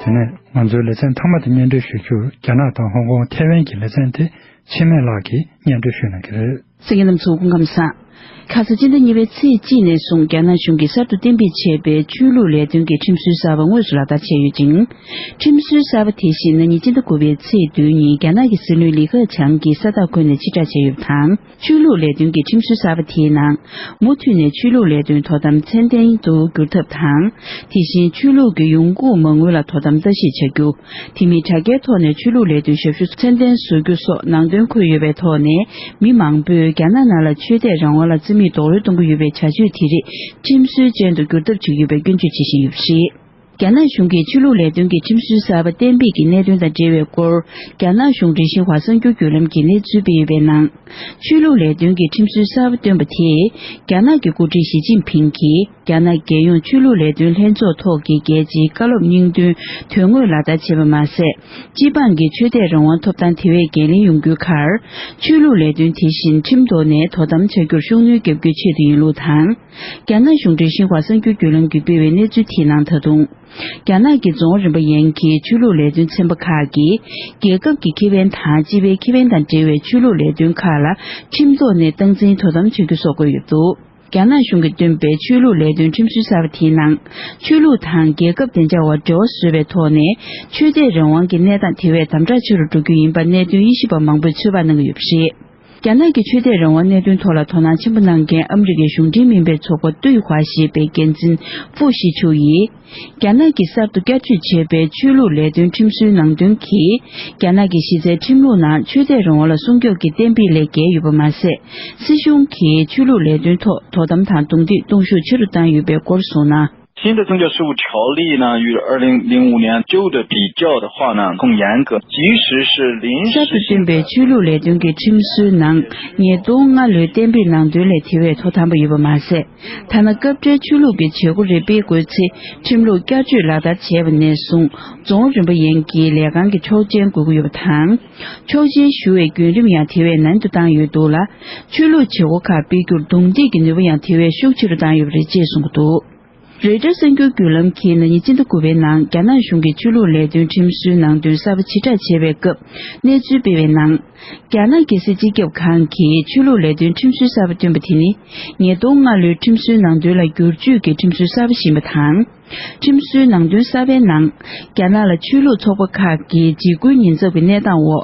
དེ་ནས་ང་ཚོའི་ལེ་ཚན་མཐའ་མ་དེ་སྙན་སྒྲོན་ཞུ་རྒྱུར། རྒྱ་ནག་དང་ཧོང་ཀོང་། ཐའེ་ཝན་གྱི་ལེ་ཚན་དེ་འཆི་མེད་ལགས་ཀྱིས་སྙན་སྒྲོན་ཞུ་གནང་གི་རེད། གསན་མཁན་རྣམ་ཚོ་སྐུ་ཁམས་བཟང་། ཁ་ས་སྤྱི་ཟླ་གཉིས་པའི་ཚེས་གཅིག་ནས་བཟུང་རྒྱ་ནག་གཞུང་གིས་གསར་དུ་གཏན་འབེབས་བྱས་པའི་ཆོས་ལུགས་ལས་དོན་གྱི་ཁྲིམས་སྲོལ་གསར་པ་དངོས་སུ་ལག་བསྟར་བྱས་ཡོད་ཅིང་། ཁྲིམས་སྲོལ་གསར་པ་དེ་བཞིན་ན་ནིང་སྤྱི་ཟླ་དགུ་པའི་ཚེས་བདུན་ཉིན་རྒྱ་ནག་གི་སྲིད་བློན་ལི་ཁེ་ཆང་གིས་ས་རྟགས་བཀོད་ནས་ཕྱིར་བསྒྲགས་བྱས་ཡོད་པ་དང་། ཆོས་ལུགས་ལས་དོན་གྱི་ཁྲིམས་སྲོལ་གསར་པ་དེའི་ནང་། མུ་མཐུད་ནས་ཆོས་ལུགས་ལས་དོན་དོ་དམ་ཚད་ལྡན་དུ་འགྱུར་ཐབས་དང་། དེ་བཞིན་ཆོས་ལུགས་ཀྱི་ཡོང་སྒོ་མ་དངུལ་ལ་དོ་དམ་ལྟ་ཞིབ་བྱ་རྒྱུ། དེ་མིན་དྲ་རྒྱའི་ཐོག་ནས་ཆོས་ལུགས་ལས་དོན་ཞབས་ཞུ་ཚད་ལྡན་བཟོ་རྒྱུ་སོགས་ནང་དོན་འཁོད་ཡོད་པའི་ཐོག་ནས། མི་མང་པོས་རྒྱ་ནག་ནང་ལ་ཆོས་དད་རང་དབང་ལ་རྩིས་མེད་རྡོག་རོལ་གཏོང་གི་ཡོད་པའི་བྱ་སྤྱོད་དེ་རིགས་ཁྲིམས་སྲོལ་ཅན་དུ་འགྱུར་ཐབས་བྱེད་ཀྱི་ཡོད་པའི་སྐྱོན་བརྗོད་བྱེད་བཞིན་ཡོད་པ་རེད། རྒྱ་ནག་གཞུང་གིས་ཆོས་ལུགས་ལས་དོན་གྱི་ཁྲིམས་སྲོལ་གསར་པ་གཏན་འབེབས་ཀྱི་གནད་དོན་དང་འབྲེལ་བའི་སྐོར། རྒྱ་ནག་གཞུང་འབྲེལ་ཤིན་ཧྭ་གསར་འགྱུར་བརྒྱུད་ལམ་གྱིས་གནས་ཚུལ་སྤེལ་ཡོད་པའི་ནང་། ཆོས་ལུགས་ལས་དོན་གྱི་ཁྲིམས་སྲོལ་གསར་པ་བཏོན་པ་དེས། རྒྱ་ནག་གི་འགོ་ཁྲིད་ཞི་ཅིན་ཕིང་གིས། རྒྱ་ནག་རྒྱལ་ཡོངས་ཆོས་ལུགས་ལས་དོན་ལྷན་ཚོགས་ཐོག་གི་རྒྱལ་སྤྱིའི་བཀའ་སློབ་སྙིང་དོན་དོན་དངོས་ལག་བསྟར་བྱས་པ་མ་ཟད། སྤྱི་འབངས་ཀྱི་ཆོས་དད་རང་དབང་ཐོབ་ཐང་དེ་བས་འགན་ལེན་ཡོང་རྒྱུའི་ཁར། ཆོས་ལུགས་ལས་དོན་དེ་བཞིན་ཁྲིམས་ཐོག་ནས་དོ་དམ་བྱ་རྒྱུར་ཤུགས་སྣོན་བརྒྱབ་རྒྱུའི་ཆེད་དུ་ཡིན་ལུགས་དང་། རྒྱ་ནག་གཞུང་འབྲེལ་ཤིན་ཧྭ་གསར་འགྱུར་བརྒྱུད་ལམ་གྱིས་སྤེལ་བའི་གནས་ཚུལ་དེའི་ནང་ད་དུང་། རྒྱ་ནག་གི་རྫོང་རིམ་པ་ཡན་གྱི་ཆོས་ལུགས་ལས་དོན་ཚན་པ་ཁག་གིས། རྒྱལ་ཁབ་ཀྱི་ཁེ་ཕན་དང་སྤྱི་པའི་ཁེ་ཕན་དང་འབྲེལ་བའི་ཆོས་ལུགས་ལས་དོན་ཁག་ལ་ཁྲིམས་ཐོག་ནས་སྟངས་འཛིན་དོ་དམ་བྱ་རྒྱུ་སོགས་བཀོད་ཡོད་འདུག་རྒྱ་ནག་གཞུང་གིས་བཏོན་པའི་ཆོས་ལུགས་ལས་དོན་ཁྲིམས་སྲོལ་གསར་པ་དེའི་ནང་། ཆོས་ལུགས་དང་རྒྱལ་ཁབ་དང་འབྲེལ་བ་འབྲེལ་བ་བཟོས་པའི་ཐོག་ནས། ཆོས་དད་རང་དབང་གི་གནས་སྟངས་དེ་བས་དམ་དྲག་ཆེ་རུ་འགྲོ་རྒྱུ་ཡིན་པ་གནད་དོན་དབྱེ་ཞིབ་པ་མང་པོས་ཚོད་དཔག་གནང་གི་ཡོད་པ་རེད། རྒྱ་ནག་གི་ཆོས་དད་རང་དབང་གནད་དོན་ཐོག་ལ་དོ་སྣང་ཆེན་པོ་གནང་མཁན་ཨ་མི་རི་ཀའི་གཞུང་འབྲེལ་མིན་པའི་ཚོགས་པ་ཏུའི་ཧྭ་ཞེས་པའི་འགན་འཛིན་ཧྥུ་ཤི་ཆུ་ཡིས། རྒྱ་ནག་གིས་གསར་དུ་བསྐྱར་བཅོས་བྱས་པའི་ཆོས་ལུགས་ལས་དོན་ཁྲིམས་སྲོལ་ནང་དོན་གྱིས། རྒྱ་ནག་གི་གཞི་རྩའི་ཁྲིམས་ལུགས་ནང་ཆོས་དད་རང་དབང་ལ་སྲུང་སྐྱོབ་ཀྱི་གཏན་འབེབས་ལས་འགལ་ཡོད་པ་མ་ཟད། སྲིད་གཞུང་གིས་ཆོས་ལུགས་ལས་དོན་ཐོག་དོ་དམ་དང་རྡུང་རྡེག་གཏོང་ཤུགས་ཆེ་རུ་བཏང་ཡོད་པའི་སྐོར་གསུངས་ན། 新的宗教事务条例呢，与二零零五年旧的比较的话呢，更严格。即使是临时性的 གསར་དུ་བཏོན་པའི་ཆོས་ལུགས་ལས་དོན་གྱི་ཁྲིམས་སྲོལ་ནང་ཉིས་སྟོང་ལྔ་ལོའི་གཏན་འབེབས་ནང་དོན་ལས་དེ་བས་ཐོག་དམ་པ་ཡོད་པ་མ་ཟད། ཐ་ན་སྐབས་འབྲེལ་ཆོས་ལུགས་ཀྱི་བྱེད་སྒོ་རེ་སྤེལ་དགོས་ཚེ་ཁྲིམས་ལུགས་བསྐྱར་བཅོས་ལག་བསྟར་བྱས་པ་ནས་བཟུང་རྫོང་རིམ་པ་ཡན་གྱི་ལས་ཁང་གི་ཆོག་མཆན་དགོས་ཀྱི་ཡོད་པ་དང་། ཆོག་མཆན་ཞུ་བའི་བརྒྱུད་རིམ་ཡང་དེ་བས་ནན་དུ་བཏང་ཡོད་འདུག་ལ། ཆོས་ལུགས་བྱེད་སྒོ་ཁག་སྤེལ་རྒྱུར་རྡུང་རྡེག་གི་ནུས་པ་ཡང་དེ་བས་ཤུགས་ཆེ་རུ་བཏང་ཡོད་པ་རེད་ཅེས་གསུངས་ཀྱི་འདུག་རོའི་ཊར་གསར་འགྱུར་བརྒྱུད་ལམ་གྱིས་ན་ནིང་སྤྱི་ཟླ་དགུ་པའི་ནང་རྒྱ་ནག་གཞུང་གིས་ཆོས་ལུགས་ལས་དོན་ཁྲིམས་སྲོལ་ནང་དོན་གསར་པ་ཕྱིར་བསྒྲགས་བྱས་པའི་སྐབས་གནས་ཚུལ་སྤེལ་བའི་ནང་། རྒྱ་ནག་རྒྱལ་སྲིད་སྤྱི་ཁྱབ་ཁང་གིས་ཆོས་ལུགས་ལས་དོན་ཁྲིམས་སྲོལ་གསར་པ་བཏོན་པ་དེ་ནི་ཉིས་སྟོང་ལྔ་ལོའི་ཁྲིམས་སྲོལ་ནང་དོན་ལ་བསྒྱུར་བཅོས་ཀྱི་ཁྲིམས་སྲོལ་གསར་པ་ཞིག་ཡིན་པ་དང་། ཁྲིམས་སྲོལ་ནང་དོན་གསར་པའི་ནང་རྒྱ་ནག་ལ་ཆོས་ལུགས་ཚོགས་པ་ཁག་གི་འཇིགས་སྐུལ་ཉེན་ཚབས་ཀྱི་གནས་སྟངས་འོག་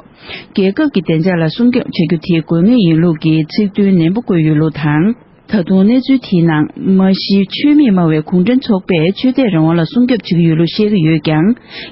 རྒྱལ་ཁབ་ཀྱི་བདེ་འཇགས་ལ་སྲུང་སྐྱོབ་བྱ་རྒྱུ་དེ་དགོས་ངེས་ཡིན་ལུགས་ཀྱི་ཚིག་དོན་ནན་པོ་བཀོད་ཡོད་ལུགས་དང་། ད་དུང་གནས་ཚུལ་དེའི་ནང་མ་གཞི་ཆོས་མེད་སྨྲ་བའི་གུང་ཁྲན་ཚོགས་པས་ཆོས་དད་རང་དབང་ལ་སྲུང་སྐྱོབ་བྱེད་ཀྱི་ཡོད་ལུགས་བཤད་ཀྱི་ཡོད་ཀྱང་།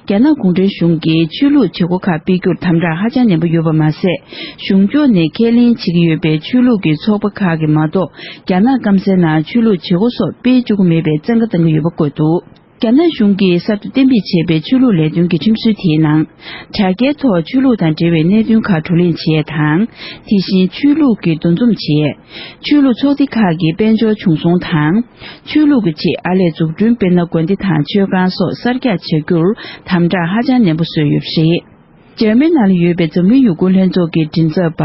རྒྱ་ནག་གུང་ཁྲན་གཞུང་གིས་ཆོས་ལུགས་བྱེད་སྒོ་ཁག་སྤེལ་རྒྱུར་དམ་དྲག་ཧ་ཅང་ནན་པོ་ཡོད་པ་མ་ཟད། གཞུང་ཕྱོགས་ནས་ཁས་ལེན་བྱེད་ཀྱི་ཡོད་པའི་ཆོས་ལུགས་ཀྱི་ཚོགས་པ་ཁག་གིས་མ་གཏོགས་རྒྱ་ནག་སྐམ་སའི་ནང་ཆོས་ལུགས་བྱེད་སྒོ་སོགས་སྤེལ་བཅུག་གི་མེད་པའི་བཙན་བཀའ་བཏང་གི་ཡོད་པ་བཀོད་འདུག་རྒྱ་ནག་གཞུང་གིས་གསར་དུ་གཏན་འབེབས་བྱས་པའི་ཆོས་ལུགས་ལས་དོན་གྱི་ཁྲིམས་སྲོལ་དེའི་ནང་། དྲ་རྒྱའི་ཐོག་ཆོས་ལུགས་དང་འབྲེལ་བའི་གནད་དོན་ཁག་བགྲོ་གླེང་བྱེད་ཡས་དང་། དེ་བཞིན་ཆོས་ལུགས་ཀྱི་འདུ་འཛོམས་བྱེད་ཡས། ཆོས་ལུགས་ཚོགས་སྡེ་ཁག་གི་དཔལ་འབྱོར་བྱུང་སོང་དང་། ཆོས་ལུགས་ཀྱི་ཆེད་ཨར་ལས་འཛུགས་སྐྲུན་དཔེར་ན་དགོན་སྡེ་དང་མཆོད་ཁང་སོགས་གསར་རྒྱག་བྱ་རྒྱུར་དམ་དྲག་ཧ་ཅང་ནན་པོ་བཟོས་ཡོད་པ་རེད། འཇར་མན་ནང་ལ་ཡོད་པའི་འཛམ་གླིང་ཡུ་གུར་ལྷན་ཚོགས་ཀྱི་མགྲིན་ཚབ་པ་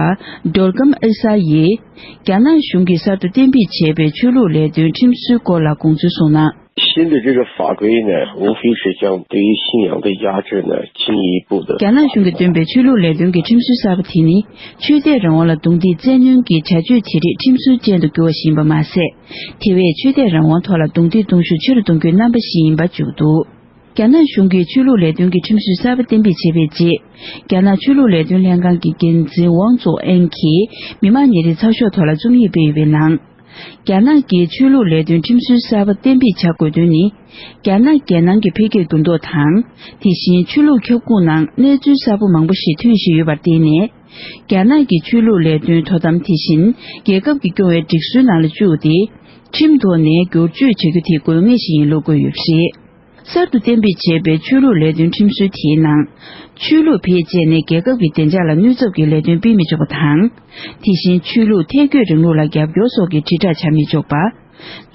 ཌོལ་ཀམ་ཨེ་ས་ཡིས། རྒྱ་ནག་གཞུང་གིས་གསར་དུ་གཏན་འབེབས་བྱས་པའི་ཆོས་ལུགས་ལས་དོན་ཁྲིམས་སྲོལ་སྐོར་ལ་དགོངས་ཚུལ་གསུངས་ན། 新的这个法规呢，无非是将对于信仰的压制呢进一步的。 རྒྱ་ནག་གཞུང་གིས་བཏོན་པའི་ཆོས་ལུགས་ལས་དོན་གྱི་ཁྲིམས་སྲོལ་གསར་པ་དེ་ནི། ཆོས་དད་རང་དབང་ལ་རྡུང་རྡེག་བཙན་གནོན་གྱི་བྱ་སྤྱོད་དེ་རིགས་ཁྲིམས་སྲོལ་ཅན་དུ་འགྱུར་བ་ཞིག་ཡིན་པ་མ་ཟད། དེ་བས་ཆོས་དད་རང་དབང་ཐོག་ལ་རྡུང་རྡེག་གཏོང་ཤུགས་ཆེ་རུ་གཏོང་རྒྱུའི་རྣམ་པ་ཞིག་ཡིན་པ་བརྗོད་འདུག་རྒྱ་ནག་གཞུང་གིས་ཆོས་ལུགས་ལས་དོན་གྱི་ཁྲིམས་སྲོལ་གསར་པ་གཏན་འབེབས་བྱས་པའི་རྗེས། རྒྱ་ནག་ཆོས་ལུགས་ལས་དོན་ལྷན་ཁང་གི་འགན་འཛིན་ཝང་ཙུའུ་ཨེན་གྱིས་མི་དམངས་ཉིན་རེའི་ཚགས་ཤོག་ཐོག་ལ་རྩོམ་ཡིག་སྤེལ་ཡོད་པའི་ནང་། རྒྱ་ནག་གིས་ཆོས་ལུགས་ལས་དོན་ཁྲིམས་སྲོལ་གསར་པ་གཏན་འབེབས་བྱ་དགོས་དོན་ནི། རྒྱ་ནག་རྒྱལ་ནང་གི་འཕེལ་རྒྱས་འགྱུར་ལྡོག་དང་། དེ་བཞིན་ཆོས་ལུགས་ཁྱབ་ཁོངས་ནང་གནས་ཚུལ་གསར་པ་མང་པོ་ཞིག་ཐོན་བཞིན་ཡོད་པར་བརྟེན་ནས། རྒྱ་ནག་གི་ཆོས་ལུགས་ལས་དོན་དོ་དམ་དེ་བཞིན་རྒྱལ་ཁབ་ཀྱིས་སྐྱོང་བའི་སྒྲིག་སྲོལ་ནང་ལ་བཅུག་སྟེ། ཁྲིམས་ཐོག་ནས་བསྒྱུར་བཅོས་བྱ་རྒྱུ་དེ་དགོས་ངེས་ཤིག་ཡིན་ལུགས་བཀོད་ཡོད་པ་རེད། གསར་དུ་གཏན་འབེབས་བྱས་པའི་ཆོས་ལུགས་ལས་དོན་ཁྲིམས་སྲོལ་དེའི་ནང་། ཆོས་ལུགས་བེད་སྤྱད་ནས་རྒྱལ་ཁབ་ཀྱི་བདེ་འཇགས་ལ་གནོད་ཚབས་ཀྱི་ལས་དོན་སྤེལ་མི་ཆོག་པ་དང་། དེ་བཞིན་ཆོས་ལུགས་ཐལ་འགྱུར་རིང་ལུགས་ལ་རྒྱབ་སྐྱོར་སོགས་ཀྱི་དྲིལ་བསྒྲགས་བྱ་མི་ཆོག་པ།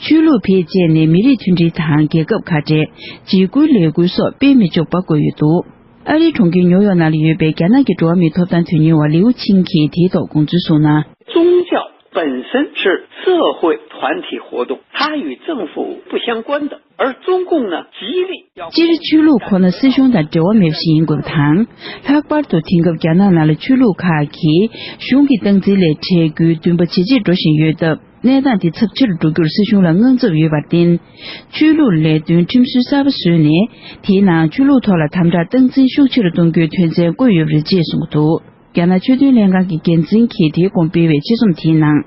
ཆོས་ལུགས་བེད་སྤྱད་ནས་མི་རིགས་མཐུན་སྒྲིལ་དང་རྒྱལ་ཁབ་ཁ་བྲལ། འཇིགས་སྐུལ་ལས་འགུལ་སོགས་སྤེལ་མི་ཆོག་པ་བཀོད་ཡོད་འདུག་ཨ་རིའི་གྲོང་ཁྱེར་ཉོའུ་ཡོག་ནང་ལ་ཡོད་པའི་རྒྱ་ནག་གི་འགྲོ་བ་མིའི་ཐོབ་ཐང་དོན་གཉེར་བ་ལིའུ་ཆིང་གིས་དེའི་ཐོག་དགོངས་ཚུལ་གསུངས་ན། 宗教本身是社会团体活动，它与政府不相关的。而中共呢，极力要 སྤྱིར་ཆོས་ལུགས་ཁོ་ན་སྲིད་གཞུང་དང་འབྲེལ་བ་མེད་པ་ཞིག་ཡིན་དགོས་པ་དང་། ལྷག་པར་དུ་དེང་སྐབས་རྒྱ་ནག་ནང་ལ་ཆོས་ལུགས་ཁག་གིས་གཞུང་གི་སྟངས་འཛིན་ལས་བྲལ་རྒྱུའི་འདུན་པ་ཇེ་ཆེར་འགྲོ་བཞིན་ཡོད་སྟབས། གནས་སྟངས་དེ་ཚབས་ཆེ་རུ་འགྲོ་རྒྱུར་སྲིད་གཞུང་ལ་དངངས་འཚབ་ཡོད་པར་བརྟེན། ཆོས་ལུགས་ལས་དོན་ཁྲིམས་སྲོལ་གསར་པ་བཟོས་ནས། དེའི་ནང་ཆོས་ལུགས་ཐོག་ལ་དམ་དྲག་སྟངས་འཛིན་ཤུགས་ཆེ་རུ་གཏོང་རྒྱུའི་དོན་ཚན་བཀོད་ཡོད་པ་རེད་ཅེས་གསུངས་འདུག་རྒྱ་ནག་ཆོས་དོན་ལྷན་ཁང་གི་འགན་འཛིན་གྱིས་དེའི་གོང་སྤེལ་བའི་ཆེད་རྩོམ་དེའི་ནང་།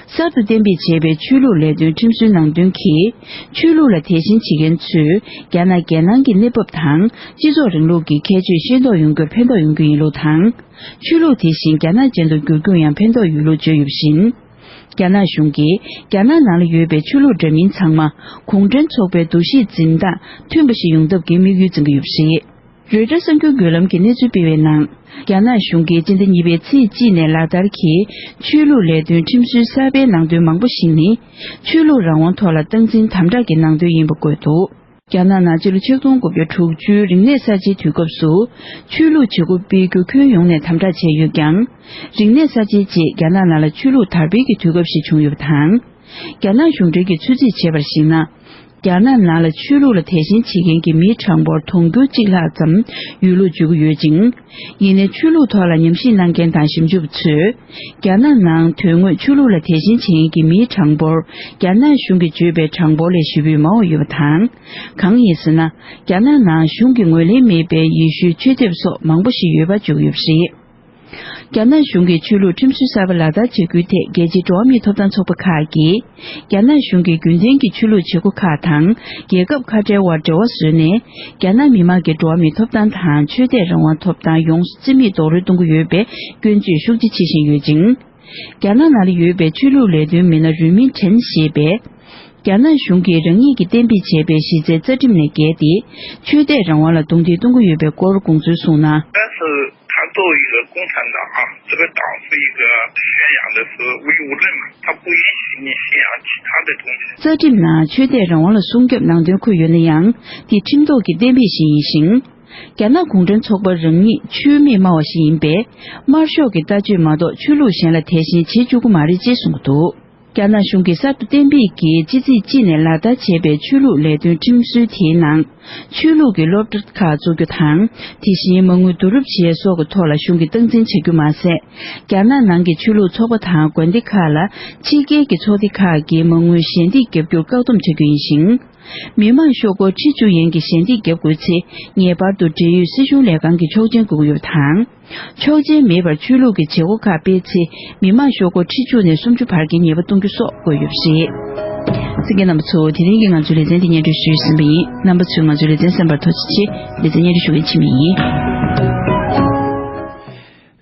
གསར་དུ་གཏན་འབེབས་བྱས་པའི་ཆོས་ལུགས་ལས་དོན་ཁྲིམས་སྲོལ་ནང་དོན་གྱིས། ཆོས་ལུགས་ལ་དད་ཞེན་བྱེད་མཁན་ཚོས་རྒྱ་ནག་རྒྱལ་ནང་གི་གནས་བབ་དང་། སྤྱི་ཚོགས་རིང་ལུགས་ཀྱི་ཁྱད་ཆོས་ཤེས་རྟོགས་ཡོང་རྒྱུར་ཕན་ཐོགས་ཡོང་རྒྱུ་ཡིན་ལུགས་དང་། ཆོས་ལུགས་དེ་བཞིན་རྒྱ་ནག་ཅན་དུ་འགྱུར་རྒྱུར་ཡང་ཕན་ཐོགས་ཡོད་ལུགས་བརྗོད་ཡོད་པ་བཞིན། རྒྱ་ནག་གཞུང་གིས་རྒྱ་ནག་ནང་ལ་ཡོད་པའི་ཆོས་ལུགས་འདྲ་མིན་ཚང་མ་གུང་ཁྲན་ཚོགས་པའི་འདུ་ཤེས་འཛིན་སྟངས་མཐུན་པ་ཞིག་ཡོང་ཐབས་ཀྱི་དམིགས་ཡུལ་འཛིན་གྱི་ཡོད་པ་རེད། རོའི་ཊར་གསར་འགྱུར་བརྒྱུད་ལམ་གྱིས་གནས་ཚུལ་སྤེལ་བའི་ནང་། རྒྱ་ནག་གཞུང་གིས་སྤྱི་ཟླ་གཉིས་པའི་ཚེས་གཅིག་ནས་ལག་བསྟར་གྱིས་ཆོས་ལུགས་ལས་དོན་ཁྲིམས་སྲོལ་གསར་པའི་ནང་དོན་མང་པོ་ཞིག་ནི། ཆོས་ལུགས་རང་དབང་ཐོག་ལ་སྟངས་འཛིན་དམ་དྲག་གི་ནང་དོན་ཡིན་པ་བཀོད་འདུག་རྒྱ་ནག་ནང་ཕྱི་ལོ་ཆིག་སྟོང་དགུ་བརྒྱ་དྲུག་ཅུའི་རིག་གནས་གསར་བརྗེའི་དུས་སྐབས་སུ། ཆོས་ལུགས་བྱེད་སྒོ་སྤེལ་རྒྱུ་ཁྱོན་ཡོངས་ནས་དམ་དྲག་བྱས་ཡོད་ཀྱང་། རིག་གནས་གསར་བརྗེའི་རྗེས་རྒྱ་ནག་ནང་ལ་ཆོས་ལུགས་དར་སྤེལ་གྱི་དུས་སྐབས་ཤིག་བྱུང་ཡོད་པ་དང་། རྒྱ་ནག་གཞུང་འབྲེལ་གྱིས་ཚོད་རྩིས་བྱས་པར་གཞིགས་ན། རྒྱ་ནག་ནང་ལ་ཆོས་ལུགས་ལ་དད་ཞེན་བྱེད་མཁན་གྱི་མིའི་གྲངས་འབོར་དུང་ཕྱུར་གཅིག་ལྷག་ཙམ་ཡོད་ལུགས་བརྗོད་ཀྱི་ཡོད་ཅིང་། ཡིན་ནའི་ཆོས་ལུགས་ཐོག་ལ་ཉམས་ཞིབ་གནང་མཁན་དང་ཞིབ་འཇུག་པ་ཚོས། རྒྱ་ནག་ནང་དོན་དངོས་ཆོས་ལུགས་ལ་དད་ཞེན་བྱེད་མཁན་གྱི་མིའི་གྲངས་འབོར། རྒྱ་ནག་གཞུང་གིས་བརྗོད་པའི་གྲངས་འབོར་ལས་ཞེ་པོས་མང་བ་ཡོད་པ་དང་། གང་ཡིན་ཟེར་ན། རྒྱ་ནག་ནང་གཞུང་གིས་ངོས་ལེན་མེད་པའི་ཡེ་ཤུའི་ཆོས་དེབ་སོགས་མང་པོ་ཞིག་ཡོད་པ་བརྗོད་ཀྱི་ཡོད་པ་རེད། རྒྱ་ནག་གཞུང་གིས་ཆོས་ལུགས་ཁྲིམས་སྲོལ་གསར་པ་ལག་བསྟར་བྱེད་རྒྱུའི་ཐད་རྒྱལ་སྤྱིའི་འགྲོ་བ་མིའི་ཐོབ་ཐང་ཚོགས་པ་ཁག་གིས། རྒྱ་ནག་གཞུང་གིས་རྒྱུན་ལྡན་གྱི་ཆོས་ལུགས་བྱེད་སྒོ་ཁག་དང་རྒྱལ་ཁབ་ཁ་བྲལ་བར་འབྲེལ་བ་བཟོས་ནས། རྒྱ་ནག་མི་དམངས་ཀྱི་འགྲོ་བ་མིའི་ཐོབ་ཐང་དང་ཆོས་དད་རང་དབང་ཐོབ་ཐང་ཡོངས་སུ་རྩིས་མེད་རྡོག་རོལ་གཏོང་གི་ཡོད་པའི་སྐྱོན་བརྗོད་ཤུགས་ཆེ་བྱེད་བཞིན་ཡོད་ཅིང་། རྒྱ་ནག་ནང་ལ་ཡོད་པའི་ཆོས་ལུགས་ལས་དོན་མི་སྣ་རུས་མིན་ཁྲེན་ཞེས་པས། རྒྱ་ནག་གཞུང་གིས་རང་ཉིད་ཀྱིས་གཏན་འབེབས་བྱས་པའི་གཞི་རྩའི་རྩ་ཁྲིམས་ལས་བརྒལ་ཏེ། ཆོས་དད་རང་དབང་ལ་རྡུང་རྡེག་གཏོང་གི་ཡོད་པའི་སྐོར་དགོངས་ཚུལ་གསུངས་ན། 但是他作为一个共产党啊，这个党是一个宣扬的是唯物论嘛，他不允许你宣扬其他的东西。 རྩ་ཁྲིམས་ནང་ཆོས་དད་རང་དབང་ལ་སྲུང་སྐྱོབ་གནང་དོན་འཁོད་ཡོད་ན་ཡང་། དེ་ཁྲིམས་ཐོག་གི་གཏན་འབེབས་ཤིག་ཡིན་ཞིང་། རྒྱ་ནག་གུང་ཁྲན་ཚོགས་པ་རང་ཉིད་ཆོས་མེད་སྨྲ་བ་ཞིག་ཡིན་པས། དམར་ཤོག་གི་ལྟ་སྤྱོད་མ་གཏོགས་ཆོས་ལུགས་གཞན་ལ་དད་ཞེན་བྱེད་བཅུག་གི་མ་རེད་ཅེས་གསུངས་འདུག་རྒྱ་ནག་གཞུང་གིས་གསར་དུ་གཏན་འབེབས་ཀྱིས་སྤྱི་ཚེས་གཅིག་ནས་ལག་བསྟར་བྱས་པའི་ཆོས་ལུགས་ལས་དོན་ཁྲིམས་སྲོལ་དེའི་ནང་། ཆོས་ལུགས་ཀྱི་སློབ་གྲྭ་ཁག་བཙུགས་རྒྱུ་དང་། དེ་བཞིན་མ་དངུལ་བསྡུ་རུབ་བྱས་སོགས་ཀྱི་ཐོག་ལ་གཞུང་གིས་སྟངས་འཛིན་བྱ་རྒྱུ་མ་ཟད། རྒྱ་ནག་ནང་གི་ཆོས་ལུགས་ཚོགས་པ་དང་དགོན་སྡེ་ཁག་ལ་ཕྱི་རྒྱལ་གྱི་ཚོགས་སྡེ་ཁག་གིས་མ་དངུལ་ཞལ་འདེབས་བརྒྱབ་རྒྱུར་བཀག་སྡོམ་བྱ་རྒྱུ་ཡིན་ཞིང་། མི་མང་ཤོག་སྒོར་ཁྲི་བཅུ་ཡན་གྱི་ཞལ་འདེབས་བརྒྱབ་དགོས་ཚེ། ངེས་པར་དུ་འབྲེལ་ཡོད་སྲིད་གཞུང་ལས་ཁང་གི་ཆོག་མཆན་དགོས་ཀྱི་ཡོད་པ་དང་། ཆོག་མཆན་མེད་པར་ཆོས་ལུགས་ཀྱི་བྱེད་སྒོ་ཁག་སྤེལ་ཚེ། མི་མང་ཤོག་སྒོར་ཁྲི་བཅུ་ནས་སུམ་ཅུ་བར་གྱི་ཉེས་པ་གཏོང་རྒྱུ་སོགས་བཀོད་ཡོད་པ་རེད། གསན་མཁན་རྣམ་པ་ཚོ། དེ་རིང་གི་ང་ཚོའི་ལེ་ཚན་འདི་སྙན་སྒྲོན་ཞུས་ཟིན་པ་ཡིན། རྣམ་པ་ཚོས་ང་ཚོའི་ལེ་ཚན་གསན་པར་ཐུགས་རྗེ་ཆེ། ལེ་ཚན་སྙན་སྒྲོན་ཞུ་མཁན་འཆི་མེད་ཡིན།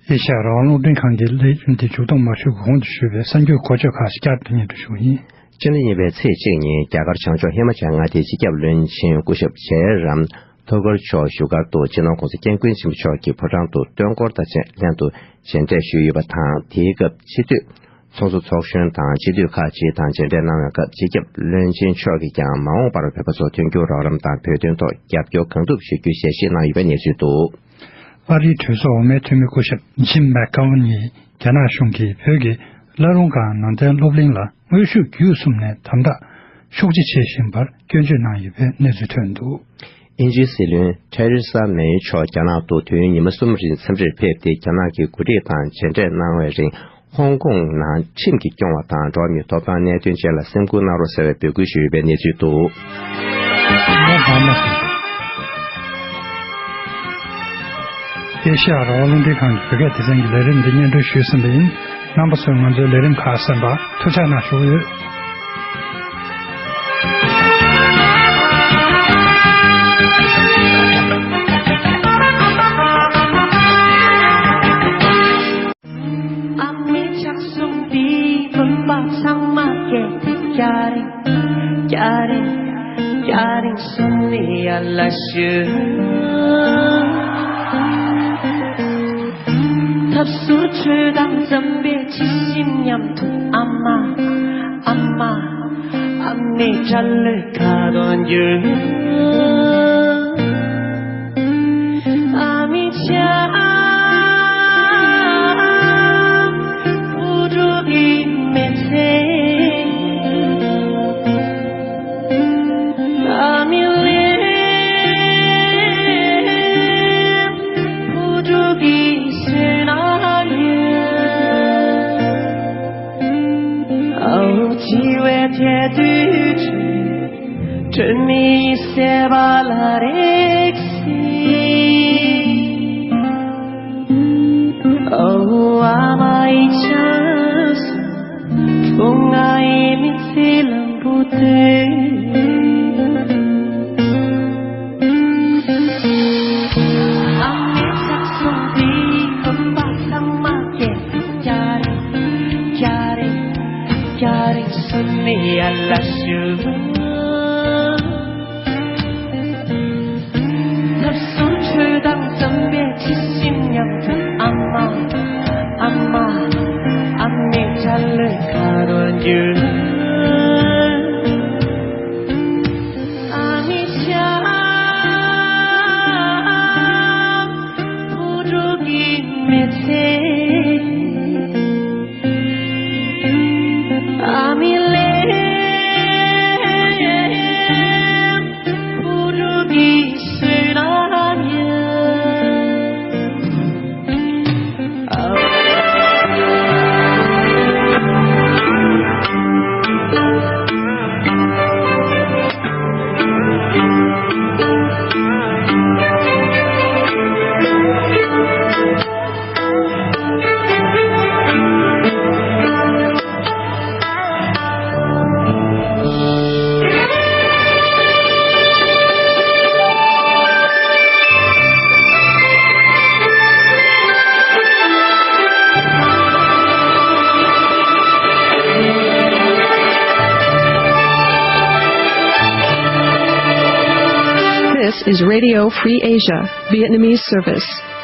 ཨེ་ཤ་ཡ་རང་དབང་རླུང་འཕྲིན་ཁང་གི་ལས་རིམ་དེ་མཇུག་བསྡོམས་མ་ཞུས་གོང་དུ་ཞུས་པའི་གསར་འགྱུར་གོ་ཆོད་ཁག་ཅིག་བསྐྱར་དུ་སྙན་སྒྲོན་ཞུ་བ་ཡིན། ཕྱི་ལོ་གཉིས་པའི་ཚེས་གཅིག་ཉིན་རྒྱ་གར་བྱང་ཕྱོགས་ཧི་མ་ཅལ་མངའ་སྡེའི་སྤྱི་ཁྱབ་བློན་ཆེན་སྐུ་ཞབས་ཇེ་རམ་ཐོ་ཀར་མཆོག་བཞུགས་སྒར་དུ་སྤྱི་ནོར་༸གོང་ས་༸སྐྱབས་མགོན་ཆེན་པོ་མཆོག་གི་ཕོ་བྲང་དུ་སྟོན་འཁོར་དང་ལྷན་དུ་མཇལ་འཕྲད་ཞུས་ཡོད་པ་དང་། དེའི་སྐབས་སྤྱི་འཐུས་ཚོགས་གཙོ་ཚོགས་གཞོན་དང་སྤྱི་འཐུས་ཁག་ཅིག་དང་མཇལ་འཕྲད་གནང་བའི་སྐབས། སྤྱི་ཁྱབ་བློན་ཆེན་མཆོག་གིས་ཀྱང་མ་འོངས་པར་བོད་པ་ཚོ་མཐུན་འགྱུར་རོགས་རམ་དང་བོད་དོན་ཐོག་རྒྱབ་སྐྱོར་གང་ཐུབ་ཞུ་རྒྱུའི་ཞལ་བཞེས་གནང་ཡོད་པའི་གནས་ཚུལ་འདུག་ཨ་རིའི་གྲོས་ཚོགས་འོག་མའི་འཐུས་མི་སྐུ་ཞབས་ཇིམ་མེག་གྷ་ཝན་ཡིས་རྒྱ་ནག་གཞུང་གིས་བོད་ཀྱི་བླ་རུང་སྒང་ནང་བསྟན་སློབ་གླིང་ལ་དངོས་ཤུགས་བརྒྱུད་གསུམ་ནས་དམ་དྲག་ཤུགས་ཆེ་བྱེད་བཞིན་པར་སྐྱོན་བརྗོད་གནང་ཡོད་པའི་གནས་ཚུལ་ཐོན་འདུག་དབྱིན་ཇིའི་སྲིད་བློན་ཐེ་རེ་ས་མེ་མཆོག་རྒྱ་ནག་ཏུ་དུས་ཡུན་ཉི་མ་གསུམ་རིང་འཚམས་འདྲིར་ཕེབས་ཏེ། རྒྱ་ནག་གི་འགོ་ཁྲིད་དང་མཇལ་འཕྲད་གནང་བའི་རིང་། ཧོང་ཀོང་ནང་ཁྲིམས་ཀྱིས་སྐྱོང་བ་དང་འགྲོ་བ་མིའི་ཐོབ་ཐང་གནད་དོན་བཅས་ལ་སེམས་ཁུར་གནང་རོགས་ཟེར་བའི་འབོད་སྐུལ་ཞུས་ཡོད་པའི་གནས་ཚུལ་འདུག་ཨེ་ཤ་ཡ་རང་དབང་རླུང་འཕྲིན་ཁང་གི་བོད་སྐད་སྡེ་ཚན་གྱི་ལས་རིམ་འདི་སྙན་སྒྲོན་ཞུས་ཟིན་པ་ཡིན། རྣམ་པ་ཚོས་ང་ཚོའི་ལས་རིམ་ཁག་གསན་པར་ཐུགས་རྗེ་གནང་ཞུ་གི་ཡོད། ཨ་མའི་ལྕགས་ཟམ་འདིས་སྤུན་པ་ཚང་མ་སྐྱེལ། རྒྱ་རིང་། རྒྱ་རིང་། རྒྱ་རིང་སོང་ནས་ཡར་ལ་ཞུ། ཐབ་ཟུར་ཁྲོད་དང་འཛམ་བུའི་ཇི་བཞིན་མཉམ་དུ། ཨ་མ། ཨ་མ། ཨ་མའི་དྲ་ལོས་ཁ་དོག་འགྱུར། ཨ་མའི་ལྕགས་ཟམ་འུ་སྒྲོག་གི་མི་ཚེ། ཨ་མའི་ལས་འུ་སྒྲོག་གི་སེམས་ན་ཡོད། ཨ་འུ་འཆི་བའི་ཐད་དུ་དྲན་མི་ཡི་སེམས་པ་ལ་རེག་སྲིད། ཨ་འུ་ཨ་མ་ཡི་ལྕགས་ཟམ། ཐུགས་ང་ཡི་མི་ཚེ་ལམ་བུ་དེ། ཨ་མའི་ལྕགས་ཟམ་འདིས་སྤུན་པ་ཚང་མ་སྐྱེལ། རྒྱ་རིང་། རྒྱ་རིང་། རྒྱ་རིང་སོང་ནས་ཡར་ལ་ཞུ། ཐབ་ཟུར་ཁྲོད་དང་འཛམ་བུའི་ཇི་བཞིན་མཉམ་དུ། ཨ་མ། ཨ་མ། ཨ་མའི་དྲ་ལོས་ཁ་དོག་འགྱུར། ཨ་མའི་ལྕགས་ཟམ་འུ་སྒྲོག་གི་མི་ཚེ། ཨ་མའི་ལས་འུ་སྒྲོག་གི་སེམས་ན་ཡོད། is Radio Free Asia, Vietnamese service.